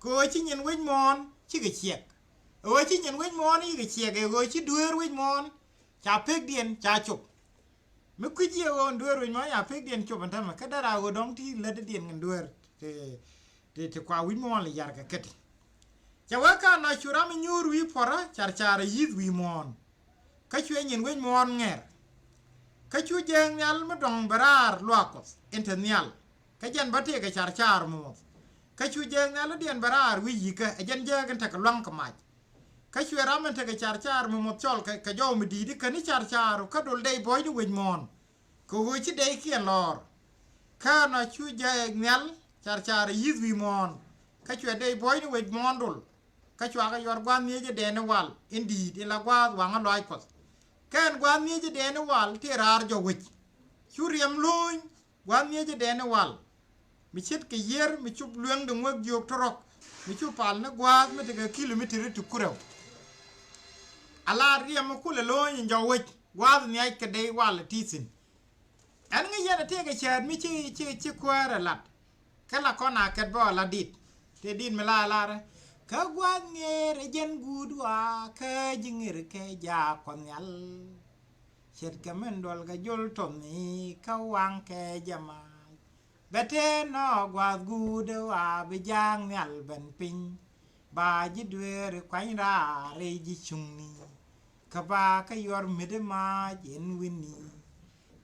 Kɛ ɣöö ci nyin wec muɔ̱ɔ̱n cikɛ ciɛk. Ɣöö ci nyin wec muɔ̱ɔ̱n cikɛ ciɛk ɛ ɣöö ci dueer wec muɔ̱ɔ̱n ca pekdiɛn ca cop. Mi kui̱c yɛ ɣöö dueer wec muɔ̱ɔ̱n ca pekdiɛn cop ɛn tämɛ kä dee raa ɣöö dɔ̱ŋ ti lätdiɛn kɛn dueer ti, ti, ti kua wi̱c muɔ̱ɔ̱n lɛ yar kɛ käti. Cɛ wee kä nɔ cu ram mi nyuur wi̱i̱ puɔ̱rä car car ɛ yi̱th wi̱i̱ muɔ̱ɔ̱n. Kä cuɛ nyin wec muɔ̱ɔ̱n ŋɛr. Kä cu jääk nhial mi dɔ̱ŋ bɛ raar luaak Kuɔth in te nhial. Kä jɛn bä tëëkɛ car car muɔ̱th. Kä cu jääk nhial i̱diɛn bɛ raar wi̱i̱ yi̱kä ɛ jɛn jääk in tekɛ lua̱ŋ kɛ mac. Kä cuɛ ram in tekɛ car car muɔ̱th cɔl kɛ, kɛ jɔw mi di̱i̱t i̱ käni car car kä dol dey buɔ̱cni wec muɔ̱ɔ̱n. Kɛ ɣöö ci deykiɛn lɔɔr. Kä nɔ cu jääk nhial car car ɛ yi̱th wi̱i̱ muɔ̱ɔ̱n. Kä cuɛ dey buɔ̱cni wec muɔ̱ɔ̱n dol. Kä cuakɛ yuɔr gua̱a̱th ŋi̱eecädɛn i̱ wal in di̱i̱t in la gua̱a̱th waŋä lɔaac Kuɔth. Kä ɛn gua̱a̱th ŋi̱eecädɛn i̱ wal tëë raar jɔw wec. Cu riɛm lo̱ny gua̱a̱th ŋi̱eecädɛn i̱ wal. Mi ce̱tkɛ yiër mi cup lueŋ di ŋuäk jiök tɔ̱rɔ̱k. Mi cup pal ni gua̱a̱th mi tekɛ kilomitɛri ti kurɛw. Ala riɛm mi kulɛ lo̱ny in jɔw wec gua̱a̱th nhiac kɛ dey wal ɛ ti thi̱n. Ɛn ŋi̱ yɛn a tëëkɛ cäät mi ci, ci, ci kuäär ɛ lat. Kä la kɔn a kɛt bä ɔ la dit. Tëë dit mi la lar. Kä gua̱a̱th ŋeer ɛ jɛn guut wa kä ji̱ ŋeer kɛ jaak Kuɔth Nhial. Ce̱tkɛ min duɔl kɛ jol to̱mi kä waŋ kɛ jɛ maac. Bɛ tëë nɔ gua̱a̱th guut ɛ wa bi jaak nhial ben piny. Ba ji̱ dueeri kuany raar rɛy ji̱ cuŋni. Kä ba kä yuɔr mi̱t i̱ maac in wi̱ni.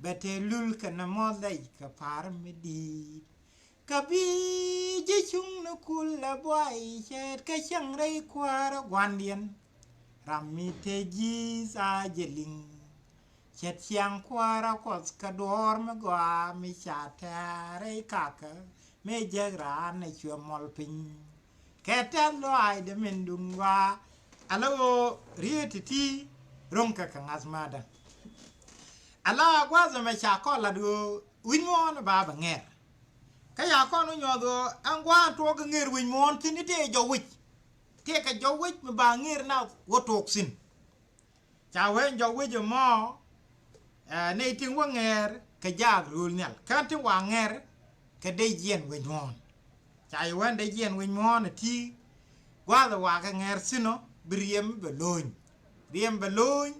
Bɛ tëë lul kɛnɛ muɔth lɛc kɛ pa̱r mi di̱i̱t. Kä bi ji̱ cuŋni kul ɛ buay ce̱tkɛ cäŋ rɛy kuäärä gua̱ndiɛn. Ram mi te ji̱th a jɛ liŋ. Ce̱t ciaŋ kuäärä Kuɔth kɛ duɔ̱ɔ̱r mi gɔaa mi ca tɛ̈r rɛy kakä mëë jek raan ɛ cuɛ mɔl piny. Kɛ tɛ̈th lɔaacdɛ min duŋ gɔaa. Ala ɣöö riet ti̱ti̱ ro̱ŋkɛ kɛ ŋa̱th määtdä. Ala gua̱a̱th ɛmɛ ca kɔn lat ɣöö wi̱c muɔ̱ɔ̱n ba bɛ ŋɛr. Kä ca kɔn wä nyuɔth ɣöö ɛn gua̱a̱th tuɔɔk kɛ ŋer wi̱c muɔ̱ɔ̱n thi̱n i̱ tëë jɔw wec. Tëëkɛ jɔw wec mi ba ŋer nath wä tuɔɔk thi̱n. Ca wee jɔw wec ɛmɔ, ɛ, nɛy tin wä ŋɛɛr kɛ jaak rööl nhial. Kä tin wa ŋɛr kɛ dee jiɛn wec muɔ̱ɔ̱n. Ca yɛ wee dee jiɛn wec muɔ̱ɔ̱n ɛ ti gua̱a̱th ɛ wa kɛ ŋɛɛr thi̱n ɔ bi riɛm bɛ lo̱ny. Riɛm bɛ lo̱ny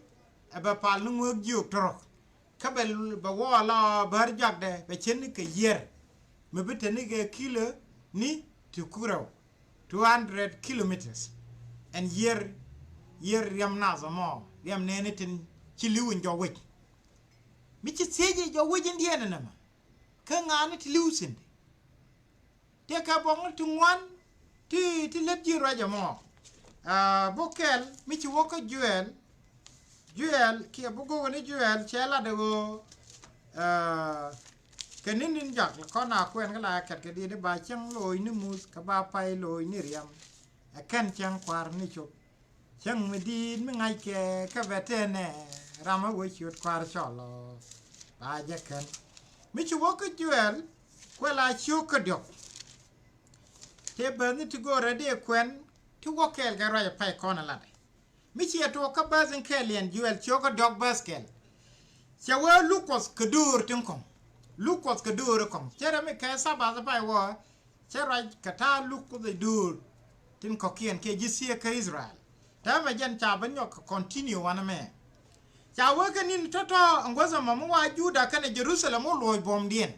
ɛ bɛ pal ni ŋuäk jiök tɔ̱rɔ̱k. Kä bɛ, bɛ wä la bär juakdɛ bɛ cen ni kɛ yiër. Mi bi te ni kɛ kilo ni ti kurɛw. Two hundred kilometers. Ɛn yiër, yiër riɛm nath ɛmɔ, riɛm nɛɛni tin ci li̱w in jɔw wec. Mi ci thiec i̱ jɔw wec in diɛn ɛn ɛmɛ. Kä ŋa̱a̱ni ti li̱w thi̱n. Tëëkɛ buɔ̱ŋni ti ŋuan ti, ti lät ji̱ ruac ɛmɔ. Aa, buk kɛl mi ci wä kä Joɛl. Joɛl kiɛ buk go̱o̱k ni Joɛl cɛ lat ɛ ɣöö, aa, kɛ ni̱n in jak kɔn a kuɛn kä la kɛt kɛ diet i̱ ba cäŋ loc ni muth kɛ ba pay loc ni riɛm. Ɛ kɛn cäŋ kua̱r ni cop. Cäŋ mi di̱i̱t mi ŋa̱ckɛ kä bɛ tënɛ ram ɛ wä ciöt kua̱r cɔl ɔ. Ba jɛ kɛn. Mi ci wä kä Joɛl kuɛ la ciök kä diɔ̱k. Tëë bäthni ti go̱o̱rä dee kuɛn ti wä kɛɛl kɛ ruac ɛ pay kɔn ɛ latdɛ. Mi ciɛ tuɔɔk kä bäth in kɛɛl yɛn Joɛl ciök kä diɔ̱k bäth kɛl. Cɛ wee luk Kuɔth kɛ döör tin kɔ̱ŋ. Luk Kuɔth kɛ döör in kɔ̱ŋ. Cɛ rɛ mi kɛ thabath pay wä. Cɛ ruac kɛ ta̱a̱ luk Kuoth ɛ döör tin kɔ̱kiɛn kiɛ ji̱ thieekä Israel. Täämɛ jɛn ca ben nyɔk kɛ continue wanɛ mɛ. Ca wee kɛ ni̱n tɔ̱tɔ̱ ɛn guäth ɛmɔ mi wa Juda kɛnɛ Jerusalem wä luɔ̱ɔ̱c buɔ̱mdiɛn.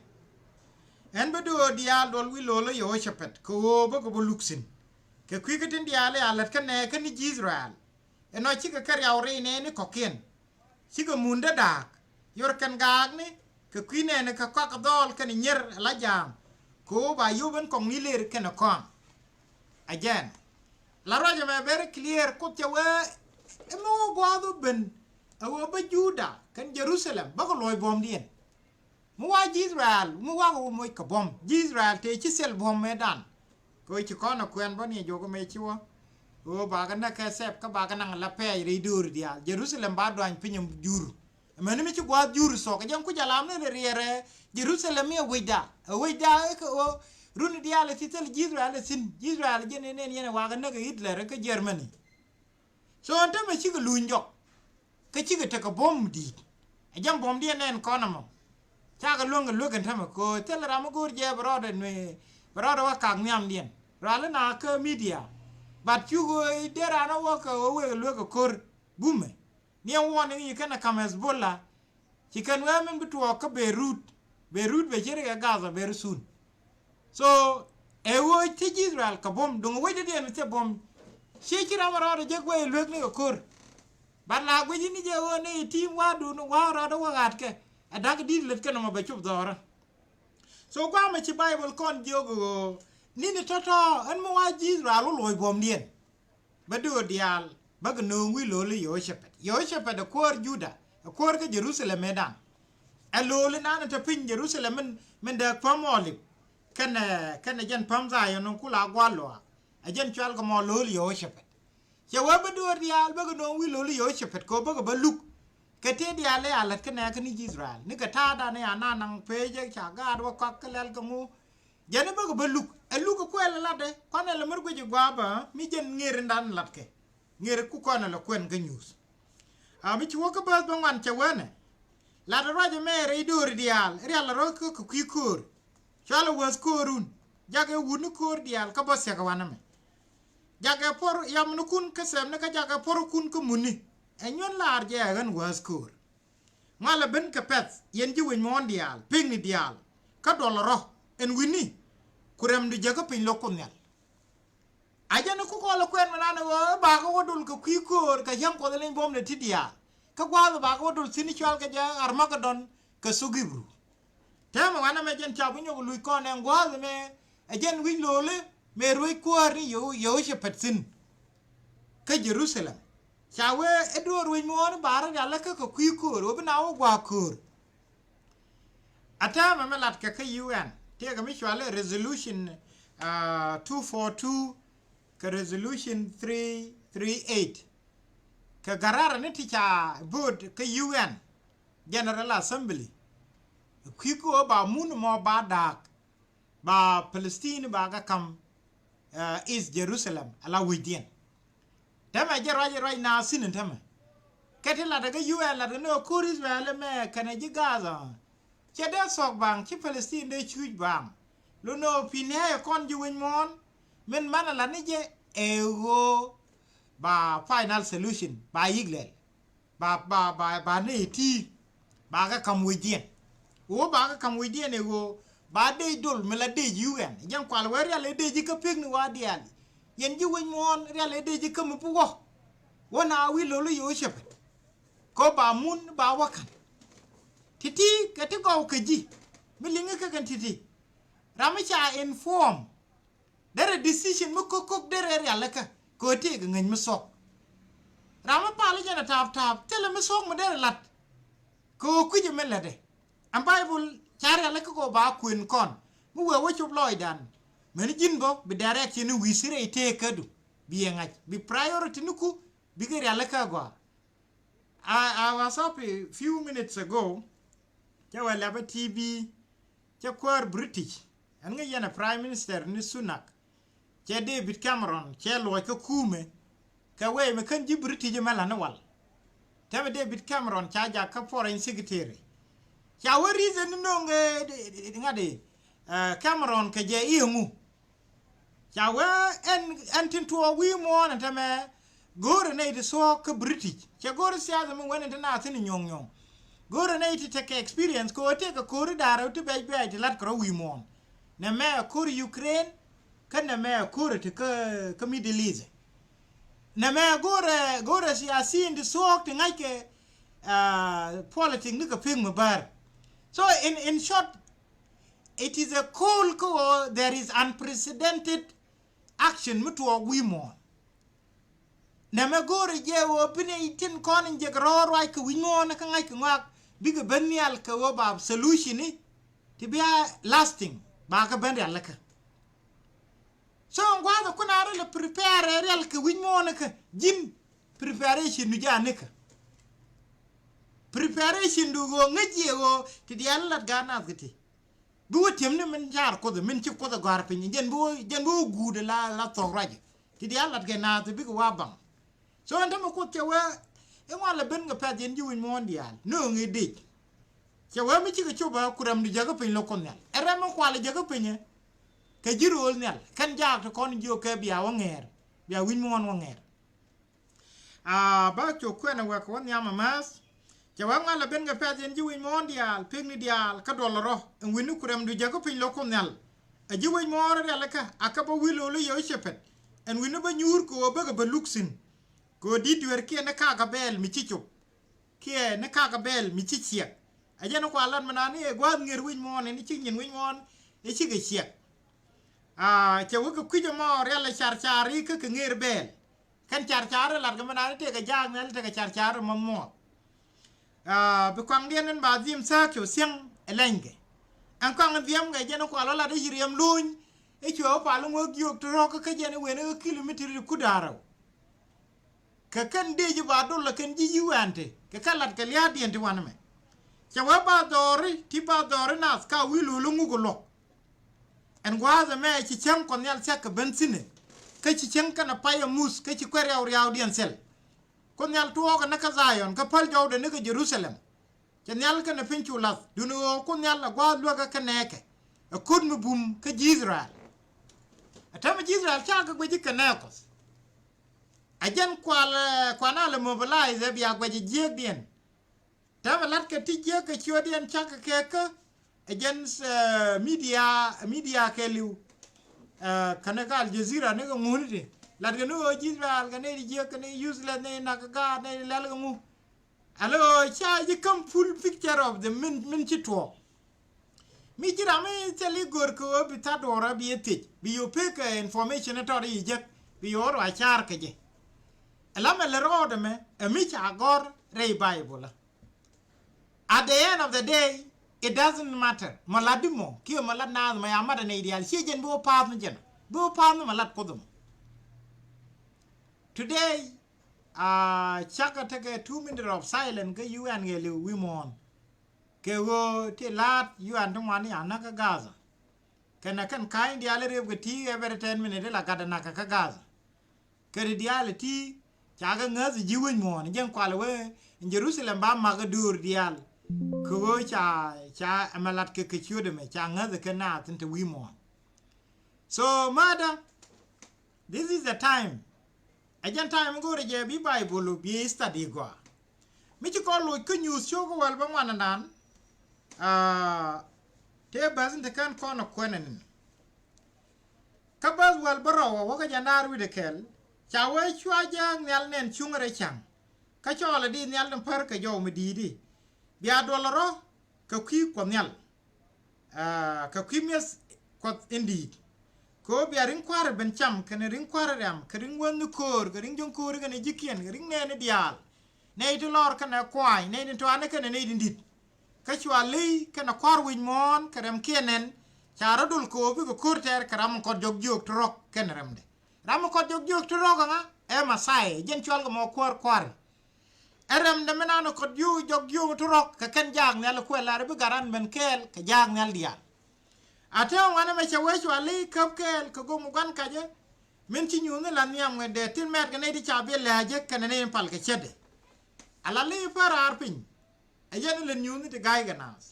Ɛn bi döör diaal duɔl wi̱i̱ lo̱l ɛ Yehocapat kɛ ɣöö bä kɛ bä luk thi̱n. Kɛ kui̱ kä tin diaal i̱ a lät kä nɛɛkä ni ji̱ Israel. Ɛnɔ cikɛ kɛ riaw rɛy nɛɛni kɔ̱kiɛn. Cikɛ mundä da̱a̱k. Yor kɛn gaakni kɛ kui̱ nɛɛni kɛ kɔak dhɔɔl kɛnɛ nyier ala ja̱a̱ŋ. Kɛ ɣöö ba yop ɛn kɔŋni lër kɛnɛ kɔaŋ. Ɛ jɛn la ruac ɛmɛ very clear Kuoth cɛ wee. Ɛmɛ wä gua̱a̱th wä ben ɛ wee bä Juda kɛn Jerusalem bäkɛ luɔ̱c buɔ̱mdiɛn. Mi wa ji̱ Israel mi wakɛ wä moc kɛ buɔ̱m ji̱ Israel tëë ci thil buɔ̱m mëëdan. Kɛ ɣöö ci kɔn ɛ kuɛn bä ni ɛ juɔk ɛmɛ ci wä. Ɣöö bakɛ näk kɛ thɛp kä bakɛ naŋ la pɛɛc rɛy dööri diaal Jerusalem ba duany piny ɛm jur. Ɛmɛni mi ci gua̱a̱th jur thuɔ̱k ɛ jɛn kuc alam ni riɛɛrɛ Jerusalem mi ɛ wecda ɛ wecda ɛ kɛ ɣöö runi diaal ɛ thi thil ji̱ Israel ɛ thi̱n ji̱ Israel ɛ jɛn ɛ nɛn yɛn ɛ wakɛ näk ɛ Hitler kä Germany. So ɛn tämɛ cikɛ luny jɔk. Kä cikɛ tekɛ buɔ̱m di̱i̱t. Ɛ jɛn buɔ̱mdiɛn nɛn kɔn ɛmɔ. Cakɛ luäŋ kɛ luäk ɛn tämɛ kɛ ɣöö thilɛ ram mi go̱o̱r jɛ bi rɔɔdɛ nuee Bɛ rɔɔdɛ wä kak nhiamdiɛn. Rali na kä media. But cuk ɣöö i̱ dee raan ɛ wä kɛ ɣöö wëë luek ɛ ko̱r gumɛ. Niɛ warning i̱ kɛnɛ ka̱m Hezbollah. Ci kɛn wee min bi tuɔɔk kä Beirut. Beirut bɛ ci rik ɛ Gaza very soon. So ɛ ɣöö thiec Israel kɛ buɔ̱m, duŋ wecdädiɛn mi thiec buɔ̱m. Ciɛ ci ram ɛ rɔɔdɛ jek wee luek ni kɛ ko̱r. But la guic ni jɛ ɣöö ni ti̱i̱m wa̱a̱dun wa̱a̱ rɔɔdɛ wä ɣa̱a̱tkɛ. Ɛ da̱k di̱t lät kɛn ɔmɔ bɛ cop dhɔɔrä. So guamɛ ci Bible kɔn jiök ɣöö ni̱ni tɔ̱tɔ̱ ɛn mi wa ji̱ Israel wä luɔ̱c buɔ̱mdiɛn. Bä do̱r diaal bäkɛ nööŋ wi̱i̱ lo̱li Yehoshaphat. Yehoshaphat ɛ kuäär Juda, ɛ kuäär kä Jerusalem ëëdan. Ɛ lo̱li nanɛ te piny Jerusalem min, min dee päm Olip. Kɛnɛ, kɛnɛ jɛn päm Dhayɔn in kula gua̱l luaak. Ɛ jɛn cual kɛ mɔ lo̱li Yehoshaphat. Cɛ wee bä duɔ̱ɔ̱r diaal bäkɛ nööŋ wi̱i̱ lo̱li Yehoshaphat kɛ ɣöö bäkɛ bä luk. Kɛ tëë diaal ëë a la̱t kä nɛɛkä ni Israel ni kɛ ta̱a̱dan ëë a na naŋ pee jɛ ca gaat wä kɔak kä lɛl kɛ ŋu. Jɛn i̱ bäkɛ bä luk ɛ luk ɛ kuɛl ɛ latdɛ kuanɛ lɛ mär guic ɛ gua̱a̱ bä mi jɛn ŋer indan latkɛ. Ŋer ku kɔn ɛ lɛ kuɛn kä nyuuth. A mi ci wä kä bäth bä ŋuan cɛ weenɛ. Lat ɛ ruac ɛmɛ rɛy do̱ri diaal rial ɛ rɔ̱ kä kɛ kui̱ köör. Cual ɛ wäth köörun jakɛ wut ni köör diaal kä bä thiäk ɛ wanɛ mɛ. Jakɛ puɔr yamnikun kä thɛmni kä jakɛ puɔrkun kä muni. Ɛ nyuɔ̱n laar jɛ ɛ ɣän wäth köör. Ŋualɛ ben kɛ pɛ̈th yɛn ji̱ wec muɔ̱ɔ̱n diaal pekni diaal. Kä duɔl rɔ̱ ɛn wi̱ni. Ku rɛmdu jäkä piny lo̱k Kuoth Nhial. A jɛn ku kɔl ɛ kuɛn mi nan ɛ ɣöö bakä wä dol kɛ kui̱ köör kɛ cäŋ Kuɔth ɛ leny buɔ̱mdɛ ti diaal. Kä gua̱a̱th bakä wä dol thi̱n cual kɛ jɛ Armagedon kɛ thok Ibru. Täämɛ wanɛ mɛ jɛn ca bi nyɔk luc kɔn ɛn gua̱a̱th ɛmɛ ɛ jɛn wi̱c lo̱li mëë ruec kuäär ni Yeho-, Yehoshaphat thi̱n. Kä Jerusalem ca wee ɛ duɔ̱ɔ̱r ruec muɔ̱ɔ̱n i̱ ba̱a̱r rialikä kɛ kui̱ köör wee bi na wä gua̱a̱k köör. A täämɛ mi latkɛ kä U N tëëkɛ mi cuali resolution, ah, two four two kɛ resolution three three eight. Kɛ gärarä ni ti ca bo̱o̱t kä U N General Assembly. Kui̱ kɛ ɣöö ba mun mɔ ba da̱a̱k ba Palestine ba kɛ ka̱m, eh, East Jerusalem ala wecdiɛn. Tämɛ jɛ ruac ruac na thi̱n tämɛ. Kɛ ti latdä kä U N latdä ni ɣöö ko̱r Israel ɛmɛ kɛnɛ ji̱ Gaza. Cɛ dee thuɔ̱k baŋ ci Palestine dee cuuc baŋ. Lo ni ɣöö pi̱n nɛɛyɛ kɔn ji̱ wec muɔ̱ɔ̱n min manɛ lat ni jɛ ɛ ɣöö ba final solution ba yik lɛl. Ba, ba, ba, ba nɛy ti ba kɛ ka̱m wecdiɛn. Ɣöö ba kɛ ka̱m wecdiɛn ɛ ɣöö ba dec dol mi la dec U N. Jɛn kual wee rial ɛ dec i̱ kä pekni wa diaal. Yɛn ji̱ wec muɔ̱ɔ̱n rial ɛ dec i̱ kä mi bi wä. Wä na wi̱i̱ lo̱l i̱ Yehoshaphat. Kɛ ɣöö ba mun ba wä ka̱n. Ti̱ti̱ kɛ ti gɔw kɛ ji̱ mi liŋi kä kɛn ti̱ti̱. Ram mi ca inform. Derɛ decision mi ko̱k ko̱k derɛ rialikä kɛ ɣöö tëëkɛ ŋäc mi thuɔ̱k. Ram mi pal i̱ jɛn a ta̱a̱p ta̱a̱p thilɛ mi thuɔ̱k mi derɛ la̱t. Kɛ ɣöö kui̱c ɛmɛ lätdɛ. Ɛn Baibol ca rialikä kɛ ɣöö ba kuën kɔn mi wëë wä cop lɔɔcdan. Mɛni ji̱n bä bi direction i̱ wi̱i̱ thirɛ i̱ tëëkädu bi yɛ ŋa̱c bi priority niku bikɛ rialikä gɔaa. I, I was happy few minutes ago. Cɛ wä lɛpä T V. Cɛ kuäär British. Ɛn ŋäc yɛn ɛ Prime Minister ni Sunak. Cɛ David Cameron cɛ luɔc kä kumɛ. Kɛ wee mi kän ji̱ British mɛ la̱t ni wal. Tɛmɛ David Cameron ca jak kä Foreign Secretary. Ca wä reason ni no̱o̱ŋ, eh, ŋa̱t i̱, eh, Cameron kɛ jɛ i̱ ɛŋu. Ca wee ɛn, ɛn tin tuɔɔk wi̱i̱ muɔ̱ɔ̱n ɛn tɛmɛ go̱o̱rɛ nɛy ti thuɔ̱ɔ̱k kä British. Cɛ go̱o̱rɛ siasa mi wen ɛn ti naath thi̱n nyuɔ̱ŋ nyuɔ̱ŋ. Go̱o̱rɛ nɛy ti tekɛ experience kɛ ɣöö tëëkɛ ko̱ri da̱a̱r rɛw ti bɛc bɛc ti la̱t kɛ rɔ wi̱i̱ muɔ̱ɔ̱n. Nɛmɛ ɛ ko̱ri Ukraine, kä nɛmɛ ɛ ko̱ri ti kä, kä Middle East. Nɛmɛ go̱o̱rɛ, go̱o̱rɛ siasin ti thuɔ̱ɔ̱k ti ŋa̱ckɛ, ah, politic ni kɛ pek mi bär. So in, in short, it is a call kä ɣöö there is unprecedented action mi tuɔɔk wi̱i̱ muɔ̱ɔ̱n. Nɛmɛ go̱o̱rɛ jɛ ɣöö bi nɛy tin kɔn in jek rɔɔr ruac kɛ wi̱c muɔ̱ɔ̱n kä ŋa̱c kɛ ŋɔak bikɛ ben nhial kɛ ɣöö ba solution i̱ ti bia lasting ba kɛ ben rialikä. So in gua̱a̱th ɛ kun a rɛl ɛ prepare rial kɛ wi̱c muɔ̱ɔ̱n kä ji̱n preparation du jaa nikä. Preparation du ɣöö ŋäc jiɛ ɣöö ti diaal lat gaat naath kɛ ti. Bi wä ti̱emni min car Kuoth min ci Kuoth ɛ gɔ̱a̱r piny jɛn bi wä, jɛn bi wä guut la, la thok ruac. Ti diaal lat kɛ naath bikɛ wa baŋ. So ɛn tämɛ Kuoth cɛ wee i̱ ŋuan lɛ ben kɛ pɛ̈th yɛn ji̱ wi̱c muɔ̱ɔ̱n diaal ni ɣöö ŋi̱i̱c dec. Cɛ wee mi cikɛ cop ɛ ku rɛmdu jäkä piny lo̱k Kuoth Nhial. Ɛ rɛm mi kual jäkä piny ɛ. Kɛ ji̱ ro̱o̱l nhial kɛn jaak ti kɔn jiök kɛ bia wä ŋɛɛr, bia wi̱c muɔ̱ɔ̱n wä ŋɛɛr. Aa, bä cok kuɛn ɛ wek kɛ wä nhiam ɛ määth. Cɛ wä ŋa̱l ɛ ben kɛ pɛ̈th yɛn ji̱ wi̱c muɔ̱ɔ̱n diaal, pekni diaal kä duɔl rɔ ɛn wi̱ni ku rɛmdu jäkä piny lo̱k Kuoth nhial. Ɛ ji̱ wi̱c muɔ̱ɔ̱n rɔ rialikä a kɛ bä wi̱i̱ lo̱o̱l i̱ Yɛ-ɣo-cɛ-pɛth ɛn wi̱ni bä nyuur kɛ ɣöö bäkɛ bä luk thi̱n. Kɛ ɣöö di̱t dueerkiɛn ni kakä bɛɛl mi ci cop kiɛ ni kakä bɛɛl mi ci ciɛk. Ɛ jɛn kua lat mi nani ɛ gua̱a̱th ŋi̱er wi̱c muɔ̱ɔ̱n ɛn i̱ ci nyin wi̱c muɔ̱ɔ̱n i̱ cikɛ ciɛk. Aa, cɛ wä kɛ kui̱c ɛmɔ rial ɛ car car i̱ kä kɛ ŋeer bɛɛl. Kɛn car car i̱ lat kɛ mi nani tëëkɛ jaak nhial tëëkɛ car car i̱ mɔth muɔɔth. Aa, bi kɔaŋdiɛn in ba dhim thääk cɛ wä thiäŋ ɛ lɛnykɛ. Ɛn kɔaŋ in dhiɛmkɛ jɛn kua lɔ lat i̱ ci riɛm luny i̱ cuɛ wä pal in wä giök ti rɔ̱k kä jɛn i̱ wen i̱ kä kilometer ti kut da̱a̱r rɛw. Kɛ kɛn dee ji̱ ba dol lɛ kɛn ji̱ yi̱ wɛn ti kɛ kɛ lat kɛ lia̱a̱diɛn ti wanɛ mɛ. Cɛ wee ba dhɔri ti ba dhɔri nath ka wi̱i̱ lo̱l iŋuk iluɔk. Ɛn gua̱a̱th ɛmɛ ci cäŋ Kuɔth Nhial thia̱k kɛ ben thi̱nɛ. Kä ci cäŋ kɛnɛ pay ɛ muth kä ci kuɛ riaw riaawdiɛn thil. Kuoth Nhial tuɔɔkɛ ni kä Dhayɔn kä päl jɔwdɛ ni kä Jɛ-ru-tha-lɛm. Cɛ nhial kɛnɛ piny cu lath duundɛ ɣöö Kuoth Nhial ɛ gua̱a̱th luäk kä kɛ nɛɛkɛ. Ɛ ko̱t mi bum kä ji̱ Ithɛrɛl. Ɛ täämɛ ji̱ Ithɛrɛl cakɛ guic i̱ kɛ nɛɛkɔth. Ɛ jɛn kual, eh, kuan a lɛ mobilize ɛ bia guɛc ɛ jiäkdiɛn. Täämɛ latkɛ ti jiäk kɛ ciötdiɛn cakɛ kɛ kä ɛ jɛn, eh, media, media kɛ li̱w. Eh, kɛnɛ kä Al Jazeera ni kɛ ŋuni ti latkɛ ni ɣöö ji̱ Ithɛrɛl kɛ nɛy ti jiäk kɛ nɛy useless nɛy nak kɛ gaat nɛy ti lɛl kɛ ŋu. Alo, ca ji̱ käm full picture of the min, min ci tuɔɔk. Mi ji̱ ram mi thil i̱ gör kɛ ɣöö bi tha̱t duɔ̱ɔ̱r a bi ɛ thiec bi yo̱ pek kɛ information i̱ tɔt i̱ jek bi yo̱ ruac ca̱a̱r kɛ jɛ. Ɛ lamɛ lɛ rɔɔdɛ mɛ ɛ mi ca gɔ̱r rɛy Bible. At the end of the day, it doesn't matter mɔ lat di mɔ kiɛ mɔ lat naath mɔ ya mat ɛ nɛy diaal ciɛ jɛn bi wä pa̱a̱th mi jɛn bi wä pa̱a̱th mi mɔ lat Kuoth mɔ. Today, aa, cakɛ tekɛ two minute of silence kä U N kɛ li̱w wi̱i̱ muɔ̱ɔ̱n. Kɛ ɣöö ti la̱a̱t U N ti ŋuan i̱ a näk kä Gaza. Kɛnɛ kɛn ka̱ny diaal i̱ rep kɛ ti̱i̱ every ten minute i̱ la gat ɛ nakä kä Gaza. Kɛ ri diaal ɛ ti̱i̱ ca kɛ ŋäth ji̱ wi̱c muɔ̱ɔ̱n jɛn kual wee in Jerusalem ba ma̱k ɛ döör diaal. Kɛ ɣöö ca, ca ɛmɛ lat kɛ kɛ ciöt ɛmɛ ca ŋäth kɛ naath in te wi̱i̱ muɔ̱ɔ̱n. So murder, this is the time. Ɛ jɛn time go̱o̱rɛ jɛ bi Bible bi study gɔaa. Mi ci kɔn loc kä Nyuuth cio̱k wäl bä ŋuandan. Aa, tëë bäth in te kän kɔn ɛ kuɛn ɛn. Kä bäth wäl bä rɔw ɛ wäkä jɛ naar wi̱cdɛ kɛl. Ca wee cua jääk nhial nɛn cuŋ rɛy ca̱ŋ. Kä cɔɔl ɛ di nhial ni pär kɛ jɔw mi di̱i̱t i̱ bia duɔl rɔ kɛ kui̱ Kuɔth Nhial. Aa, kɛ kui̱ mi̱eth Kuɔth in di̱i̱t. Kɛ ɣöö bia ri̱ŋ kua̱r ɛ ben cam kɛnɛ ri̱ŋ kua̱r ɛ riam kɛ ri̱ŋ wäth ni köör kɛ ri̱ŋ ji̱ŋ köör kɛnɛ ji̱kiɛn kɛ ri̱ŋ nɛɛni diaal. Nɛy ti lɔɔr kɛnɛ kua̱a̱ny nɛy ti tɔ̱a̱ni kɛnɛ nɛy ti di̱t. Kä cua ley kɛnɛ kua̱r wi̱c muɔ̱ɔ̱n kɛ rɛmkiɛn nɛn. Ca rɔ̱ dol kɛ ɣöö bikɛ ko̱r tɛɛr kɛ ram mi kɔt jɔk jiök ti rɔ̱k kɛnɛ rɛmdɛ. Ram mi kɔt jɔk jiök ti rɔ̱k ɛŋa ɛ Mɛthia jɛn cual kɛ mɔ kuäär kua̱ri. Ɛ rɛmdɛ mi nan kɔt jiök jɔk jiök ti rɔ̱k kɛ kɛn jaak nhial kuɛ lar bi garan ben kɛɛl kɛ jaak nhial diaal. A te ŋuan ɛmɛ cɛ wee cua ley käp kɛɛl kɛ gom gua̱n kacä. Min ci nyuuth ni la nhiam ŋuɛt dee tin mɛt kɛ nɛy ti ca bi lɛ̱a̱ jek kɛnɛ nɛy pal kɛ cätdɛ. A la ley pär raar piny. Ɛ jɛn ilɛ nyuuth ni ti ga̱ykɛ naath.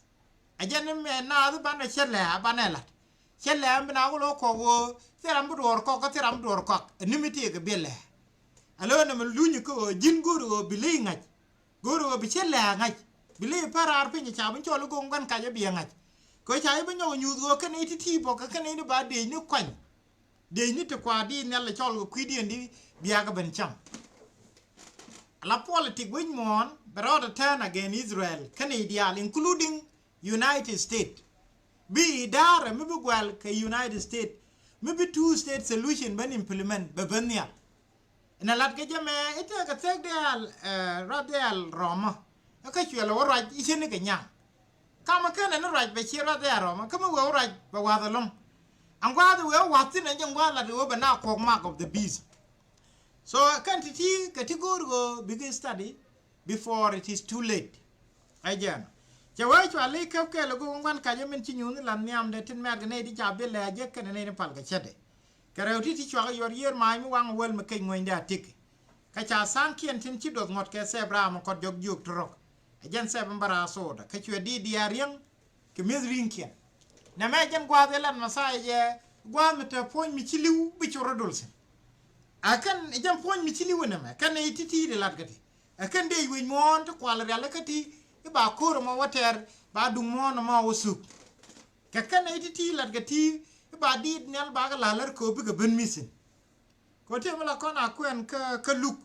Ɛ jɛn imɛ naath i̱ banɛ cɛ lɛ̱a̱ banɛ la̱t. Cɛ lɛ̱a̱ mi bi na wä lo̱ kɔk ɣöö thil ram bi duɔɔr kɔk kä thil ram bi duɔɔr kɔk ɛ ni mi tëëkɛ bi lɛ̱a̱. Ɛ lo̱ nɛmɛ luny kä ɣöö ji̱n go̱o̱ri ɣöö bi ley ŋa̱c. Go̱o̱ri ɣöö bi cɛ lɛ̱a̱ ŋa̱c bi ley pär raar piny ca bi cɔl i̱ go̱o̱ŋ gua̱n kacä bi ɛ ŋa̱c. Kɛ ɣöö ca ji̱ bi nyɔk nyuuth ɣöö kɛn i̱ ti̱ti̱ bɔk kä kɛn i̱ ni ba dëëc ni kuany. Dëëcni ti kua di nhial cɔl kɛ kui̱diɛn di biakä ben cam. Ala politik wec muɔ̱ɔ̱n bɛ rɔɔdɛ turn against Israel kɛnɛ diaal, including United States. Bi idaarɛ mi bi guɛl kɛ United States mi bi two state solution ben implement bɛ ben nhial. Inɛ lat kɛ jɛ mɛ itekɛ thek diaal, eh, ruath diaal rɔmä. Kä cuɛl wä ruac icä ni kɛ nyaŋ. Kamä kenɛ ni ruac bɛ ciɛ ruath diaal rɔmä kä mi wee wä ruac bɛ wath ɛlɔ̱ŋ. Ɛn gua̱a̱th wee wä wath thin ɛn jɛ gua̱a̱th lat wee bɛ na kuɔk mark of the beast. So kɛn ti ti kɛ ti go̱o̱r ɣöö bikɛ study before it is too late. Ɛ jɛn cɛ wee cua ley käp kɛɛl ɛ go̱o̱k ŋuan kacä min ci nyuuth ni lath nhiamdɛ tin mɛt kɛ nɛy ti ca bi lɛ̱a̱ jek kɛnɛ nɛy ni pal kɛ cätdɛ. Kɛ rɛw ti ti cuakɛ yuɔr yiër maac mi waŋ wäl mi kec ŋuɔ̱nydɛ a tëk. Kä ca tha̱a̱ŋkiɛn tin ci duɔth ŋuɔ̱t kɛ thɛp raam kɔt jɔk jiök ti rɔ̱k. Ɛ jɛn thɛp in bä raar thokdä kä cuɛ diit diaal riäŋ kɛ mi̱eth ri̱ŋkiɛn. Nɛmɛ jɛn gua̱a̱th ëë lat Mɛthia jɛ Gua̱a̱th mi te puɔ̱ny mi ci li̱w bi cor rɔ dol thi̱n. Ɛ kɛn ɛ jɛn puɔ̱ny mi ci li̱w ɛnɛmɛ kɛn ɛ ti̱ti̱ di lat kä ti. Ɛ kɛn dee wec muɔ̱ɔ̱n ti kual rial kä ti i̱ ba ko̱r ɛmɔ wä tɛr ba duŋ muɔ̱ɔ̱n ɛmɔ wä thuk. Kɛ kɛn ɛ ti̱ti̱ lat kä ti i̱ ba diit nhial ba kɛ la̱l lär kɛ ɣöö bikɛ ben mi̱thi̱n. Kɛ ɣöö tëë mi la kɔn a kuɛn kä kä Luk.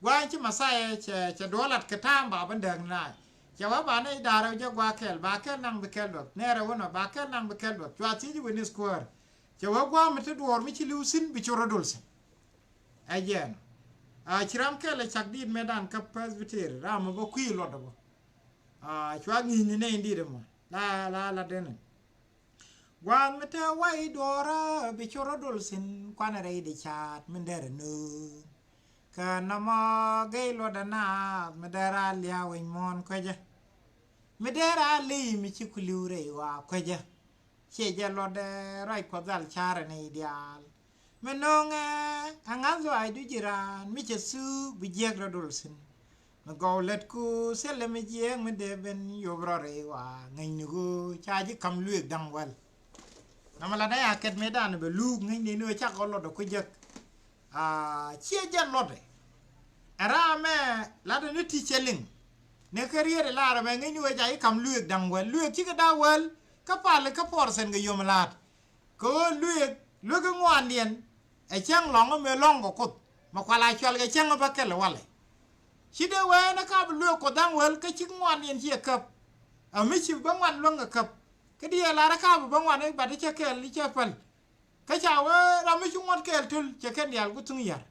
Gua̱a̱ny ci Mɛthia cɛ cɛ duɔlat kɛ ta̱a̱m ba ben dääk ni raay. Cɛ wä ba nɛy da̱rɛ jɛ gua̱a̱ kɛl ba kɛl naŋ bi kɛl duɔth nɛɛrɛ wänɔ ba kɛl naŋ bi kɛl duɔth cua thiec i̱ witness kuäär. Cɛ wä gua̱a̱ mi te duɔɔr mi ci li̱w thi̱n bi cor rɔ dol thi̱n. Ɛ jɛn a ci ram kɛl ɛ cak diit mëëdan kä Presbytery ram mi bä kui̱ luɔt ɛ bä. A cua ŋi̱i̱c ni nɛy diit ɛmɔ la la la denɛ. Gua̱a̱th mi te wa̱i̱ duɔ̱ɔ̱rä bi cor rɔ dol thi̱n kuanɛ rɛy di ca̱a̱t mi derɛ nööŋ. Kä nɔmɔ gɛy luɔtdɛ naath mi derɛ a lia̱a̱ wec muɔ̱ɔ̱n kuecä. Mi derɛ a li̱i̱ mi ci ku li̱w rɛy ɣɔaa kuecä. Ciɛ jɛ luɔtdɛ ruac Kuɔth dhal ca̱rɛ nɛy diaal. Mi no̱o̱ŋɛ ɛ ŋa̱th lɔaacdu ji̱ raan mi cɛ thuuk bi jiäk rɔ dol thi̱n. Mi gɔw lätku thilɛ mi jiääk mi dee ben yop rɔ rɛy ɣɔaa ŋäcni ɣöö ca ji̱ ka̱m luëëk da̱ŋ wäl. Nɔmɔ latdä ya kɛt mëëdan bɛ luuk ŋäcni ni ɣöö cakɔ luɔtdɛ ku jek. Aa, ciɛ jɛn luɔtdɛ. Ɛ raamɛ latdɛ ni ti cɛ liŋ. Ni kä riet ɛ lar ɛmɛ ŋäcni ɣöö ca ji̱ ka̱m luëëk da̱ŋ wäl. Luëëk cikɛ da̱ŋ wäl kä pal kä puɔr thi̱n kɛ yom la̱a̱t. Kɛ ɣöö luëëk luëk i̱ ŋuandiɛn ɛ cäŋ lɔ̱ŋ mëë lɔ̱ŋ kɛ Kuoth mɛ kual a cual kɛ cäŋ bä kɛl walɛ. Ci dee wee ni kap luëëk Kuoth da̱ŋ wäl kä cik ŋuandiɛn ci ɛ käp. Ɛ mi ci bä ŋuan luäŋ kɛ käp. Kä diɛɛl lar i̱ kap bä ŋuan i̱ bat i̱ cä kɛɛl i̱ cä päl. Kä ca wee ram mi ci ŋuɔ̱t kɛɛl töl cɛ kɛn diaal ku thuŋ yar.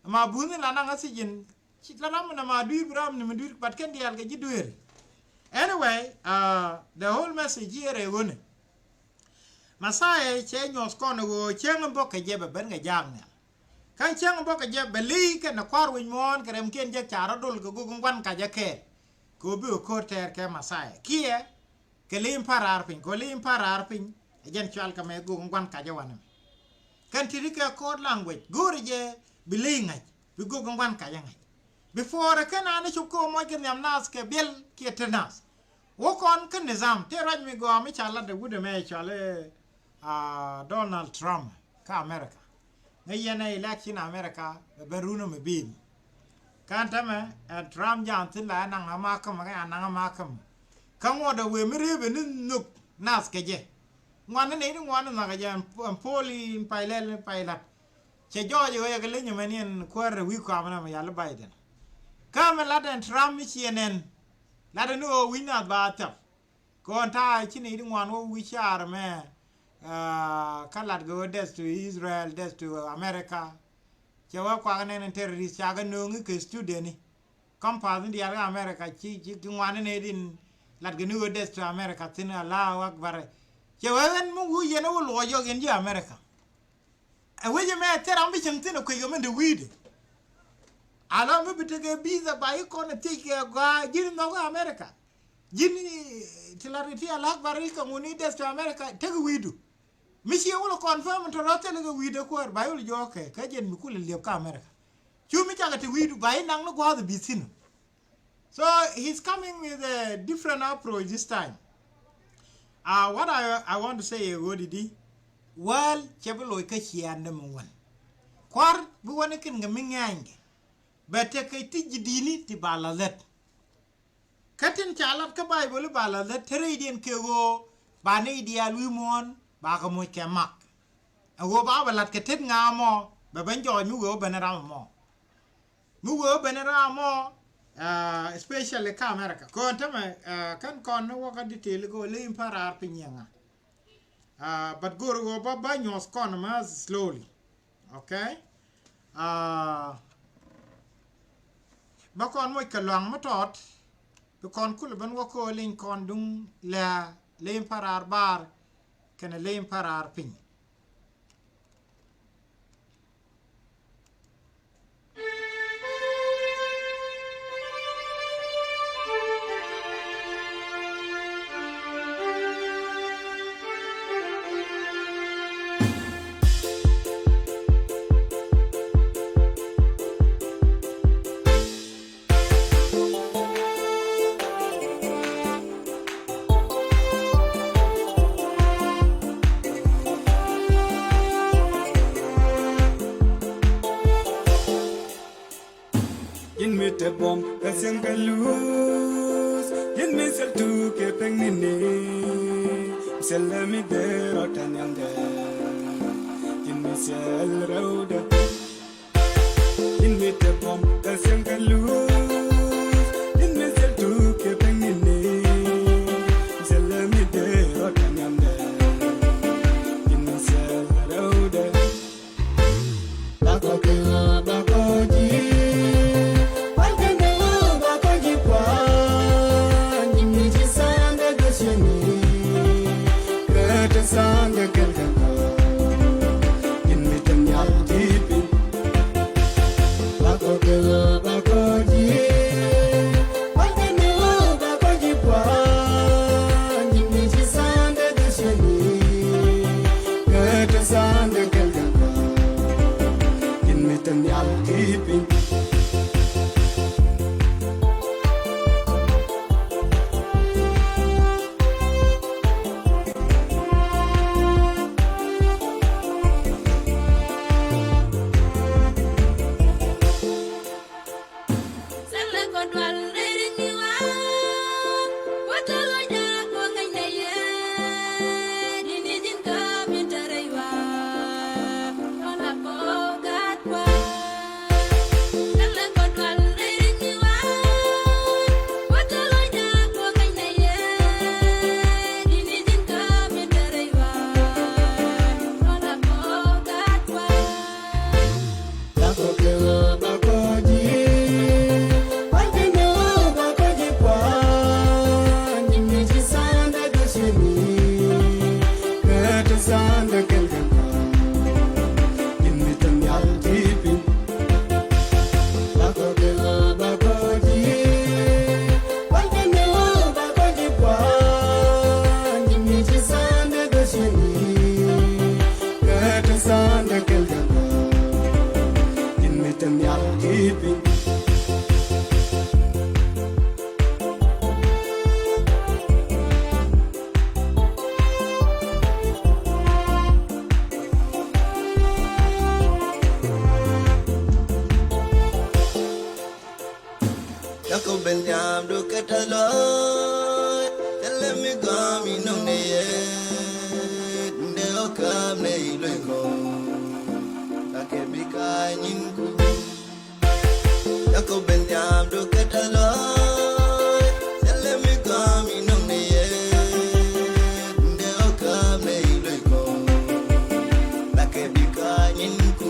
Ɛma buthni la naŋ a thiec in ci la ram mi nɔmɔ a dui̱r bi ram ni mi dui̱r bat kɛn diaal kɛ ji̱ dueeri. Anyway, uh, the whole message here ɛ ɣöö ni Mɛthia cɛ nyuɔ̱th kɔn ɣöö cäŋ in bɔk kɛ jɛ bɛ ben kɛ jaak nhial. Kä cäŋ in bɔk kɛ jɛ bɛ li̱i̱ kɛnɛ kua̱r wec muɔ̱ɔ̱n kɛ rɛmkiɛn jɛ ca rɔ dol kɛ gök in gua̱n kacä kɛɛl. Kɛ ɣöö bikɛ ko̱r tɛɛr kɛ Mɛthia kiɛ kɛ li̱i̱m pa̱raar piny kɛ ɣöö li̱i̱m pa̱raar piny. Ɛ jɛn cual kɛ mɛ gök in gua̱n kacä wanɛ mɛ. Kɛn ti̱ti̱ kɛ court language go̱o̱rɛ jɛ bi li̱i̱ ŋa̱c bi gök in gua̱n kacä ŋa̱c. Before ɛ kɛn an i̱ cop kä ɣöö muɔc kɛ nhiam naath kɛ biɛl kiɛ te naath. Wä kɔn kä nizam tëë ruac mi gɔaa mi ca lat ɛ wut ɛmɛ cɔal i̱, ah, Donald Trump kä America. Ŋäc yɛn ɛ election America bɛ ben run ɛmɛ bi̱i̱m. Kɛn täämɛ ɛ Trump ja̱a̱n thi̱n la ɛ naŋ ɛ makämä kä ɛ naŋ ɛ makämä. Kä ŋuɔ̱t ɛ wëë mi rëëp ɛ ni nhök naath kɛ jɛ. Ŋuan ni nɛy ti ŋuan ni nhɔakä jɛ ɛn poli pay lɛl pay la̱t. Cɛ jɔɔc ɛ ɣöö yɛ kɛ leny ɛmɛ ni ɛn kuäär ɛ wi̱i̱ kɔam ɛn ɛmɛ yal i̱ Biden. Kä mi lat ɛn Trump mi ciɛ nɛn. Lat ɛn ni ɣöö wi̱c naath ba thɛp. Kɔn ta̱a̱ ci nɛy ti ŋuan wä wi̱c caar ɛmɛ. Ah, kä lat kɛ ɣöö death to Israel, death to America. Cɛ wä kuak nɛn ɛn terrorist ca kɛ nööŋ i̱ kɛ student ni. Compass ni diaal kä America ci ci ki ŋuan ni nɛy tin lat kɛ ni ɣöö death to America thi̱n Allahu Akbar. Cɛ wee ɣän mi wuu yɛn ɛ wä luɔc yɔk yɛn ji̱ America. Ɛ wec ɛmɛ thil ram bi cieŋ thi̱n ɛ kuec kɛ min te wi̱i̱dɛ. Ala mi bi tekɛ visa ba i̱ kɔn ɛ thiec kɛ gɔaa ji̱n nhɔk kä America. Ji̱n ti lat kɛ ti Allahu Akbar i̱ kɛ ŋun i̱ death to America tekɛ wi̱i̱du. Mi ciɛ wul confirm tɔ̱ rɔ thilɛ kɛ wi̱i̱dɛ kuäär ba yul jɔɔk kɛ kä jɛn mi kulɛ liɛp kä America. Cu mi cakɛ te wi̱i̱du ba i̱ naŋ ni gua̱a̱th bi thi̱n. So he's coming with a different approach this time. Uh, what I, I want to say ɛ ɣöö di di wäl cɛ bi loc kä ciaaŋdɛ mi wän. Kua̱r bi wän i̱ kɛn kɛ mi ŋɛ̈ɛ̈nykɛ bɛ tekɛ ti ji̱ di̱i̱ni ti ba la lät. Kä tin ca lat kä Baibol i̱ ba la lät te rɛydiɛn kɛ ɣöö ba nɛy diaal wi̱i̱ muɔ̱ɔ̱n ba kɛ moc kɛ mak. Ɛ ɣöö ba bɛ lat kɛ tet ŋa mɔ bɛ ben jɔɔc mi wee wä ben ram mɔ. Mi wee wä ben ram mɔ, ah, especially kä America. Kɔn tämɛ, ah, kän kɔn ni wä kä detail kɛ ɣöö ley in pa̱raar piny yɛ ŋa. Ah, but go̱o̱r ɣöö bä bä nyuɔ̱th kɔn ma slowly. Okay? Ah, bä kɔn moc kɛ luaŋ mi tɔt bi kɔn kulɛ ben wä ko̱o̱l in kɔn duŋ lɛ ley in pa̱raar baar kɛnɛ ley in pa̱raar piny. Mi te buɔ̱m kɛ siɛŋ kɛ luus, yɛn mi thil tuk kɛ pek ni ni, thil mi dee rɔ tɛn yɛn dee, yɛn mi thil rɛwdɛ. Yɛn mi te buɔ̱m kɛ siɛŋ kɛ luus, yɛn mi thil tuk kɛ pek ni ni, thil mi dee rɔ tɛn yɛn dee, yɛn mi thil rɛwdɛ. Bakɔ kɛ bakɔ ji̱, bakɔ kɛ bakɔ ji̱ kua, ji̱ mi ji̱ sandɛ dɔ̱ siɛni, kɛ te sandɛ kɛl kɛ kua, ji̱ mi te nhial ji̱ piny. Bakɔ kɛ bakɔ ji̱, bakɔ kɛ bakɔ ji̱ kua, ji̱ mi ji̱ sandɛ dɔ̱ siɛni, kɛ te sandɛ kɛl kɛ kua, ji̱ mi te nhial ji̱ piny. Jacob ben nyam du kɛ tɛth lɔc, thilɛ mi gɔam inɔŋ ni yɛ, dundɛ ɣɔw kääp nɛy luɔc kɔ, la kɛ bi ka̱a̱c nyin ku. Jacob ben nyam du kɛ tɛth lɔc, thilɛ mi gɔam inɔŋ ni yɛ, dundɛ ɣɔw kääp nɛy luɔc kɔ, la kɛ bi ka̱a̱c nyin ku.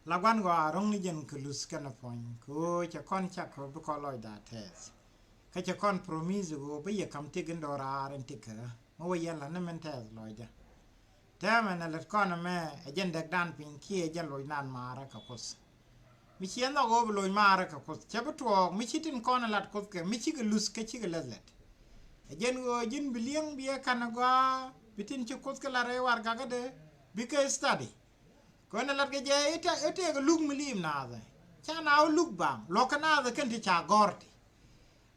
La gua̱n gɔaa, ro̱ŋ ni jɛn kɛ luth kɛnɛ puɔ̱ny, kɛ ɣöö cɛ kɔn cak kɛ ɣöö bi kɔn lɔcda tɛth. Kä cɛ kɔn promise ɣöö bi yɛ ka̱m tëk in dɔ̱ra̱ raar in tëk kɛ ɣä, mi wä yɛn la ni min tɛth lɔcdä. Täämɛ nɛ lät kɔn ɛmɛ ɛ jɛn däkdan piny kiɛ ɛ jɛn locdan maarä kɛ Kuoth. Mi ciɛ nhɔk ɣöö bi loc maarä kɛ Kuoth, cɛ bi tuɔɔk mi ci tin kɔn ɛ lat Kuoth kɛ, mi cikɛ luth kä cikɛ läth lät. Ɛ jɛn ɣöö ji̱n bi li̱eŋ bi ɛ ka̱n ɛ gɔaa, bi tin ci Kuoth kɛ lat rɛy warɛgakädɛ, bikɛ study. Kɔn ɛ lat kɛ jɛ i̱ tɛ, i̱ tëëkɛ luk mi li̱i̱m naath ɛ. Ca naath wä luk baŋ, luɔ̱k kɛ naath ɛ kɛn ti ca gɔ̱r ti.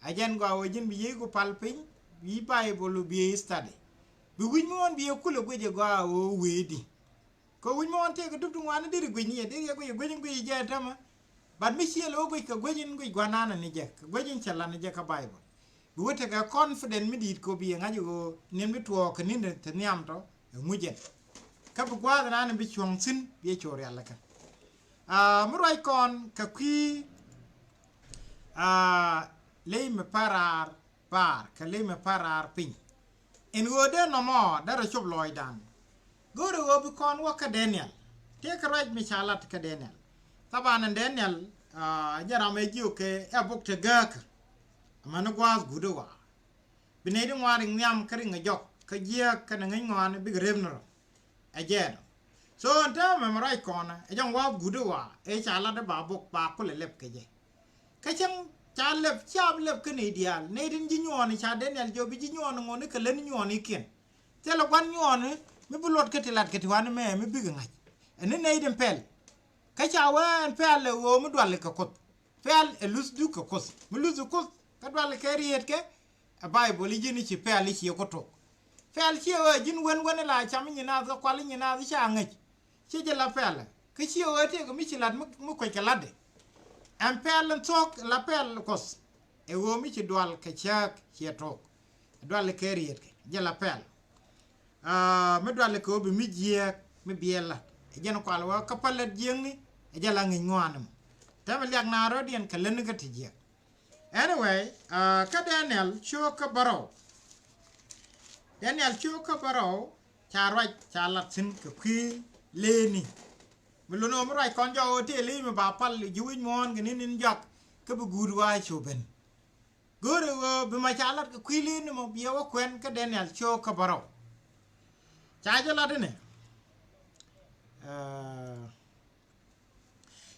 Ɛ jɛn gɔaa ɣöö ji̱n bi yiëëku pal piny, bi Baibol bi ɛ study. Bi wi̱c mi ɣɔn bi ɛ kulɛ guic ɛ gɔaa ɣöö wëëdi. Kɛ wi̱c mi ɣɔn tëëkɛ dup ti ŋuan i̱ deri guic ni yɛ, deri yɛ guic ɛ guic in guic ɛ jɛ täämɛ. But mi ciɛ lo̱k guic kɛ guic in guic gua̱nan ni jɛ, kɛ guic in cɛ lan ni jɛ kä Baibol. Bi wä tekɛ confident mi di̱i̱t kɛ bi yɛ ŋa̱c ɣöö ni̱n bi tuɔɔk kɛ ni̱n te nhiam tɔ ɛ ŋuc ɛn. Kä bi gua̱a̱th ɛnan bi cuɔ̱ŋ thi̱n bi ɛ cor rial ɛ kɛn. Aa, mi ruac kɔn kɛ kui̱, aa, ley mi pa̱raar, pa̱a̱r kɛ ley mi pa̱raar piny. Ɛn ɣöö dee nɔmɔ derɛ cop lɔɔcdan. Go̱o̱rɛ ɣöö bi kɔn wä kä Daniel. Tëëkɛ ruac mi ca lat kä Daniel. Thaban ɛn Daniel, aa, jɛ ram ɛ jiök kɛ ɛ bok te gääkä. Amäni gua̱a̱th guut ɛ wa̱a̱. Bi nɛy ti ŋuan riŋ nhiam kä riŋ ɛ jɔk, kä jiääk kɛnɛ ŋäc ŋɔaani bikɛ rep ni rɔ. Ɛ jɛɛn ɔ. So ɛn täämɛ mɛ ruac kɔnɛ ɛ jɛn wa guut i̱ wa ëë ca lat i̱ ba bok ba kulɛ lɛp kɛ jɛ. Kä cäŋ ca lɛp, ca lɛp kä nɛy diaal, nɛy tin ji̱ nyuɔɔni ca Daniel jɔp i̱ ji̱ nyuɔɔni ŋuɔ̱ni kɛ lät nyuɔɔnikiɛn. Thilɛ gua̱n nyuɔɔni mi bi luɔt kä ti lat kɛ ti wanɛ mɛ mi bikɛ ŋa̱c. Ɛn ni nɛy tin pɛl. Kä ca wee ɛn pɛl ɛ ɣöö mi duali kɛ Kuoth. Pɛl ɛ luth duk kɛ Kuoth. Mi luth Kuoth kä duali kɛ rietkɛ. Ɛ Baibol i̱ ji̱n i̱ ci pɛl i̱ ci ku tok. Pɛl ciɛ ɣöö ji̱n wen wen ila cam i̱ nyin naath kä kual i̱ nyin naath i̱ ca ŋäc. Ciɛ jɛ la pɛl kä ciɛ ɣöö tëëkɛ mi ci lat mi, mi kuec kɛ latdɛ. Ɛn pɛl in thuɔ̱k la pɛl Kuɔth. Ɛ ɣöö mi ci dual kɛ cääk ciɛ tok. Ɛ dual kɛ rietkɛ jɛ la pɛl. Aa, mi dual kɛ ɣöö bi mi jiääk mi biɛl lat. Ɛ jɛn kual wä kä pälät jiäkni ɛ jɛ la ŋi̱c ŋuan ɛmɔ. Täämɛ liak naath rɔ̱diɛn kɛ lätni kä ti jiäk. Anyway, aa, kä Daniel cio̱o̱k kä bärɔw. Daniel cio̱o̱k kä bärɔw ca ruac ca lat thi̱n kɛ kui̱ leeni. Mi lun ɣöö mi ruac kɔn jɔk ɣöö tëë leeni mi ba pal ji̱ wi̱c muɔ̱ɔ̱n kɛ ni̱n in jɔak kä bi guut wa̱a̱ cu ben. Go̱o̱ri ɣöö bi ma ca lat kɛ kui̱ leeni mɔ bi ɛ wä kuɛn kä Daniel cio̱o̱k kä bärɔw. Ca jɛ lat inɛ. Aa,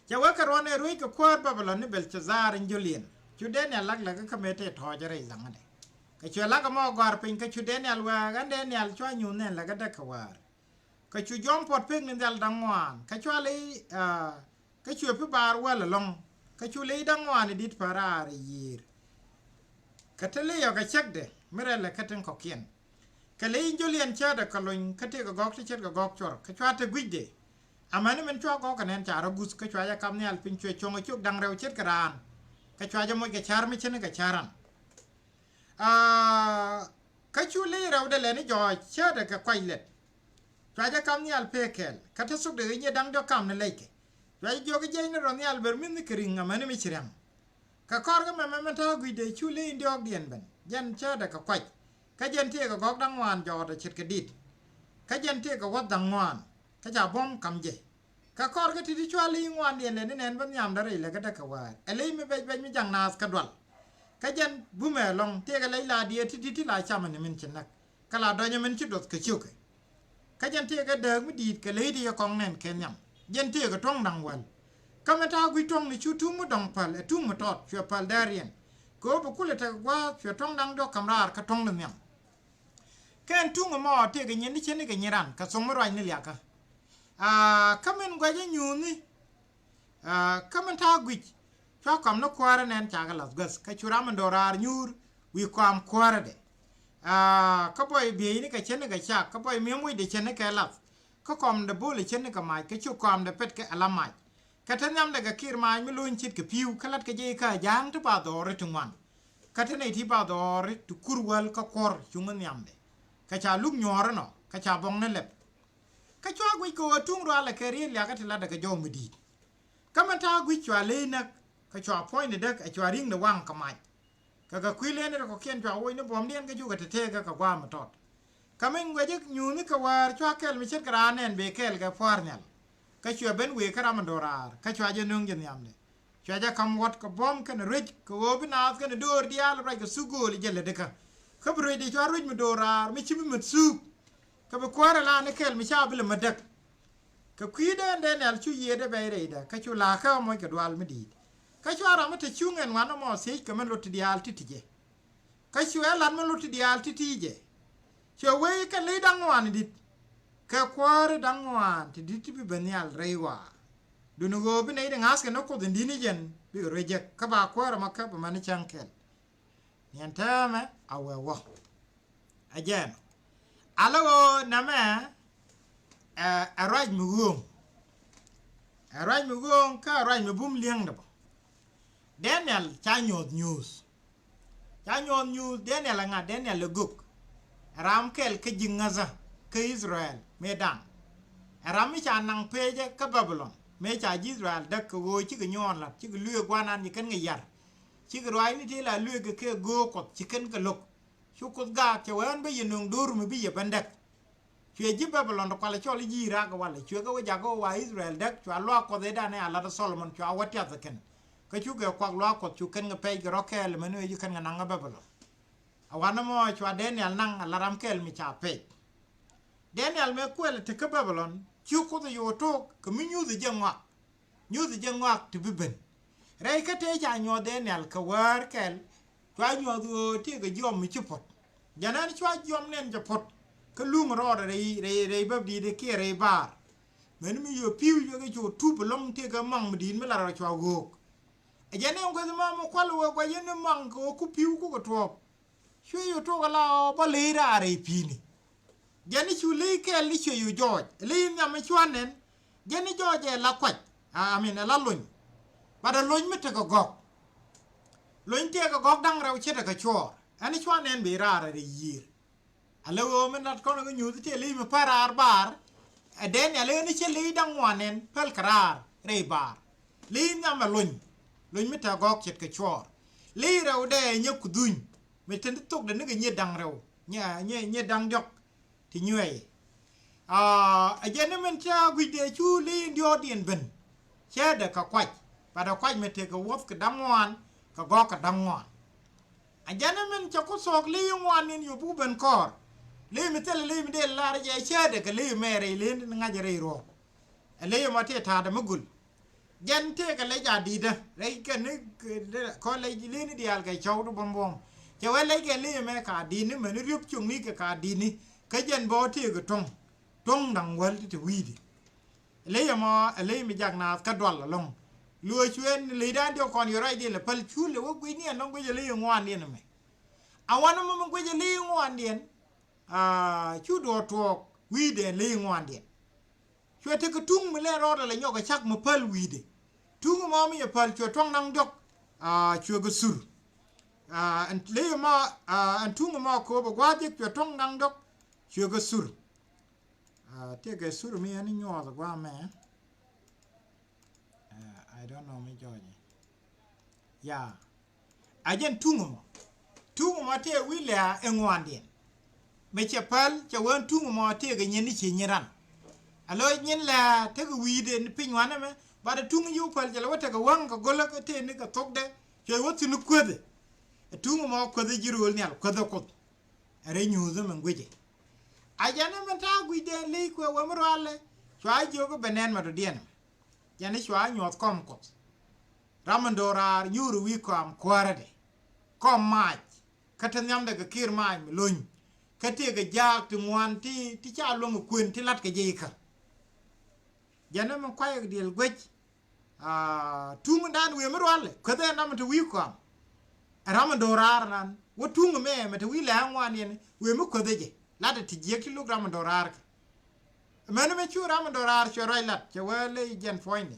Cɛ wee kɛ ruɔ̱n ɛ ruec kɛ kuäär Babilɔn ni Bɛlcazar in jɔliɛn. Cu Daniel lak lak kä mëë tëë tɔ̱ɔ̱c rɛy laŋädɛ. Kɛ cuɛ lak ɛmɔ gɔ̱a̱r piny kä cu Daniel wee ɣän Daniel cua nyuuth nɛn lak kä däk kɛ wäär. Kɛ cu jɔm puɔt pek ni nhial da̱ŋ ŋuan kä cua ley, aa, kä cuɛ pi baar wäl ɛlɔ̱ŋ. Kä cu ley da̱ŋ ŋuan i̱ di̱t päl raar i̱ yiëër. Kä te ley ɔ kɛ cäkdɛ mi rɛl ɛ kä tin kɔ̱kiɛn. Kɛ ley in jɔliɛn cäätdɛ kɛ lony kä tëëkɛ gɔ̱k ti ce̱tkɛ gɔ̱k cuɔr kä cua te gui̱cdɛ. Amäni min cua gɔ̱k kɛ nɛn ca rɔ guth kä cua jɛ kap nhial piny cuɛ cuɔ̱ŋ ɛ ciök da̱ŋ rɛw ce̱tkɛ raan. Kä cua jɛ moc kɛ ca̱r mi ce̱tnikɛ ca̱r ran. Aa, kä cu ley rɛwdɛ lɛni jɔɔc cäätdɛ kɛ kuac lɛt. Cua jɛ kap nhial pek kɛɛl kä te thokdɛ ɣi̱c ni da̱ŋ diɔ̱k kam ni lɛckɛ. Cua jɛ jiök i̱ jiɛcni rɔ nhial ber mi̱thni kɛ ri̱ŋ amäni mi ci ria̱ŋ. Kɛ kɔr kä mɛmɛ min ta̱a̱ gui̱cdɛ cu ley in diɔ̱ɔ̱kdiɛn ben jɛn cäätdɛ kɛ kuac. Kä jɛn tëëkɛ gɔ̱k da̱ŋ ŋuan jɔɔtdɛ ce̱tkɛ di̱t. Kä jɛn tëëkɛ wäth da̱ŋ ŋuan kä ca buɔ̱m ka̱m jɛ. Kä kɔr kä ti̱ti̱ cua ley ŋuandiɛn lɛ ni nɛn bä nhiamdä rɛy lɛ kä däk kɛ wäär ɛ ley mi bɛc bɛc mi ja̱ŋ naath kä dual. Kä jɛn bumɛ ɛlɔ̱ŋ tëëkɛ lɛc la diɛɛr ti̱ti̱ ti la camɛ ni min ci näk. Kä la dɔ̱nyɛ min ci duɔth kɛ ciökɛ. Kä jɛn tëëkɛ dääk mi di̱i̱t kɛ ley ti yɛ kɔŋ nɛn kɛ nhiam. Jɛn tëëkɛ tuɔ̱ŋ da̱ŋ wäl. Kä mi ta̱a̱ gui̱c tuɔ̱ŋni cu tuŋ mi dɔ̱ŋ päl ɛ tuŋ mi tɔt cuɛ päl dääriɛn. Kɛ ɣöö bi kulɛ tek gua̱a̱th cuɛ tuɔ̱ŋ da̱ŋ diɔ̱k ka̱m raar kä tuɔ̱ŋ ni nhiam. Kɛn tuŋ ɛmɔ tëëkɛ nyin ni cänikɛ nyin ran kɛ thoŋ mi ruac ni liakä. Aa, kä min guɛcä nyuuthni. Aa, kä min ta̱a̱ guic cua kɔm ni kuäärä nɛn cakɛ lath guäth kä cu ram in do̱raar nyuur wi̱i̱ kɔam kuäärädɛ. Aa, kä bɔy bieyni kɛ cänikɛ cak kä bɔy mi̱em wecdɛ cänikɛ lath. Kä kɔmdɛ bo̱o̱lɛ cänikɛ mac kä cu kɔamdɛ petkɛ ala mac. Kä te nhiamdɛ kɛ kir maac mi lo̱ny ce̱tkɛ pi̱w kä latkɛ jɛ ikä ja̱a̱ŋ ti ba dhɔɔri ti ŋuan. Kä te nɛy ti ba dhɔɔri ti kur wäl kä kuɔr cuŋä nhiamdɛ. Kä ca luk nyuɔɔri nɔ kä ca buɔ̱ŋni lɛp. Kä cua guic kɛ ɣöö tuŋ rualɛ kɛ riet liakä ti latdɛ kɛ jɔw mi di̱i̱t. Kä min ta̱a̱ guic cua ley näk kä cua puɔ̱ny ni däk ɛ cua ri̱ŋ ni waŋ kɛ mac. Kɛ kɛ kui̱ lëëni rɛ kɔ̱kiɛn cua woc ni buɔ̱mdiɛn kä cukɛ te teekä kɛ gua̱a̱ mi tɔt. Kä min guɛcä nyuuthni kɛ wäär cua kɛl mi ce̱tkɛ raan nɛn bëë kɛɛl kɛ pua̱a̱r nhial. Kä cuɛ ben wëë kä ram in do̱raar kä cua jɛ nöŋ jɛ nhiamdɛ. Cua jɛ ka̱m wuɔ̱t kɛ buɔ̱m kɛnɛ ruec kɛ ɣöö bi naath kɛnɛ döör diaal ruac kɛ thuk gööl jɛ lätdi kä. Kä bi ruecdɛ cua ruec mi do̱raar mi ci mi mät thuuk. Kä bi kuäärɛ la ni kɛl mi ca bi lɛ mädäk. Kɛ kui̱dɛ ɛn Daniel cu yiëëdɛ bɛy rɛydɛ kä cu la̱a̱kä moc kɛ dual mi di̱i̱t. Kä cua ram mi te cuŋ ɛn wan ɛmɔ thiec kɛ min lot ti diaal ti ti jɛ. Kä cuɛ lat mi lot ti diaal ti ti jɛ. Cuɛ wee kɛ ley da̱ŋ ŋuan di̱t. Kɛ kuääri da̱ŋ ŋuan ti di̱t ti bi ben nhial rɛy waa. Duni ɣöö bi nɛy ti ŋa̱thkɛ ni Kuoth in di̱t ni jɛn bikɛ ruec jek kä ba kuäär ɛmɔ käp ɛmɛ ni cäŋ kɛl. Niɛn täämɛ a wee wä. Ɛ jɛn ala ɣöö nɛmɛ ɛ, ɛ ruac mi ɣööŋ. Ɛ ruac mi ɣööŋ kä ɛ ruac mi bum li̱eŋdɛ bä. Daniel ca nyuɔ̱th nyuuth. Ca nyuɔ̱th nyuuth Daniel ɛ ŋa̱? Daniel ɛ gök. Ɛ ram kɛl kä ji̱ ŋäthä kä Israel mëë da̱ŋ. Ɛ ram mi ca naŋ pecä kä Babilɔn mëë ca ji̱ Israel däk kɛ ɣöö cikɛ nyuɔ̱ɔ̱n la̱t cikɛ luëëk gua̱nan ci kɛn kɛ yar. Cikɛ ruaacni tëë la luëëk kɛ kɛ göök Kuɔth ci kɛn kɛ lo̱k. Cu Kuoth gaak cɛ wee ɣän bä yɛ nöŋ do̱r mi bi yɛ ben däk. Cuɛ ji̱ Babilɔn ti kualɛ cɔl i̱ ji̱ Irak walɛ cuɛ kɛ wä jakä wä wa Israel däk cua luaak Kuɔth ëëdan ɛ a lat ɛ Solomon cua wä tiath ɛ kɛn. Kä cukɛ kuak luaak Kuɔth cu kɛn kɛ pɛc kɛ rɔ kɛɛl mɛn wee ji̱ kɛn kɛ naŋ ɛ Babilɔn. A wanɛ mɔ cua Daniel naŋ a la ram kɛɛl mi ca pɛc. Daniel mëë kuɛl ɛ te kä Babilɔn Ci Kuoth ɛ yo̱o̱ tok kɛ mi nyuuth ɛ jɛ ŋɔak. Nyuuth ɛ jɛ ŋɔak ti bi ben. Rɛy kä tëë ca nyuɔth Daniel kɛ wäär kɛl. Cua nyuɔth ɣöö tëëkɛ jiɔam mi ci puɔ̱t. Jɛn ɛn cua jiɔam nɛn jɛ puɔ̱t. Kä luŋ rɔɔdɛ rɛy, rɛy, rɛy bäp di̱i̱t kiɛ rɛy baar. Mɛn mi yio̱ pi̱w yio̱ kɛ cu tup ɛlɔ̱ŋ tëëkɛ maŋ mi di̱i̱t mi lat rɔ cua ɣöök. Ɛ jɛn ɛn guäth ma mi kual wee guac yɛn ni maŋ kɛ wä ku pi̱w ku kɛ tuɔɔk. Cuɛ yio̱ tok ala ɔ bä ley raar rɛy pi̱i̱ni. Jɛn i̱ cu ley kɛɛl i̱ cuɛ yio̱ jɔɔc. Ley nhiam i̱ cuan nɛn. Jɛn i̱ jɔɔc ɛ la kuac. I mean, ɛ la lony. Bat ɛ lony mi tekɛ gɔ̱k. Lony tekɛ gɔ̱k da̱ŋ rɛw ce̱t ɛ kɛ cuɔɔr. Ɛn i̱ cuan nɛn bi raar rɛy yiër. Alɛ ɣöö min lat kɔn kä nyuuth ti ley mi päl raar baar. Ɛ Daniel ɣän i̱ cɛ ley da̱ŋ ŋuan nɛn päl kɛ raar rɛy baar. Ley nhiam ɛ lony. Lony mi tekɛ gɔ̱k ce̱t kɛ cuɔɔr. Ley rɛw dɛ ɛ nyɛ kudhuny. Mi te ni thok dɛ ni kɛ nyiet da̱ŋ rɛw, nyiet, nyiet, nyiet da̱ŋ diɔ̱k ti nyuɛɛy. Aa, ɛ jɛn ni min ca guic dee cu ley in diɔ̱ɔ̱kdiɛn ben. Cäätdɛ kɛ kuac, bat ɛ kuac mi tekɛ wuɔ̱th kɛ da̱ŋ ŋuan, kɛ gɔ̱k kɛ da̱ŋ ŋuan. Ɛ jɛn ni min ca ku thuɔ̱k ley in ŋuan in yop ku ben kɔɔr. Ley mi thilɛ ley mi dee lar jɛ cäätdɛ kɛ ley mɛ rɛy ley in ŋa̱c rɛy ruɔ̱ɔ̱k. Ɛ ley mɔ tëë ta̱a̱dɛ mi gul. Jɛn tëëkɛ lec a di̱i̱dä rɛy kɛn ni kɔ lec li̱i̱ni diaal kɛ cɔw ti buɔ̱m buɔ̱m. Cɛ wee lec kɛ li̱i̱ mɛ ka di̱i̱ni mɛn ni riöp cuŋni kɛ ka di̱i̱ni. Kä jɛn bä tëëkɛ tuɔ̱ŋ tuɔ̱ŋ da̱ŋ wäl ti te wi̱i̱di. Lec ɛmɔ ɛ lec mi jak naath kä dual ɛlɔ̱ŋ. Luɔ̱c cuɛn lec da̱a̱n diɔ̱k kɔn yɛ ruacdiɛn lɛ päl cu lɛ wä gui̱cni ɛnɔŋ gui̱c ɛ lec ŋuandiɛn ɛmɛ. A wanɛ mɔ mi gui̱c ɛ lec ŋuandiɛn. Aa, cu duɔɔk tuɔɔk wi̱i̱dɛ ley ŋuandiɛn. Cuɛ tekɛ tuŋ mi lɛn rɔɔdɛ lɛ nyɔk ɛ cak mi päl wi̱i̱dɛ. Tuŋ mɔ mi yɛ päl cuɛ tuɔ̱ŋ naŋ diɔ̱k. Aa, cuɛ kɛ sur. Aa, ɛn ley mɔ, aa, ɛn tuŋ mɔ ko̱o̱p ɛ gua̱a̱th jek cuɛ tuɔ̱ŋ naŋ diɔ̱k. Cuɛ kɛ sur. Aa, tekɛ sur mi ɛn i̱ nyuɔɔth ɛ gua̱a̱mɛ. Aa, I don't know mi jɔɔcɛ. Ya. A jɛn tuŋ mɔ. Tuŋ mɔ tëë wi̱i̱ lɛ ɛ ŋuandiɛn. Mɛ cɛ päl cɛ wee tuŋ mɔ tëë kɛ nyin ni ci nyin ran. A lo̱c nyin lɛ tekɛ wi̱i̱dɛ ni piny wanɛ mɛ. Bat a tuŋ yiw päl cɛ lɛ wä tekɛ wäŋ kɛ go̱lä kä tëë ni kɛ thokdɛ. Cuɛ wä thi̱n kuäthɛ. Ɛ tuŋ mɔ kuäthɛ ji̱ ro̱o̱l nhial kuäthɛ Kuoth. Ɛ rɛy nyuuthä mɛ guicɛ. A jɛn ni mɛ ta̱a̱ guicdɛ ley kuɛ wä mi rualɛ. Cua jiök i̱ bɛ nɛn mɛ dɔ̱diɛn mɛ. Jɛn i̱ cua nyuɔth kɔm Kuɔth. Ram in do̱raar nyuuri wi̱i̱ kɔam kuäärädɛ. Kɔm mac. Kä te nhiamdɛ kɛ ki̱i̱r mac mi lony. Kä tëëkɛ jaak ti ŋuan ti, ti ca luäŋ kɛ kuën ti la̱t kɛ jɛ ikä. Jɛn ɛmɛ kuayɛ diɛl guec. Aa, tuŋdan wëë mi rualɛ kuäthɛ ɛn ram in te wi̱i̱ kɔam. Ɛ ram in do̱raar nan wä tuŋ mɛ mɛ te wi̱i̱ lɛ ŋuan yɛn wëë mi kuäthɛ jɛ. La̱tdɛ ti jiäk ti luk ram in do̱raar kɛ. Mɛn mi cu ram in do̱raar cuɛ ruac lat cɛ wee ley jɛn puɔ̱nyni.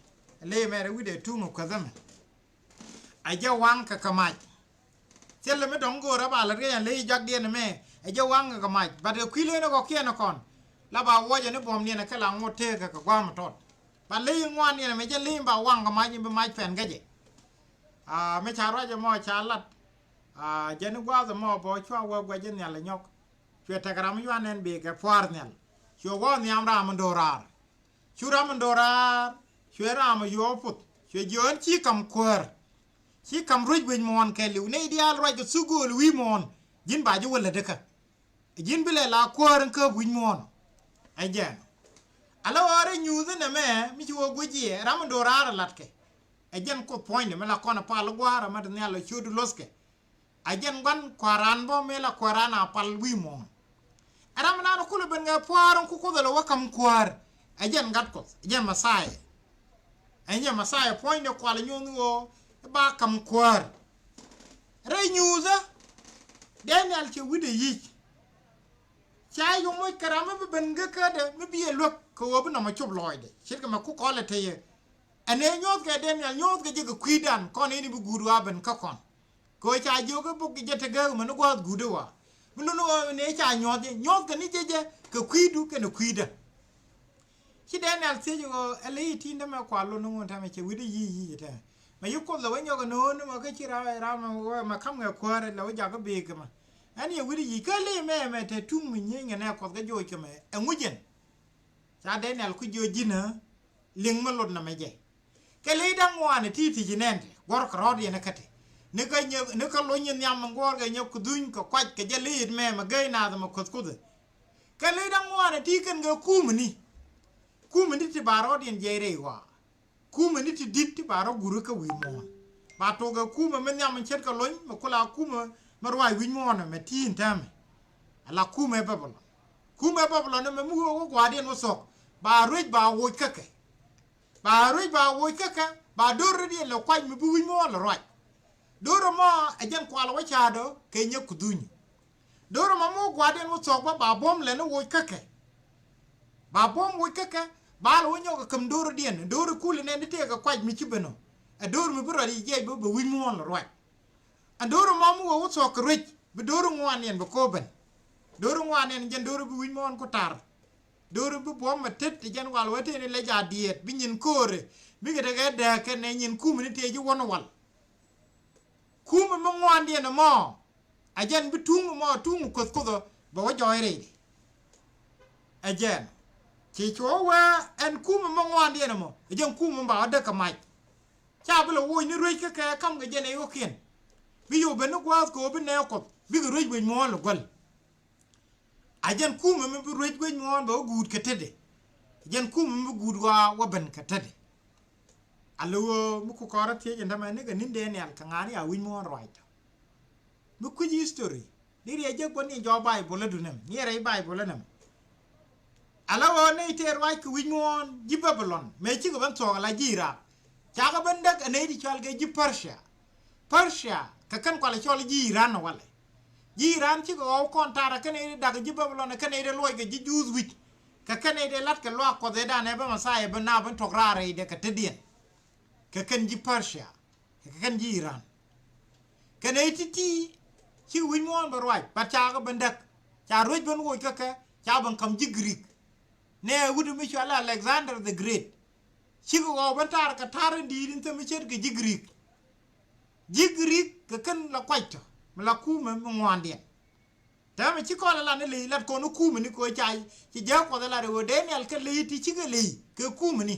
Ley mɛ rɛ wi̱cdɛ tuŋ ɛ kuäthä mɛ. A jɛ waŋ kɛ kɛ mac. Thilɛ mi dɔ̱ŋ go̱o̱rä ba lät kɛ yɛn ley jakdiɛn mɛ. A jɛ waŋ kɛ kɛ mac. Bat kɛ kui̱ len ɛ kɔkiɛn ɛ kɔn. La ba wuɔcɛ ni buɔ̱mdiɛn ɛ kɛ la ŋot tëëkɛ kɛ gua̱a̱m ɛ tɔt. Bat ley ŋuandiɛn mɛ jɛn ley ba waŋ kɛ mac in bi mac pɛn kä jɛ. A mi ca ruac ɛmɔ ca lat. A jɛn i̱ gua̱a̱th ɛmɔ bä cua wee guɛc in nhial ɛ nyɔk. Cuɛ tɛk ram yuan ɛn bikɛ pua̱a̱r nhial. Cuɛ wä nhiam ram in do̱raar. Cu ram in do̱raar cuɛ ram in yuɔɔk puth cuɛ jiɔɔn ci kam kuäär. Ci kam ruec wec muɔ̱ɔ̱n kɛɛliw nɛy diaal ruac kɛ thuk gööl wi̱i̱ muɔ̱ɔ̱n. Ji̱n ba ji̱ wä lätdä kä. Ɛ ji̱n bi lɛ la kuäär in kääp wi̱c muɔ̱ɔ̱n. Ɛ jɛn ala ɣɔr ɛ nyuuth in ɛmɛ mi ci wä guic yɛ ram in do̱raar ɛ latkɛ. Ɛ jɛn Kuoth puɔ̱nydɛ mi la kɔn ɛ pal i̱ gua̱a̱r ɛmɛ ti nhial ɛ ciötdu lo̱thkɛ. A jɛn gua̱n kua̱ran bä mëë la kua̱ran a pal wi̱i̱ muɔ̱ɔ̱n. Ɛ ram nan kulɛ ben kɛ pua̱a̱r in ku Kuoth ɛ lɛ wä ka̱m kuäär. Ɛ jɛn gat Kuɔth ɛ jɛn Mɛthia. Ɛ jɛn Mɛthia puɔ̱nydɛ kual ɛ nyuɔ̱th ɣöö ɛ ba ka̱m kuäär. Rɛy nyuuthä Daniel cɛ wi̱cdɛ yic. Ca yɛ moc kɛ ram mi bi ben gekädɛ mi bi ɛ luäk kɛ ɣöö bi nɔmɔ cop lɔɔcdɛ ce̱tkɛ mɛ ku kɔlɛ te yɛ. Ɛn ëë nyuɔ̱thkɛ Daniel nyuɔ̱thkɛ jɛ kɛ kui̱dan kɔn in bi guut wa ben kä kɔn. Kɛ ɣöö ca jiök i̱ buk jɛ te gääk mɛn i̱ gua̱a̱th guut i̱ wa. Mi lun ɣöö ni ca nyuɔ̱th jɛ nyuɔ̱thkɛ ni jɛ jɛ kɛ kui̱du kɛnɛ kui̱dä. Ci Daniel thiec ɣöö ɛ ley i̱ ti̱n te mɛ kual lun i̱ ŋun tɛmɛ cɛ wi̱t i̱ yi̱i̱ yi̱i̱ tɛmɛ. Mɛ yi Kuoth lɛ wä nyɔk ɛ no̱o̱n ni mɛ kä ci ram ram mɛ ka̱m ŋɛ kuäär lɛ wä jak i̱ bi̱i̱k mɛ. Ɛn yɛ wi̱t i̱ yi̱i̱ kä ley mɛ mɛ te tuŋ mi nyieny ŋɛ nɛ Kuɔth kä joc kɛ mɛ ɛ ŋucɛn. Ca Daniel ku jiö ji̱n ɣä liŋ mi lot nɔmɛ jɛ. Kɛ ley da̱ŋ ŋuan ɛ ti ti ji̱ nɛn ti guɔ̱r kɛ rɔ̱ɔ̱t yɛn kä ti. Ni kä nyɛ ni kä lo̱ny nhiam mi guɔ̱ɔ̱r kɛ nyɛ kudhuny kɛ kuac kɛ jɛ li̱i̱t mɛ mɛ gey naath mɛ kuäth kuthɛ. Kɛ ley da̱ŋ ŋuan ɛ ti kɛn kɛ kumä ni. Kumɛ ni ti ba rɔɔdiɛn jiɛc rɛy ɣɔaa. Kumɛ ni ti di̱t ti ba rɔ guri kä wi̱i̱ muɔ̱ɔ̱n. Ba tokɛ kumɛ mi nhiam mi ce̱tkɛ lony mi kula kumɛ mi ruac wi̱c muɔ̱ɔ̱n ɛmɛ ti in täämɛ. Ala kumɛ Babilɔn. Kumɛ Babilɔn ɛmɛ mi wee wä gua̱a̱rdiɛn wä thuɔ̱k. Ba ruec ba woc kä kɛ. Ba ruec ba woc kä kɛ ba do̱r rɔ̱diɛn lɛ kuac mi bi wi̱c muɔ̱ɔ̱n lɛ ruac. Do̱r ɛmɔ ɛ jɛn kual wä ca̱a̱dɔ kɛ nyɛ kudhuny. Do̱r ɛmɔ mi wä gua̱a̱rdiɛn wä thuɔ̱k bä ba buɔ̱m lɛ ni woc kä kɛ. Ba buɔ̱m woc kä kɛ ba lɛ wä nyɔk ɛ käm do̱r rɔ̱diɛn do̱r ɛ kul ɛ nɛn ti tëëk ɛ kuac mi ci ben ɔ. Ɛ do̱r mi bi ruac i̱ jiɛc bä bɛ wi̱c muɔ̱ɔ̱n lɛ ruac. Ɛn do̱r ɛmɔ mi wä wä thuɔ̱k kɛ ruec bi do̱r ŋuandiɛn bɛ ko̱o̱p ben. Do̱r ŋuandiɛn jɛn do̱r bi wi̱c muɔ̱ɔ̱n ku tar. Do̱r bi buɔ̱m ɛ tet ti jɛn wal wä tëë ni lec a diɛɛt bi nyin ko̱o̱rɛ. Bikɛ tekɛ dääk kɛn ɛ nyin kumɛ ni tëë ji̱ wän wal. Kumɛ mi ŋuandiɛn ɛmɔ. Ɛ jɛn bi tuŋ ɛmɔ tuŋ kuoth kuoth ɔ bɛ wä jɔɔc rɛydi. Ɛ jɛn ci cuɔ wee ɛn kumɛ mi ŋuandiɛn ɛmɔ ɛ jɛn kumɛ ba wä däk kɛ mac. Ca bi lɛ woc ni ruec kä kɛ kam kɛ jɛn ɛ ɣökiɛn. Bi yo̱o̱ ben ni gua̱a̱th kɛ ɣöö bi nɛɛk kuɔth bikɛ ruec wec muɔ̱ɔ̱n lɛ guäl. A jɛn kumɛ mi bi ruec wec muɔ̱ɔ̱n bɛ wä guut kɛ tetdɛ. A jɛn kumɛ mi bi guut wa wä ben kɛ tetdɛ. A lo̱ ɣöö mi ku kɔrä thiec in tämɛ nikɛ ni̱n Daniel kɛ ŋa̱a̱n ya wi̱c muɔ̱ɔ̱n ruac tɔ. Mi kui̱c history ni riɛc jek bä ni jɔɔk Baibol adun ɛm ni rɛy Baibol ɛn ɛm. A la ɣöö nɛy tëë ruac kɛ wi̱c muɔ̱ɔ̱n ji̱ Babilɔn mëë cikɛ ben thuɔ̱k ala ji̱ Irak. Cakɛ ben däk ɛ nɛy ti cɔal kɛ ji̱ Persia. Persia kɛ kɛn kualɛ cɔl ji̱ Iran ɛ walɛ. Ji̱ Iran cikɛ ɣɔw kɔn ta̱a̱r ɛ kɛn nɛy ti dak ji̱ Babilɔn ɛ kɛn nɛy ti luɔc kɛ ji̱ Juudh wi̱c. Kɛ kɛn nɛy ti lat kɛ luaak kuɔth ëëdan ɛ bä Mɛthia ben na ben tuɔ̱k raar rɛydɛ kɛ tetdiɛn. Kɛ kɛn ji̱ Persia kɛ kɛn ji̱ Iran. Kɛn ɛ ti̱ti̱ ci wi̱c muɔ̱ɔ̱n bɛ ruac bat ca kɛ ben däk. Ca ruec ben woc kä kɛ ca ben ka̱m ji̱ Greek. Nɛ wut mi cual Alexander the Great. Cikɛ ɣɔw ben ta̱a̱r kɛ ta̱a̱r in di̱i̱t in thämi ce̱tkɛ ji̱ Greek. Ji̱ Greek kɛ kɛn la kuac tɔ mi la kumɛ mi ŋuandiɛn. Täämɛ ci kɔn ɛ lat ni ley lat kɔn ni kumɛ ni kɛ ɣöö ca ci jääk kuɔth ɛ lat ɛ ɣöö Daniel kɛ ley ti cikɛ ley kɛ kumɛ ni.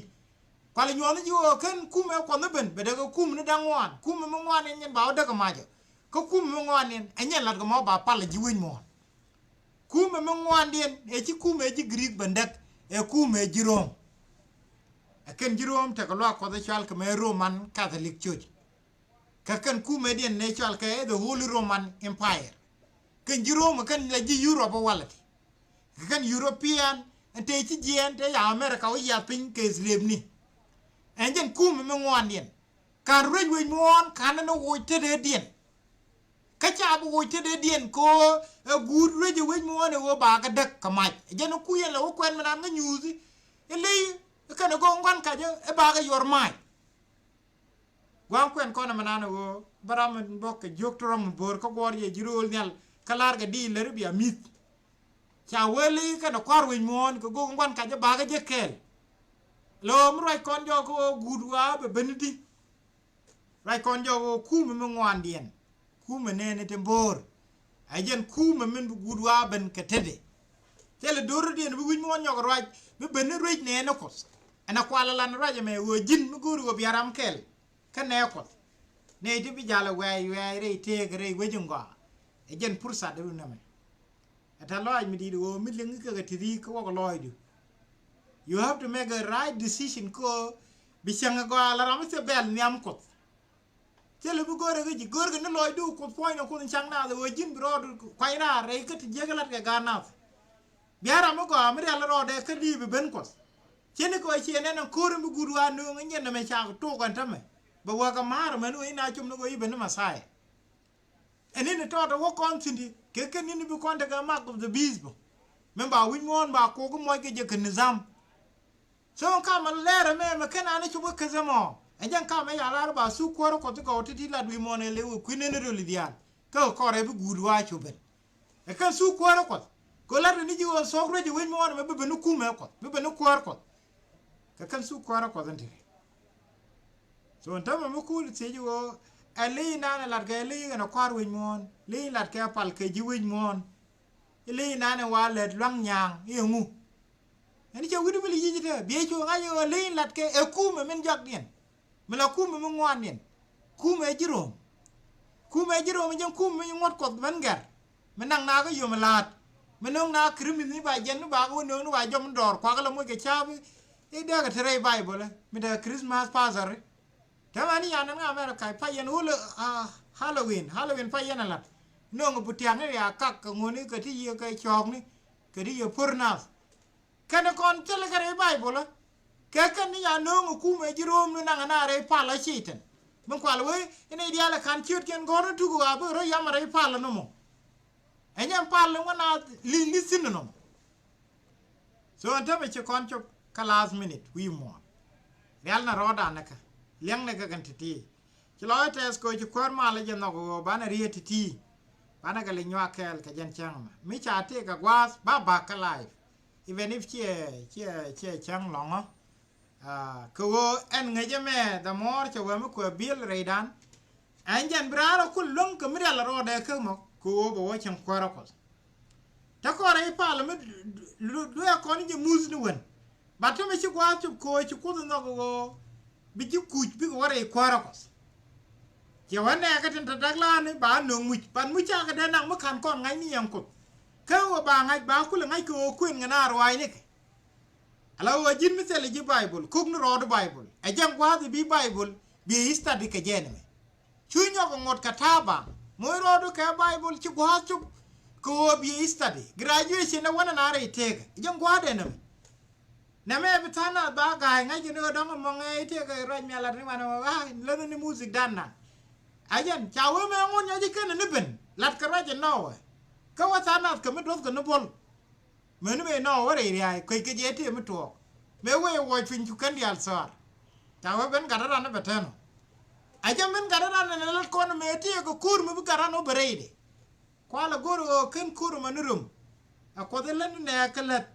Kualɛ nyuɔ̱th ni ji̱ ɣöö kän kumɛ kuɔth ni ben bɛ dee kɛ kumɛ ni da̱ŋ ŋuan kumɛ mi ŋuan in nyɛn ba wä däk ɛ macä. Kä kumɛ mi ŋuan in ɛ nyɛn lat kɛ mɔ ba pal ɛ ji̱ wec muɔ̱ɔ̱n. Kumɛ mi ŋuandiɛn ɛ ci kumɛ ji̱ Greek ben däk ɛ kumɛ ji̱ Rome. Ɛ kɛn ji̱ Rome tekɛ luaak kuɔth ɛ cɔal kɛ mɛ Roman Catholic Church. Kɛ kɛn kumɛdiɛn nɛ cɔal kɛ the Holy Roman Empire. Kɛn ji̱ Rome kɛn la ji̱ Europe walɛ ti. Kɛ kɛn European ɛn te ci jiɛɛn te ya America wä yiath piny kɛ slave ni. Ɛn jɛn kumɛ mi ŋuandiɛn. Kan ruec wec muɔ̱ɔ̱n kan ni woc tetdɛ diɛn. Kä ca bi woc tetdɛ diɛn kɛ ɣöö ɛ guut ruec ɛ wec muɔ̱ɔ̱n ɛ ɣöö ba kɛ däk kɛ mac. Ɛ jɛn ɛ kuc ɛn la wä kuɛn mi nan ŋä nyuuthi. Ɛ ley ɛ kɛn ɛ go̱o̱k ŋuan kacä ɛ ba kɛ yuɔr mac. Gua̱a̱ŋ kuɛn kɔn ɛmɛ nan ɣöö bä ram in bɔk kɛ jiök ti rɔm in bo̱o̱r kä guɔ̱ɔ̱r yɛ ji̱ ro̱o̱l nhial kä la̱r kɛ di̱i̱l läri bia mi̱th. Ca wee li̱i̱ kɛnɛ kua̱r wec muɔ̱ɔ̱n kɛ go̱o̱k in gua̱n kac jɛ bakä jɛ kɛɛl. Lo̱o̱ mi ruac kɔn jɔk kä ɣöö guut ɣaa bɛ ben i̱di. Ruac kɔn jɔk ɣöö kumɛ mi ŋuandiɛn. Kumɛ nɛɛni tin bo̱o̱r. Ɛ jɛn kumɛ min bi guut wa ben kɛ tetdɛ. Thilɛ do̱r rɔ̱diɛn bi wi̱c mi wä nyɔk ruac bi ben ni ruec nɛɛni kuɔth. Ɛn a kual alan ruac ɛmɛ ɣöö ji̱n mi go̱o̱ri ɣöö bia ram kɛl. Kä nɛɛ kuɔth. Nɛy ti bi jal ɛ wɛɛy wɛɛy rɛy tëëk rɛy wec in gɔaa. Ɛ jɛn pursa dee wä nɛmɛ. Ɛ tɛ lɔac mi di̱i̱t ɣöö mi liŋ kɛ kɛ ti̱thi kä wäk lɔɔcdu. You have to make a right decision kä bi cäŋ ɛ gɔaa la ram mi thil bɛl nhiam kuɔth. Thilɛ bi go̱rɛ kä ji̱ go̱rkɛ ni lɔcdu kuoth puɔ̱ny ni kuoth in cak naath ɛ ɣöö ji̱n bi rɔɔdu kuany raar rɛy kä ti jiäk lat kɛ gaat naath. Bia ram mi gɔaa mi rial rɔɔdɛ kä li̱i̱ bi ben kuɔth. Cien ni kɛ ɣöö ciɛ nɛn ɛn ko̱r in bi guut ɣaa nööŋ in nyɛn nɛmɛ cak tok ɛn tämɛ. Bɛ wäk ɛ ma̱a̱r ɛmɛn ɣöö in a com ni ɣöö i̱ ben ni Mɛthia. Ɛn in tɔɔt ɛ wä kɔn thi̱n ti kɛ kɛn in bi kɔn tekɛ mark of the beast bä. Mɛn ba wi̱c muɔ̱ɔ̱n ba kok i̱ muɔc kɛ jɛ kɛ nidham. So kamɛ lɛr ɛmɛ mɛ kɛn an i̱ cop kä käth ɛmɔ. Ɛ jɛn kamɛ ya lar ba thuk kuäärä kuɔth ti gɔw ti ti lat wi̱i̱ muɔ̱ɔ̱n ɛ lëë wä kui̱n ɛn röl i̱ dhiaal. Kä kɔrɛ bi guut wa cop ɛn. Ɛ kɛn thuk kuäärä kuɔth. Kɛ lat ni ji̱ ɣöö thuɔ̱k ruec ɛ wec muɔ̱ɔ̱n ɛmɛ bi ben ni kumɛ kuɔth bi ben ni kuäär kuɔth. Kɛ kɛn thuk kuäärä kuɔth ɛn ti. So ɛn tämɛ mi kuul thiec ɣöö ɛ li̱i̱ nanɛ latkɛ ɛ li̱i̱ kɛnɛ kua̱r wec muɔ̱ɔ̱n li̱i̱ latkɛ pal kɛ ji̱ wec muɔ̱ɔ̱n. I̱ li̱i̱ nanɛ wa lät lua̱ŋ nyaaŋ i̱ ɛŋu. Ɛn cɛ wi̱cdu bi li yic i̱ te biɛ cu ŋa̱c i̱ ɣöö li̱i̱ latkɛ ɛ kumɛ min jɔakdiɛn. Mi la kumɛ mi ŋuandiɛn. Kumɛ ji̱ ro̱o̱m. Kumɛ ji̱ ro̱o̱m i̱ jɛn kumɛ mi ŋuɔ̱t kuɔth mɛn gɛr. Mi naŋ na kä yom la̱a̱t mi no̱o̱ŋ na krimith ni ba jiɛn mi ba kä wä no̱o̱ŋ ni ba jɔm ni dɔɔr kuakä la moc kɛ ca̱a̱p i̱ I̱ dee kɛ te rɛy Baibol mi dee Christmas pastor. Täämɛ ni yan ni ŋa America i̱ pay yɛn wul, ah, Halloween, Halloween pay yɛn a lat. No̱o̱ŋ i̱ butiak ni ria kak kɛ ŋuni kɛ ti yiëë kɛ cɔɔkni kɛ ti yiëë pur nath. Kɛn kɔn thilɛ kɛ rɛy Baibol ɛ. Kɛ kɛn ni ya no̱o̱ŋ i̱ kumɛ ji̱ Rom ni naŋ na rɛy pal a Cɛytan. Min kual wee in i̱ diaal ɛ ka̱n ciötkiɛn gɔ̱r ni tuk ɣaa bi rɔ yam a rɛy pal a nɔmɔ. Ɛ nyɛn pal in wä na li̱n ni thi̱n nɔmɔ. So ɛn tämɛ ci kɔn cop kä last minute wi̱i̱ muɔ̱ɔ̱n. Rial na rɔɔdan ni kä liɛŋ ni kä kɛn ti̱ti̱. Ci lɔc tɛth kɛ ɣöö ci kuäär mal jɛ nhɔk ɣöö banɛ riet ti̱ti̱. Banɛ kɛ li nyuak kɛɛl kɛ jɛn cäŋ ɛmɛ mi ca tëëk kɛ gua̱a̱th ba bak kä live. Even if ciɛ ciɛ ciɛ cäŋ lɔ̱ŋɔ. Ah, kɛ ɣöö ɛn ŋäcɛ mɛ the more cɛ wee mi kuɛ bil rɛydan. Ɛn jɛn bi raan rɔ kul luäŋ kɛ mi rial rɔɔdɛ kä mɔ kɛ ɣöö bɛ wä cieŋ kuäärä Kuɔth. Te kɔn rɛy pal mi luɛ kɔn jɛ muth ni wen. Ba te mi ci gua̱a̱th cop ko̱o̱c ci Kuoth nhɔk ɣöö bi ji̱ kuc bikɛ wä rɛy kuäärä Kuɔth. Cɛ wä nɛɛkä tin te däk la̱a̱ni ba nöŋ muc ban muc cakɛ dee naŋ mi ka̱n kɔn ŋa̱c ni yɛn Kuoth. Kä ɣöö ba ŋa̱c ba kulɛ ŋa̱c kɛ ɣöö kuën ŋɛ na ruaacnikɛ. Ala ɣöö ji̱n mi thilɛ ji̱ Baibol kok ni rɔɔdu Baibol ɛ jɛn gua̱a̱th i̱ bi Baibol bi study kɛ jɛn ɛmɛ. Cu nyɔk ŋot kɛ ta̱a̱ baŋ moc rɔɔdu kɛ Baibol ci gua̱a̱th cop kɛ ɣöö bi study graduation ɛ wänɛ na rɛy tëëkä ɛ jɛn gua̱a̱th ɛn ɛmɛ. Nɛmɛ bi tha̱a̱ŋ nath ba ga̱a̱c ŋa̱c kɛn ɣöö dɔ̱ŋ ɛmɔ ŋɛ tëëkä ruac mi a lat ni wanɛ ɣöö a läthä ni muthik dan nan. A jɛn ca wee mɛ ŋun nyɔc i̱ kenɛ ni ben lat kɛ ruac ɛ nɔɔwɛ. Kä wä tha̱a̱ŋ nath kɛ mi duɔ̱thkɛ ni buɔl. Mëni mëë nɔ wä rɛy ria̱a̱y kuec kɛ jɛ tëë mi tuɔɔk. Mëë wee wuɔc piny cu kän diaal thɔaar. Ca wä ben gat ran bɛ tɛn ɔ. A jɛ ben gat ran ɛn lat kɔn mëë tëë kɛ ko̱r mi bi gat ran wä bɛ rɛydɛ. Kualɛ go̱r ɣöö kän ko̱r mɛ ni röm. Ɛ Kuɔth in lät ni nɛɛk kä lät.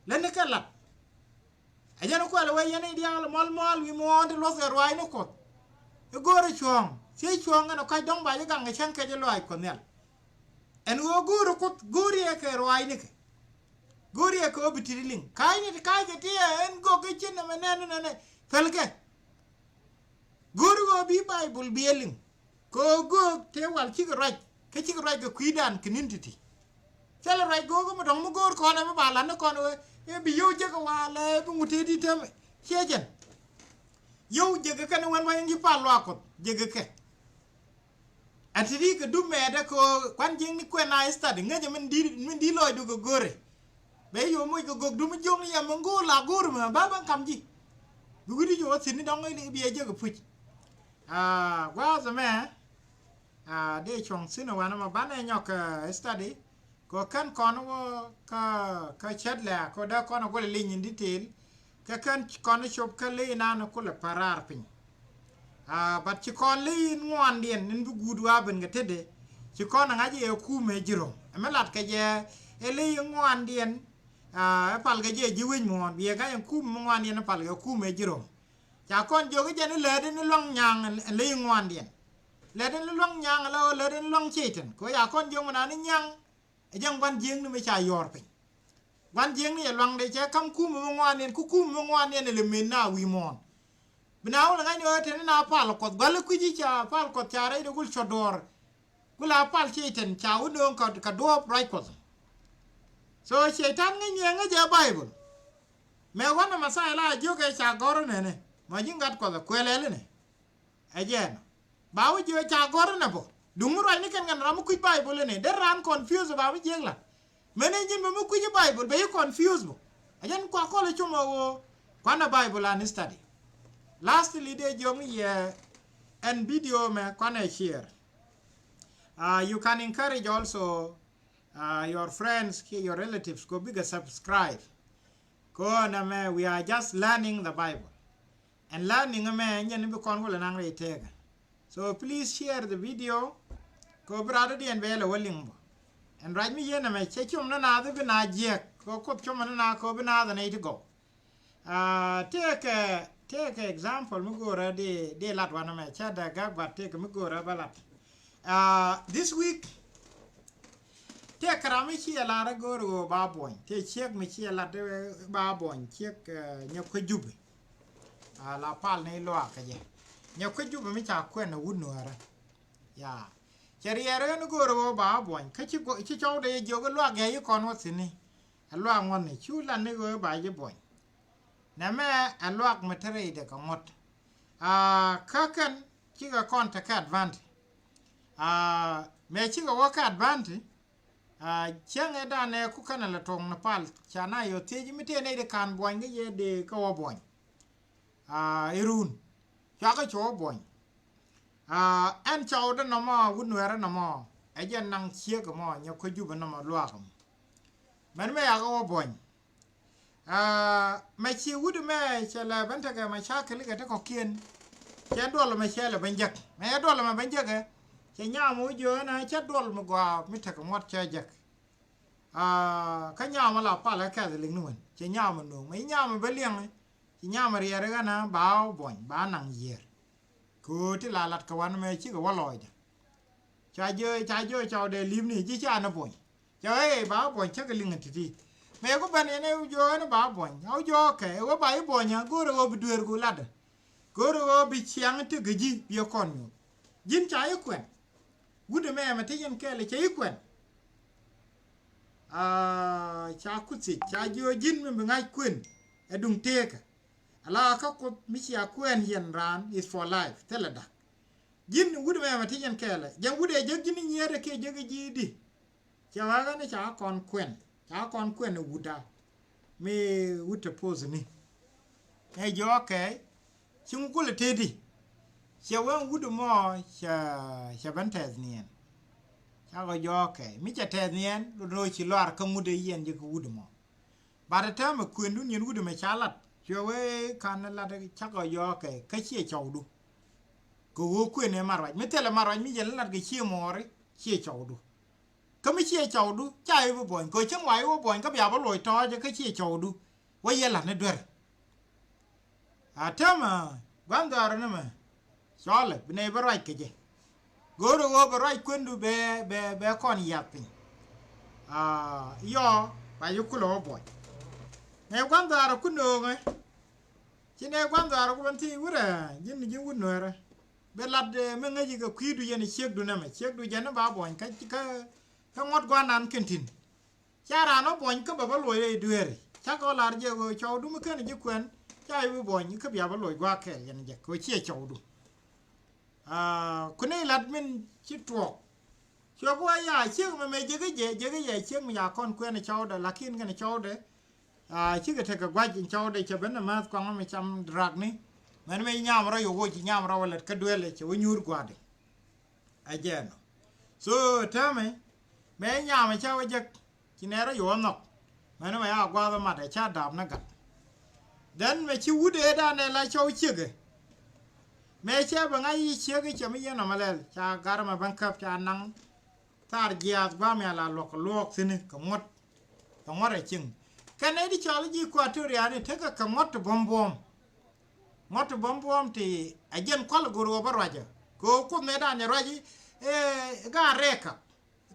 Lät ni kɛ lat. Ɛ jɛn kuɛl wee yɛn i̱ diaal mual mual wi̱i̱ muɔ̱ɔ̱n ti luɔth kɛ ruaacni Kuɔth. I̱ go̱o̱ri cuɔ̱ɔ̱ŋ thiec cuɔ̱ɔ̱ŋ ɛn ɔ kac dɔ̱ŋ ba ji̱ gaŋ ɛ cäŋ kɛc i̱ luaac Kuɔth Nhial. Ɛn ɣöö go̱o̱ri Kuoth go̱o̱ri ɛ kɛ ruaacnikɛ. Go̱o̱ri ɛ kɛ ɣöö bi ti̱t liŋ ka̱cni ti ka̱ckɛ ti ɛ ɛn gök i̱ ci nɛmɛ nɛn nɛnɛ pälkɛ. Go̱o̱ri ɣöö bi Baibol bi ɛ liŋ. Kɛ ɣöö göök tëë wal cikɛ ruac kä cikɛ ruac kɛ kui̱dan kɛ ni̱n ti̱ti̱. Thilɛ ruac göök mi dɔ̱ŋ mi go̱o̱r kɔn ɛ mi ba la̱t ni kɔn ɛ bi yio̱w jek ɛ walɛ bi ŋut tëë di̱t täämɛ. Ciɛ jɛn yio̱w jek ɛ kɛn ɛ wän wä in ji̱ pal luaak Kuɔth jek ɛ kɛ. Ɛ ti̱ti̱ kɛ dup mɛɛtdɛ kɛ ɣöö kuan jiäkni kuɛn a study ŋäcɛ min di̱t min di̱t lɔcdu kɛ go̱o̱rɛ. Bɛ yio̱w moc kɛ gökdu mi jiökni yɛ mi go̱o̱r la go̱o̱r mɛ ba bä kam ji̱. Bi wi̱cdu ji̱ wä thi̱n ni dɔ̱ŋ bi ɛ jek ɛ puc. Aa gua̱a̱th ɛmɛ. Aa dee cuɔ̱ŋ thi̱n ɛ wanɛ mɔ banɛ nyɔk ɛ study. Kɛ kɛn kɔn wä kä kä cät lɛ kɛ dee kɔn ɛ guɔl ɛ li̱ny in detail. Kɛ kɛn kɔn cop kä ley inan kulɛ pa̱raar piny. Aa but ci kɔn ley in ŋuandiɛn in bi guut wa ben kɛ tetdɛ. Ci kɔn ɛ ŋa̱c ɛ kumɛ ji̱ Rom ɛmɛ lat kɛ jɛ. Ɛ ley in ŋuandiɛn aa ɛ pal kɛ jɛ ji̱ wec muɔ̱ɔ̱n biɛ ŋa̱c in kumɛ ŋuandiɛn ɛ pal kɛ kumɛ ji̱ Rom. Ca kɔn jiök i̱ jɛn i̱ lätdɛ ni luaŋ nyaŋ ɛn ley in ŋuandiɛn. Lätdɛ ni luaŋ nyaŋ ala ɣöö lätdɛ ni luaŋ Cɛytan kɛ ɣöö ca kɔn jiök mi naan i̱ nyaŋ. Ɛ jɛn gua̱n jiäkni mi ca yɔ̱ɔ̱r piny. Gua̱n jiäkni ɛ luaŋdɛ cɛ ka̱m kumɛ mi ŋuandiɛn ku kumɛ mi ŋuandiɛn ɛ lɛ met na wi̱i̱ muɔ̱ɔ̱n. Bi na wä lɛ ŋa̱cni ɣöö teni na pal Kuɔth gua̱l i̱ kui̱ci ca pal Kuɔth ca rɛydɛ gul cɔ̱t duɔ̱ɔ̱r. Gul a pal Cɛytan ca wä nööŋ kɛ duɔ̱ɔ̱p ruac Kuɔth. So Cɛytan ŋäcni ɛ ŋäc ɛ Baibol. Mɛ wänɛ Mɛthia la jiök ɛ ca gɔ̱r inɛnɛ mɔ ji̱ ŋa̱t Kuɔth ɛ kuɛl ɛl inɛ. Ɛ jɛɛn ɔ ba wä jiök ca gɔ̱r inɛ bä. Duŋ mi ruacni kɛn kɛn ram mi kui̱c Baibol inɛ dee raan confuse ba mi jiäk la. Mɛn in ji̱n bä mi kui̱c i̱ Baibol bɛ ji̱ confuse bä. Ɛ jɛn kua kɔl i̱ cum ɛ ɣöö kuanɛ Baibol an study. Lastly dee jiök ni yɛ ɛn video mɛ kuanɛ share. Uh, you can encourage also uh, your friends kiɛ your relatives kɛ bikɛ subscribe. Kɛ ɣöö nɛmɛ we are just learning the Bible. And learning ɛmɛ nyɛn bi kɔn wä lɛ naŋ rɛy tëëkä. So please share the video. Kɛ ɣöö bi rat dɔ̱diɛn bɛ lɛ wä liŋ bä. And ruac mi yɛn ɛmɛ cɛ com ni naath bi na jiɛk kɛ ɣöö Kuoth com ni naath kɛ ɣöö bi naath ɛ nɛy ti gɔw. Aa tëëkɛ tëëkɛ example mi go̱o̱rä di di lat wanɛ mɛ cä dɛ gak bat tëëkɛ mi go̱o̱rä bä lat. Aa this week tëëkɛ ram mi ciɛ lar go̱o̱r ɣöö ba buɔ̱ny tëë ciek mi ciɛ lat ba buɔ̱ny ciek nyɛ kuec jupi. Aa la pal ni luaak kä jɛ nyɛ kuec jupi mi ca kuɛn ɛ wut nuäärä. Yaa cɛ riɛɛr ɣän go̱o̱r ɣöö ba buɔ̱ny kä ci cɔwdɛ yɛ jiök luaak gɛ̈i kɔn wä thi̱ni. Ɛ luaak ŋuɔ̱tni cu lat ni ɣöö ba ji̱ buɔ̱ny. Nɛmɛ ɛ luak mi te rɛydɛ kɛ ŋuɔ̱t. Aa, kä kɛn cikɛ kɔn te kɛ advantage. Aa, mëë cikɛ wä kɛ advantage. Aa, cäŋ ɛ danɛ ku kɛn ɛ lɛ tuɔ̱ŋ ni pal ca na yɔ thiec mi tëë nɛy di ka̱n buɔ̱ny kä yɛ dee kä wä buɔ̱ny. Aa, irun cuakɛ cu wä buɔ̱ny. Aa, ɛn cɔwdä nɔmɔ wut nuɛɛrä nɔmɔ ɛ jɛ naŋ ciek mɔ nyɛ kä Jubɛ nɔmɔ luaak mɔ. Mɛn mɛ yakɛ wä buɔ̱ny. Aa, mɛ ci wut mɛ cɛ lɛ ben tekɛ mɛ ca kɛ likɛ te kɔkiɛn. Cɛ duɔl mɛ cɛ lɛ ben jek mɛ yɛ duɔl mɛ ben jekɛ. Cɛ nyam wä jiö ɛn cɛ duɔl mi gɔaa mi tekɛ ŋuɔt cɛ jek. Aa, kä nyam la palɛ kɛth liŋ ni wän cɛ nyam no̱o̱ŋ mɛ nyam bä liɛŋ. Ci nyam riɛɛr ɣän ba wä buɔ̱ny ba naŋ yiër. Kɛ ɣöö ti la lat kɛ wan mɛ cikɛ wä lɔɔcdä. Ca jiö ca jiö cɔwdɛ li̱pni ji̱ ca ni buɔ̱ny. Cɛ ɣöö ɛ ba wä buɔ̱ny cä kɛ liŋ ti̱ti̱. Mëë ku ben yɛn ɛ wä jiö ɣän ba wä buɔ̱ny a wä jiö kɛ ɛ wä ba i̱ buɔ̱ny a go̱o̱rɛ ɣöö bi dueerku latdä. Go̱o̱rɛ ɣöö bi ciaŋ ti gɛ ji̱ bi ɛ kɔn nyuɔ̱th. Ji̱n ca i̱ kuɛn. Wut ɛmɛ ɛmɛ ti yɛn kɛɛl ɛ cɛ i̱ kuɛn. Aa, ca kuth thiec ca jiö ji̱n mi bi ŋa̱c kuën ɛ duŋ teekä. Ala kä Kuoth mi cia kuɛn yɛn raan is for life thilɛ da̱k. Ji̱n wut ɛmɛ ɛmɛ ti yɛn kɛɛl ɛ jɛn wut ɛ jek ji̱n i̱ nyiëët ɛ kiɛ jek i̱ ji̱ i̱di. Cɛ ɣa̱a̱k ɛn ca kɔn kuɛn ca kɔn kuɛn ɛ wut a mi wut te poth ni. Ɛ jiö kɛɛc. Ci ŋu kulɛ teti. Ciɛ wee ŋut mɔ cɛ cɛ ben tɛth niɛn. Cakɔ jɔɔkɛ mi cɛ tɛth niɛn lotdɛ ɣöö ci lɔar kä ŋut ɛ yiɛn jɛ kɛ wut mɔ. Bat ɛ täämɛ kuëndun yɛn wut mɛ ca lat cuɛ wee kan lat cakɔ jɔɔkɛ kä ciɛ cɔwdu. Kɛ ɣöö kuën ɛ mat ruac mi thilɛ mat ruac mi yɛn lat kɛ ciɛ muɔɔri ciɛ cɔwdu. Kä mi ciɛ cɔwdu ca i̱ bi buɔ̱ny kɛ cäŋ wa i̱ wä buɔ̱ny kä bia bä loc tɔɔcä kä ciɛ cɔwdu. Wä yɛ la̱t ni duer. A täämɛ gua̱n dhɔaarä ni mɛ cɔɔlɛ bi nɛy bä ruac kɛ jɛ. Go̱o̱rä ɣöö bɛ ruac kuendu bɛ bɛ bɛ kɔn yiath piny. A yɔ ba yi kulɛ wä buɔ̱ny. Nɛy gua̱n dhɔaarä ku nööŋɛ. Ci nɛy gua̱n dhɔaarä ku ben thiec wurɛ ji̱n ji̱n wut nueerä. Bɛ lat mi ŋäci kɛ kui̱du yɛn ciekdu nɛmɛ ciekdu jɛn ni ba buɔ̱ny kä kä kä ŋuɔ̱t gua̱nan kɛn tin. Ca raan ɔ buɔ̱ny kä bɛ bä luɔc rɛy dueeri cakɔ lar jɛ ɣöö cɔwdu mi kän ji̱ kuɛn ca i̱ bi buɔ̱ny kä bia bä luɔc gua̱a̱k kɛɛl yɛn jɛ kɛ ɣöö ciɛ cɔwdu. Aa, ku ni lat min ci tuɔɔk. Cuɛ ku wä ya ciek mɛ mɛ jek i̱ jɛ jek i̱ jɛ ciek mi ya kɔn kuɛn cɔwdɛ lakin kɛn cɔwdɛ. Aa, cikɛ tekɛ gua̱c in cɔwdɛ cɛ ben nɛ mäth kɔaŋ mi cam drakni. Mɛn mi nyam rɔ yo̱ woc nyam rɔ wä lät kä duelɛ cɛ wä nyuur gua̱a̱di. Ɛ jɛɛn ɔ. So täämɛ mɛ nyam cä wä jek ci nɛɛrä yo̱ wä nhɔk. Mɛn mɛ ya gua̱a̱th ɛ mat ɛ ca daap ni gat. Then mɛ ci wut ëëdan ɛ la cɔw ciekɛ. Mɛ cɛ bɛ ŋa̱c yi ciek cɛ mi yɛn ɔmɛ lɛl ca gar mɛ ben käp ca naŋ. Thar jiaath gua̱a̱m ya la luɔk luɔk thi̱n kɛ ŋuɔ̱t. Kɛ ŋuɔ̱t ɛ cieŋ kɛn nɛy ti cɔal ji̱ Equatoria ni tekɛ kɛ ŋuɔ̱t ti buɔ̱m buɔ̱ɔ̱m. Ŋuɔ̱t ti buɔ̱m buɔ̱ɔ̱m ti a jiɛn kual go̱r ɣöö bä ruacä kɛ ɣöö Kuoth nɛy dan jɛ ruac i̱ ɛ gaat rɛɛkä.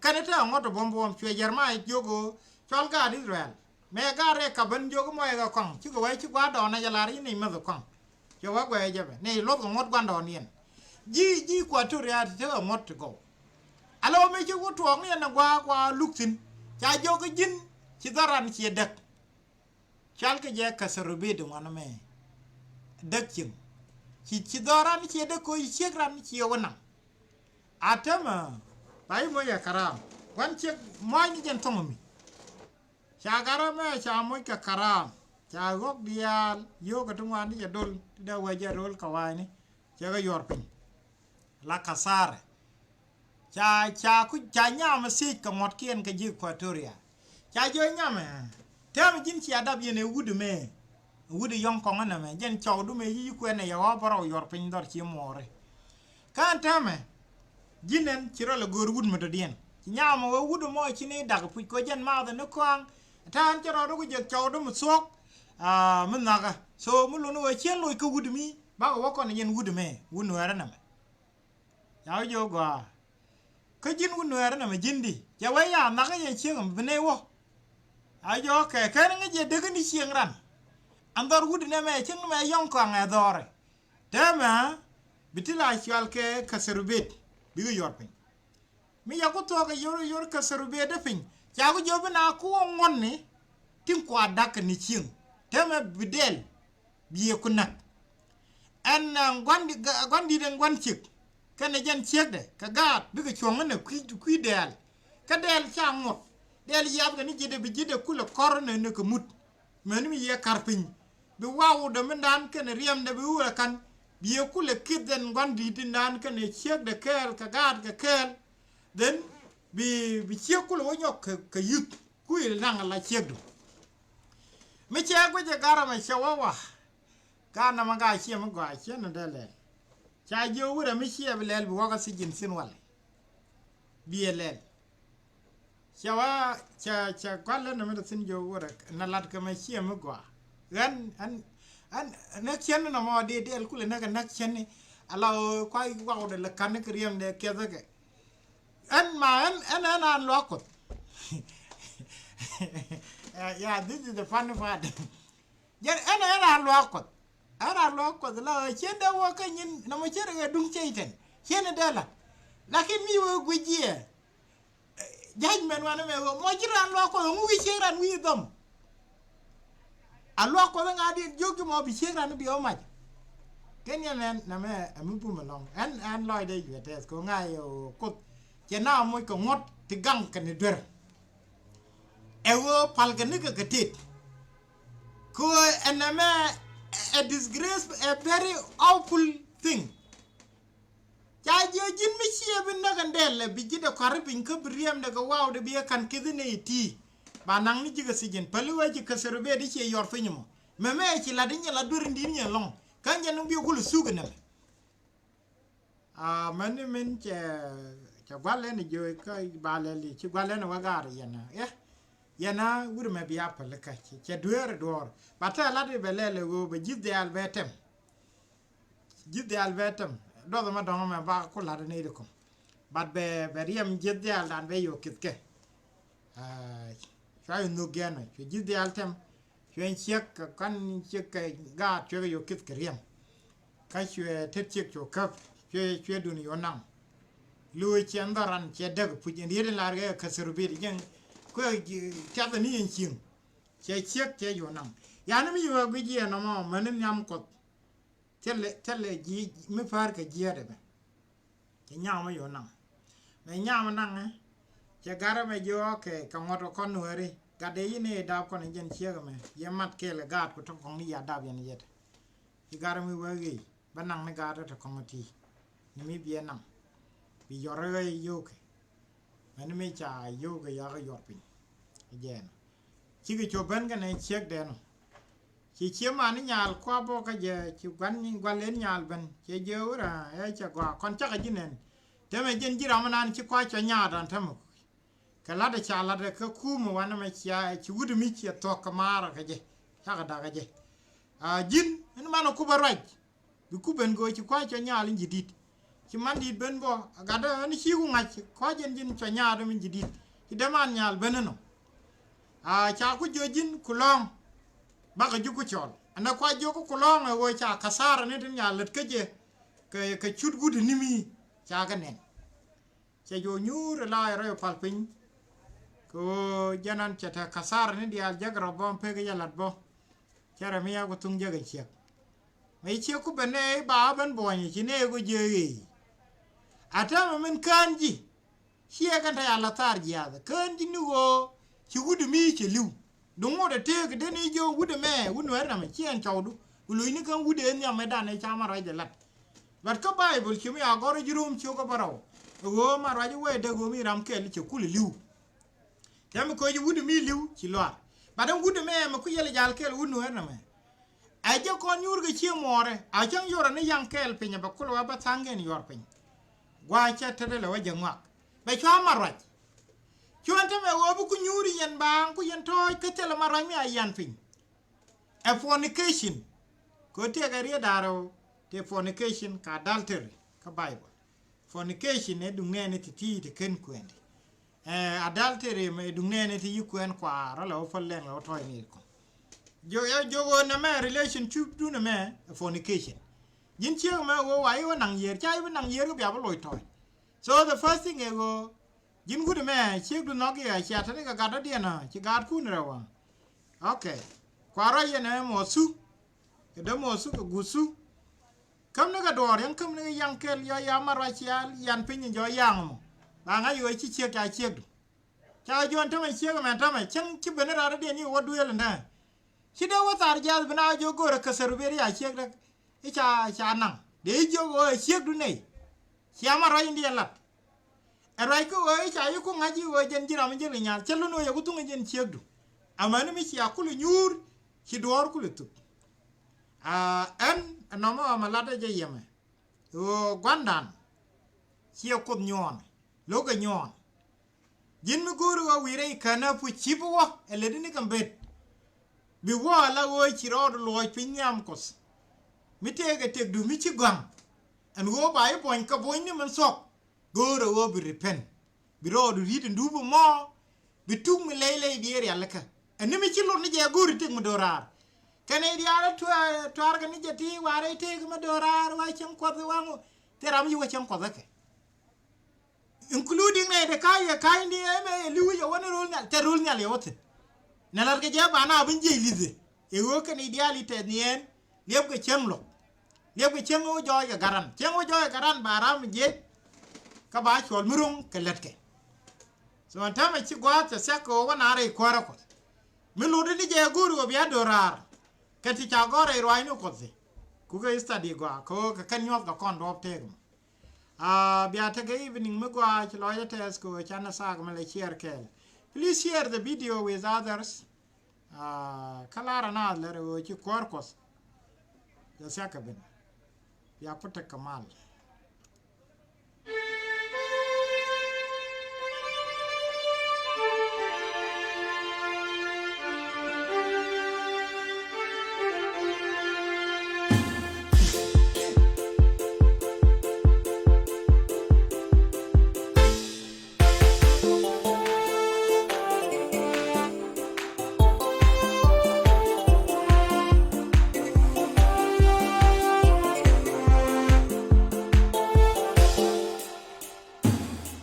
Kɛn i̱ tekɛ ŋuɔ̱t ti buɔ̱m buɔ̱ɔ̱m cuɛ Jeremia jiök ɣöö cɔl gaat Israel. Mëë gaat rɛɛkä ben jiök i̱ muɔckɛ kɔaŋ cikɛ wee ci gua̱a̱r dɔɔn ɛ jɛ lar i̱ nɛy mäth kɔaŋ. Cuɛ wee guɛɛ jɛ bɛ nɛy luɔth kɛ ŋuɔ̱t gua̱ndɔɔn yɛn. Ji̱ ji̱ Equatoria ti tekɛ ŋuɔ̱t ti gɔw. Ala wä mëë ci wä tuɔɔk ni ɛn ɛ gua̱a̱k wa luk thi̱n ca jiök i̱ ji̱n ci dhɔran ciɛ däk. Calkɛ jɛ kɛ thɛrubit ŋuan mɛ däk cieŋ. Ci ci dhɔran ciɛ däk koc ciek ran ciɛ wä naŋ. A täämɛ ba i̱ moc kɛ karam gua̱n ciek mua̱a̱c ni jɛn thɔŋ mi. Ca garä mɛ ca moc kɛ karam ca ɣɔ̱k diaal yio̱o̱kɛ ti ŋuan ni jɛ dol ti dee wee jɛ rol kɛ wa̱a̱cni. Cɛ kɛ yuɔr piny la kathara. Ca ca ku ca nyamɛ thiec kɛ ŋuɔ̱tkiɛn kɛ ji̱ Equatoria. Ca jiɔ nyamɛ tɛmɛ ji̱n cia dap yɛn ɛ wut ɛmɛ. Wut ɛ yɔ̱ŋ kɔŋä nɛmɛ jɛn cɔwdu mɛ yi̱ kuɛn ɛ yɛ ɣɔ̱ bärɔw yuɔr piny dhɔr ci muɔɔri. Kä ɛn tɛmɛ ji̱n ɛn ci rɔ lɛ go̱o̱r wut mi dɔ̱diɛn ci nyamɛ wee wut ɛmɔ ci ni dak puc kɛ jɛn math ɛn ni kɔaŋ. Ta̱a̱n cɛ rɔɔdu ku jek cɔwdu mi thuɔ̱k. Aa mi nhɔakä so mi luni wee cien loc kä wut mi bakɛ wä kɔn yɛn wut ɛmɛ wut nuɛɛrä nɛmɛ. Ca wä jiök gɔaa kä ji̱n wut nuɛɛrä nɛmɛ ji̱n di cɛ wee ya nhɔakä yɛn cieŋ ɛmɛ bi nɛy wä. Ca wä jiök kɛ kɛn ŋäc yɛ dek ni cieŋ ran. An dhɔr wut nɛmɛ cieŋ nɛmɛ yɔ̱ŋ kɔaŋ ɛ dhɔrɛ. Tɛmɛ bi ti la cual kɛ kɛ thɛrubet bikɛ yuɔr piny. Mi yaku thuɔ̱k ɛ yor yor kɛ thɛrubet dee piny ca ku jiök bi na ku wä ŋuɔ̱tni. Tin kua dak kɛ ni cieŋ tɛmɛ bi dɛl. Biɛ ku näk. Ɛn, ah, gua̱n di-, ga-, gua̱n di̱t ɛn gua̱n ciek. Kɛnɛ jɛn ciekdɛ kɛ gaat bikɛ cuɔ̱ŋ ɛn ɛ kui̱, kui̱ dɛɛl. Kä dɛɛl ca ŋot. Dɛɛl yiathkɛ ni ji̱tdɛ bi ji̱tdɛ kulɛ kɔr ɛn ɛ ni kɛ mut. Mɛn mi yɛ kar piny. Bi wawdɛ mindan kɛnɛ riɛmdɛ bi wurɛ ka̱n. Biɛ kulɛ kith ɛn gua̱n di̱t ɛn dan kɛnɛ ciekdɛ kɛɛl kɛ gaatkɛ kɛɛl. Then bi, bi ciek kulɛ wä nyɔk kɛ, kɛ yuth. Ku il naŋ la ciekdu. Mi cɛ guic ɛ garɛ mɛ cɛ wä wa. Gaa nɔmɔ gaa ciɛ mi gɔaa ciɛ ni dee lɛl. Ca jiök wurɛ mi ciɛ bi lɛl bi wäkä thi̱ji̱n thi̱n walɛ. Biɛ lɛl. Cɛ wä cɛ, cɛ gua̱l lɛ nɔmɔ dee thi̱n jiök wurɛ nɛ lat kɛ mɛ ciɛ mi gɔaa. Ɣän, ɣän, ɣän näk cɛn ni nɔmɔ dee dɛl kulɛ näk ɛ näk cɛn ni. Ala ɣöö kuay wakdɛ lɛ ka̱n ni kɛ riɛmdɛ kiɛthäkɛ. Ɛn ma ɛn, ɛn, ɛn an luaak Kuɔth. Yeah, yeah, this is the funny part. Jɛn ɛn, ɛn an luaak Kuɔth. Ɛn an luaak Kuɔth la ɣöö cien dee wä kä nyin nɔmɔ cien rɛ duŋ cɛy tɛn. Cien dee la. Lakin mi wee guic jiɛ. Judgment wanɛ mɛ wee mɔ ji̱ ran luaak Kuɔth ŋu wi̱i̱ ciek ran wi̱i̱ dhɔm. A luaak Kuɔth ŋa̱diɛn jiök ji̱ mɔ bi ciek ran bi ɔ mac. Kɛn yɛn ɛn nɛmɛ ɛ mi bum ɛlɔ̱ŋ ɛn, ɛn lɔcdɛ juɛ tɛth kɛ ŋa̱c ɛ ɣöö Kuoth cɛ na moc kɛ ŋuɔ̱t ti gaŋ kɛn i̱ duer. Ɛ ɣöö pal kɛ nikɛ kɛ tet. Kɛ ɣöö ɛn nɛmɛ ɛ disgrace, a very awful thing. Ca jiɛ ji̱n mi ciɛ bi näk ɛn dɛl ɛ bi ji̱ dɛ kɔari piny kä bi riɛmdɛ kɛ wawdɛ bi ɛ ka̱n ki̱thi ni iti. Ba naŋ ni ji̱ kɛ thi̱ji̱n päli wee ci käthɛr bet i̱ ciɛ yɔr piny mɔ. Mɛmɛ ɛ ci lat i̱ nyɛ la duer in di̱t nyɛ lɔ̱ŋ. Kä nyɛ ni bi kul thuk inɛmɛ. A mɛn ni min cɛ, cɛ gua̱l ɛn i̱ jiö kä ba lɛl i̱ ci gua̱l ɛn i̱ wä gaar yɛn a. Ɛ yɛn a wur mɛ bia päli kä cɛ dueer i̱ duɔ̱ɔ̱r. Ba tɛ lat i̱ bɛ lɛl i̱ ɣöö bɛ ji̱th diaal bɛ tɛm. Ji̱th diaal bɛ tɛm duɔth ɛmɛ dɔ̱ŋ ɛmɛ ba ku la̱t ni ri kum. But bɛ, bɛ riɛm ji̱th diaal dan bɛ yo̱o̱ kith kɛ. Cua in nhök gɛn ɔ cuɛ ji̱th diaal tɛm. Cuɛ in ciek kɛ kan ciek kɛ gaat cuɛ kɛ yo̱o̱ kith kɛ riɛm. Kä cuɛ tet ciek cuɛ käp cuɛ, cuɛ dun yo̱o̱ naŋ. Luuc ciɛ in dhɔran ciɛ däk puc in riet in lar kɛ kɛ thɛr bit jiɛn. Kuɛ tiath ni in cieŋ. Cɛ ciek cɛ yo̱o̱ naŋ. Yani mi yo̱o̱ guic yɛ nɔmɔ mäni nhiam Kuɔth. Thilɛ, thilɛ ji̱ mi päär kɛ jiäätdɛ bɛ. Cɛ nyam mi yo̱o̱ naŋ. Mɛ nyam naŋ ɛ cɛ garɛ mɛ jiök kɛ kɛ ŋuɔ̱t kɔn nuääri. Gatdɛ yi̱n i̱ dap kɔn i̱ jɛn ciek ɛmɛ yɛ mat kɛɛl ɛ gaat ku tɔ̱ kɔŋ ni ya dap yɛn yɛt. Ci garɛ mi wee ɣëë bä naŋ ni gaat ɛ tɔ̱ kɔŋ ɛ ti̱i̱. Ni mi biɛ naŋ bi yɔr ɣä yio̱o̱kɛ. Mɛn mi ca yio̱o̱kɛ yakä yɔr piny. Jɛɛn cikɛ cop ben kɛnɛ ciekdɛn ɔ. Ci ciek man ni nyal kua bok kä jɛ ci guan gual in nyal ben cɛ jiök wä ɛ cɛ gɔaa kɔn cakɛ ji̱ nɛn. Temɛ ji̱n ji̱ ram nan ci kua cɔ nyaat an tämɛ. Kɛ lat ɛ ca lat ɛ kä kumɛ wanɛ mɛ cia ci wut mi ciɛ thuɔ̱k kɛ maarä kɛ jɛ. Cakɛ dakä jɛ. A ji̱n in man ɛ kupä ruac. Bi ku ben go̱o̱c ci kua̱c cɔ nyal in ji̱ di̱t. Ci man di̱t ben bɔ a gatdä ni ci ku ŋa̱c kua̱c in ji̱n cɔ nyal in ji̱ di̱t. Ci dee man nyal ben inɔ. A ca ku jiö ji̱n ku lɔ̱ŋ. Bakɛ ji̱ ku cɔl ɛn ɛ kua̱c jiök ku lɔ̱ŋ ɛ ɣöö ca kathara ni tin nyal lät kä jɛ. Kɛ, kɛ cut guut in ni mi ca kɛ nɛn. Cɛ jɔw nyuur ɛ la ɛ rɔy pal piny. Kɛ ɣöö jɛn an cɛ te kathara ni diaal jek rɔ bɔ pek yɛ lat bɔ. Cɛ rɛ mi ya ku thuŋ jek ɛ ciɛk. Mɛ ciɛ ku ben nɛ i̱ ba ben buɔ̱ny ci nɛ i̱ ku jiɛ i̱. A täämɛ min kään ji̱. Ciɛ kɛn te a la thaar jiaath kään ji̱ ni ɣöö ci wut mi cɛ li̱w. Duŋ ŋot ɛ tëëk den i̱ jiö wut ɛmɛ wut nuɛɛr namɛ ciɛ ɛn cɔwdu. Ku lo̱cni kään wut ëë nhiam ɛ dan ɛ ca ma ruac ɛ lat. But kä Baibol ci mi a gɔr ji̱ Rom ciök kä bärɔw. Ɛ ɣöö ma ruac ɛ wee dee ɣöö mi ram kɛl cɛ kul ɛ li̱w. Tɛm koc wut mi li̱w ci luaar. Bat ɛn wut ɛmɛ mɛ ku yɛl jal kɛɛl wut nuɛɛr nɛmɛ. Ɛ jɛ kɔn nyuur kɛ cie muɔɔrɛ a cäŋ yorɛ ni yaŋ kɛɛl piny ɛ bɛ kul wä bä tha̱a̱ŋ kɛn yuɔr piny. Gua̱a̱ cɛ tetdɛ lɛ wä jɛ ŋɔak bɛ cua ma ruac. Cuɔ̱n tämɛ ɣöö bi ku nyuur yɛn baaŋ ku yɛn tɔ̱ɔ̱c kä thilɛ ma ruac mi a yian piny. Ɛ fornication. Kɛ ɣöö tiɛɛkɛ riet da̱rɛ ɣöö tëë fornication kɛ adultery kä Bible. Fornication ɛ duŋ nɛɛni ti ti ti ken kuɛɛni. Ɛ adultery mɛ duŋ nɛɛni ti yi kuɛɛn kuaar rɔ lɛ wä päl lɛŋ lɛ wä tɔ̱ɔ̱c ni kɔn. Jiök ɛ jiök ɣöö nɛmɛ relationship dun ɛmɛ ɛ fornication. Ji̱n ciek ɛmɛ ɣöö wa i̱ wä naŋ yiër ca i̱ bi naŋ yiër kä bia bi loc tɔ̱ɔ̱c. So the first thing ɛ ɣöö ji̱n wut ɛmɛ ciekdu nhɔk i̱ ɛ cia te ni kɛ gatdädiɛn ɛ ci gaatkun rɛw ɛ. Okay. Kua ruac yɛn ɛ mɔ thu. Kɛ dämuɔth thu kɛ guth thu. Käm ni kɛ duɔɔr yɛn, käm ni kɛ yaŋ kɛl, yɔ ya mat ruac ciaal yan piny in jɔɔ yaŋ mɔ. Ba ŋa̱c ɣöö ci ciek ca ciekdu. Ca jɔn tämɛ ciek ɛmɛn tämɛ cäŋ ci ben rɔɔdädiɛn i̱ wä duëël in däŋ. Ci dee wä thar jiath bi na jiök go̱o̱rä käthäru ber ya ciek däk. I̱ ca, ca naŋ dee i̱ jiök ɣöö ɛ ciekdu nɛy. Cia mat ruac in diɛn lat. Ɛ ruac kä ɣöö i̱ ca yi ku ŋa̱c i̱ ɣöö jɛn ji̱ ram in ji̱ li nyath cä lun ɣöö yɛ ku thuŋ in jɛn ciekdu. Amäni mi cia kul i̱ nyuur ci duɔ̱ɔ̱r kul i̱ thuk. Aa, ɛn ɛnɔmɔ ɛmɛ lat ɛ jɛ yɛmɛ. Ɣöö gua̱ndan ciɛ Kuoth nyuɔɔn, lo̱kɛ nyuɔɔn. Ji̱n mi go̱o̱ri ɣöö wi̱i̱ rɛy känä puc ci bi wä ɛ lät ni kɛ bet. Bi wä ala ɣöö ci rɔɔdu luɔc piny nhiam Kuɔth. Mi tëëkɛ tëkdu mi ci gɔ̱a̱ŋ. Ɛn ɣöö ba i̱ buɔ̱ny kɛ buɔ̱nyni min thuɔ̱k. Go̱o̱rɛ ɣöö bi repent. Bi rɔɔdu ri̱t in dup mɔ. Bi tuk mi lɛy lɛy bi ɛ rialikä. Ɛn ni mi ci lot ni jɛ go̱o̱ri tëk mi do̱raar. Kɛn i̱ diaal tuaar kɛ ni jɛ ti warɛ i̱ tëëk mi do̱raar wa cieŋ Kuɔth i̱ waŋ. Thil ram yi wä cieŋ Kuɔth ikɛ. Including nɛ de ka̱a̱c kɛ ka̱a̱c ni ɛmɛ li̱w yɛ wä ni ro̱l nhial, tɛ ro̱l nhial yɛ wä thi̱n. Nɛ la̱t kɛ jɛ ba na bi jiɛc li̱th i̱ ɣöö kɛn i̱ diaal i̱ tɛth ni ɛn liɛp kɛ cieŋ lɔk. Liɛp kɛ cieŋ wä jɔɔc kɛ garan, cieŋ wä jɔɔc kɛ garan ba ram jiɛc. Kä ba cuɔl mi ro̱ŋ kɛ lät kɛ. So ɛn täämɛ ci gua̱a̱th cɛ thiak kɛ ɣöö wä na rɛy kuäärä Kuɔth. Mi lotdi ni jɛ go̱o̱ri ɣöö bia do̱raar. Kɛ ti ca gɔ̱r rɛy ruaacni Kuɔth i̱. Kukɛ study gɔaa kɛ ɣöö kɛ kɛn nyuɔ̱th kɛ kɔn duɔ̱ɔ̱p tëëk mɔ. Aa, bia tekɛ evening mi gɔaa ci lɔcdä tɛth kɛ ɣöö canɛ thaak mi lɛ share kɛɛl. Please share the video with others. Aa, kä lar anath lɛr ɣöö ci kuäär Kuɔth. Jɛ thia̱k kɛ ben. Bia ku tek kɛ mal.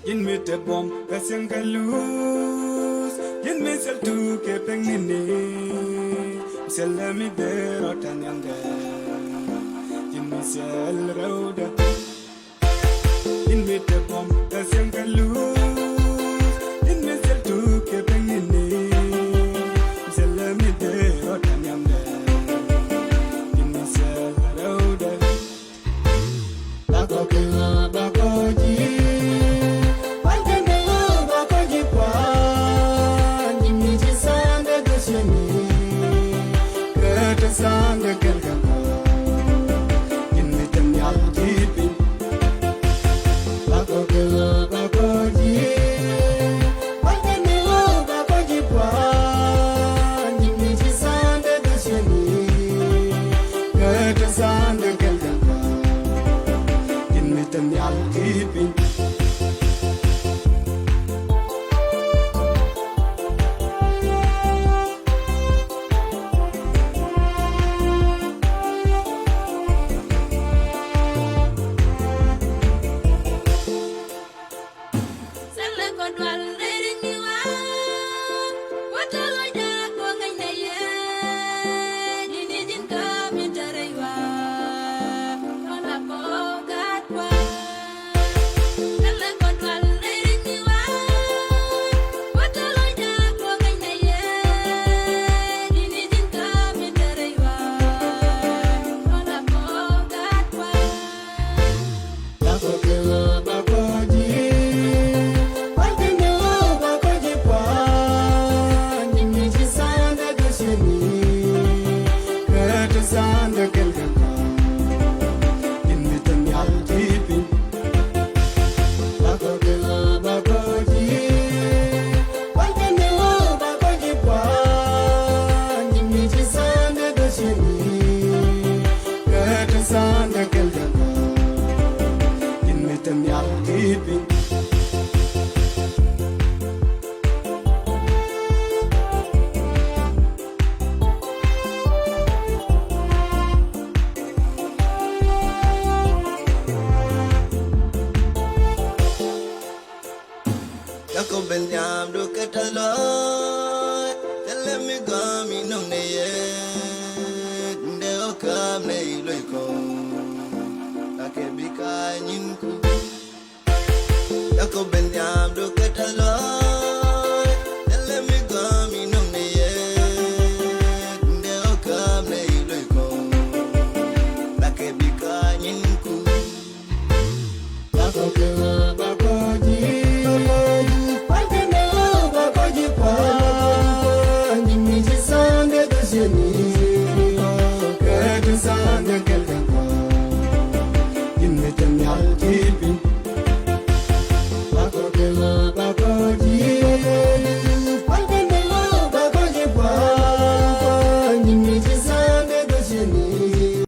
Ji̱n mi te buɔ̱m kɛ thiäŋ kɛ luth, ji̱n mi thil tuk kɛ pek ni ni, thil mi dee rɔ ta̱n yaŋdɛ, ji̱n mi thil rɛwdɛ. Ji̱n mi te buɔ̱m kɛ thiäŋ kɛ luth, ji̱n mi thil tuk kɛ pek ni ni, thil mi dee rɔ ta̱n yaŋdɛ, ji̱n mi thil rɛwdɛ. Bakɔ kɛ ɣöö bakɔ ji̱, bakɔ kɛ ɣöö bakɔ ji̱ pua̱a̱n, ji̱ mi ji̱ sandɛ dösieni, kɛ te sandɛ kɛl kɛ kɔ, ji̱n mi te nhial ji̱ piny. Bakɔ kɛ ɣöö bakɔ ji̱, bakɔ kɛ ɣöö bakɔ ji̱ pua̱a̱n, ji̱n mi ji̱ sandɛ dösieni, kɛ te sandɛ kɛl kɛ kɔ, ji̱n mi te nhial ji̱ piny. Jacob William, do ke talo.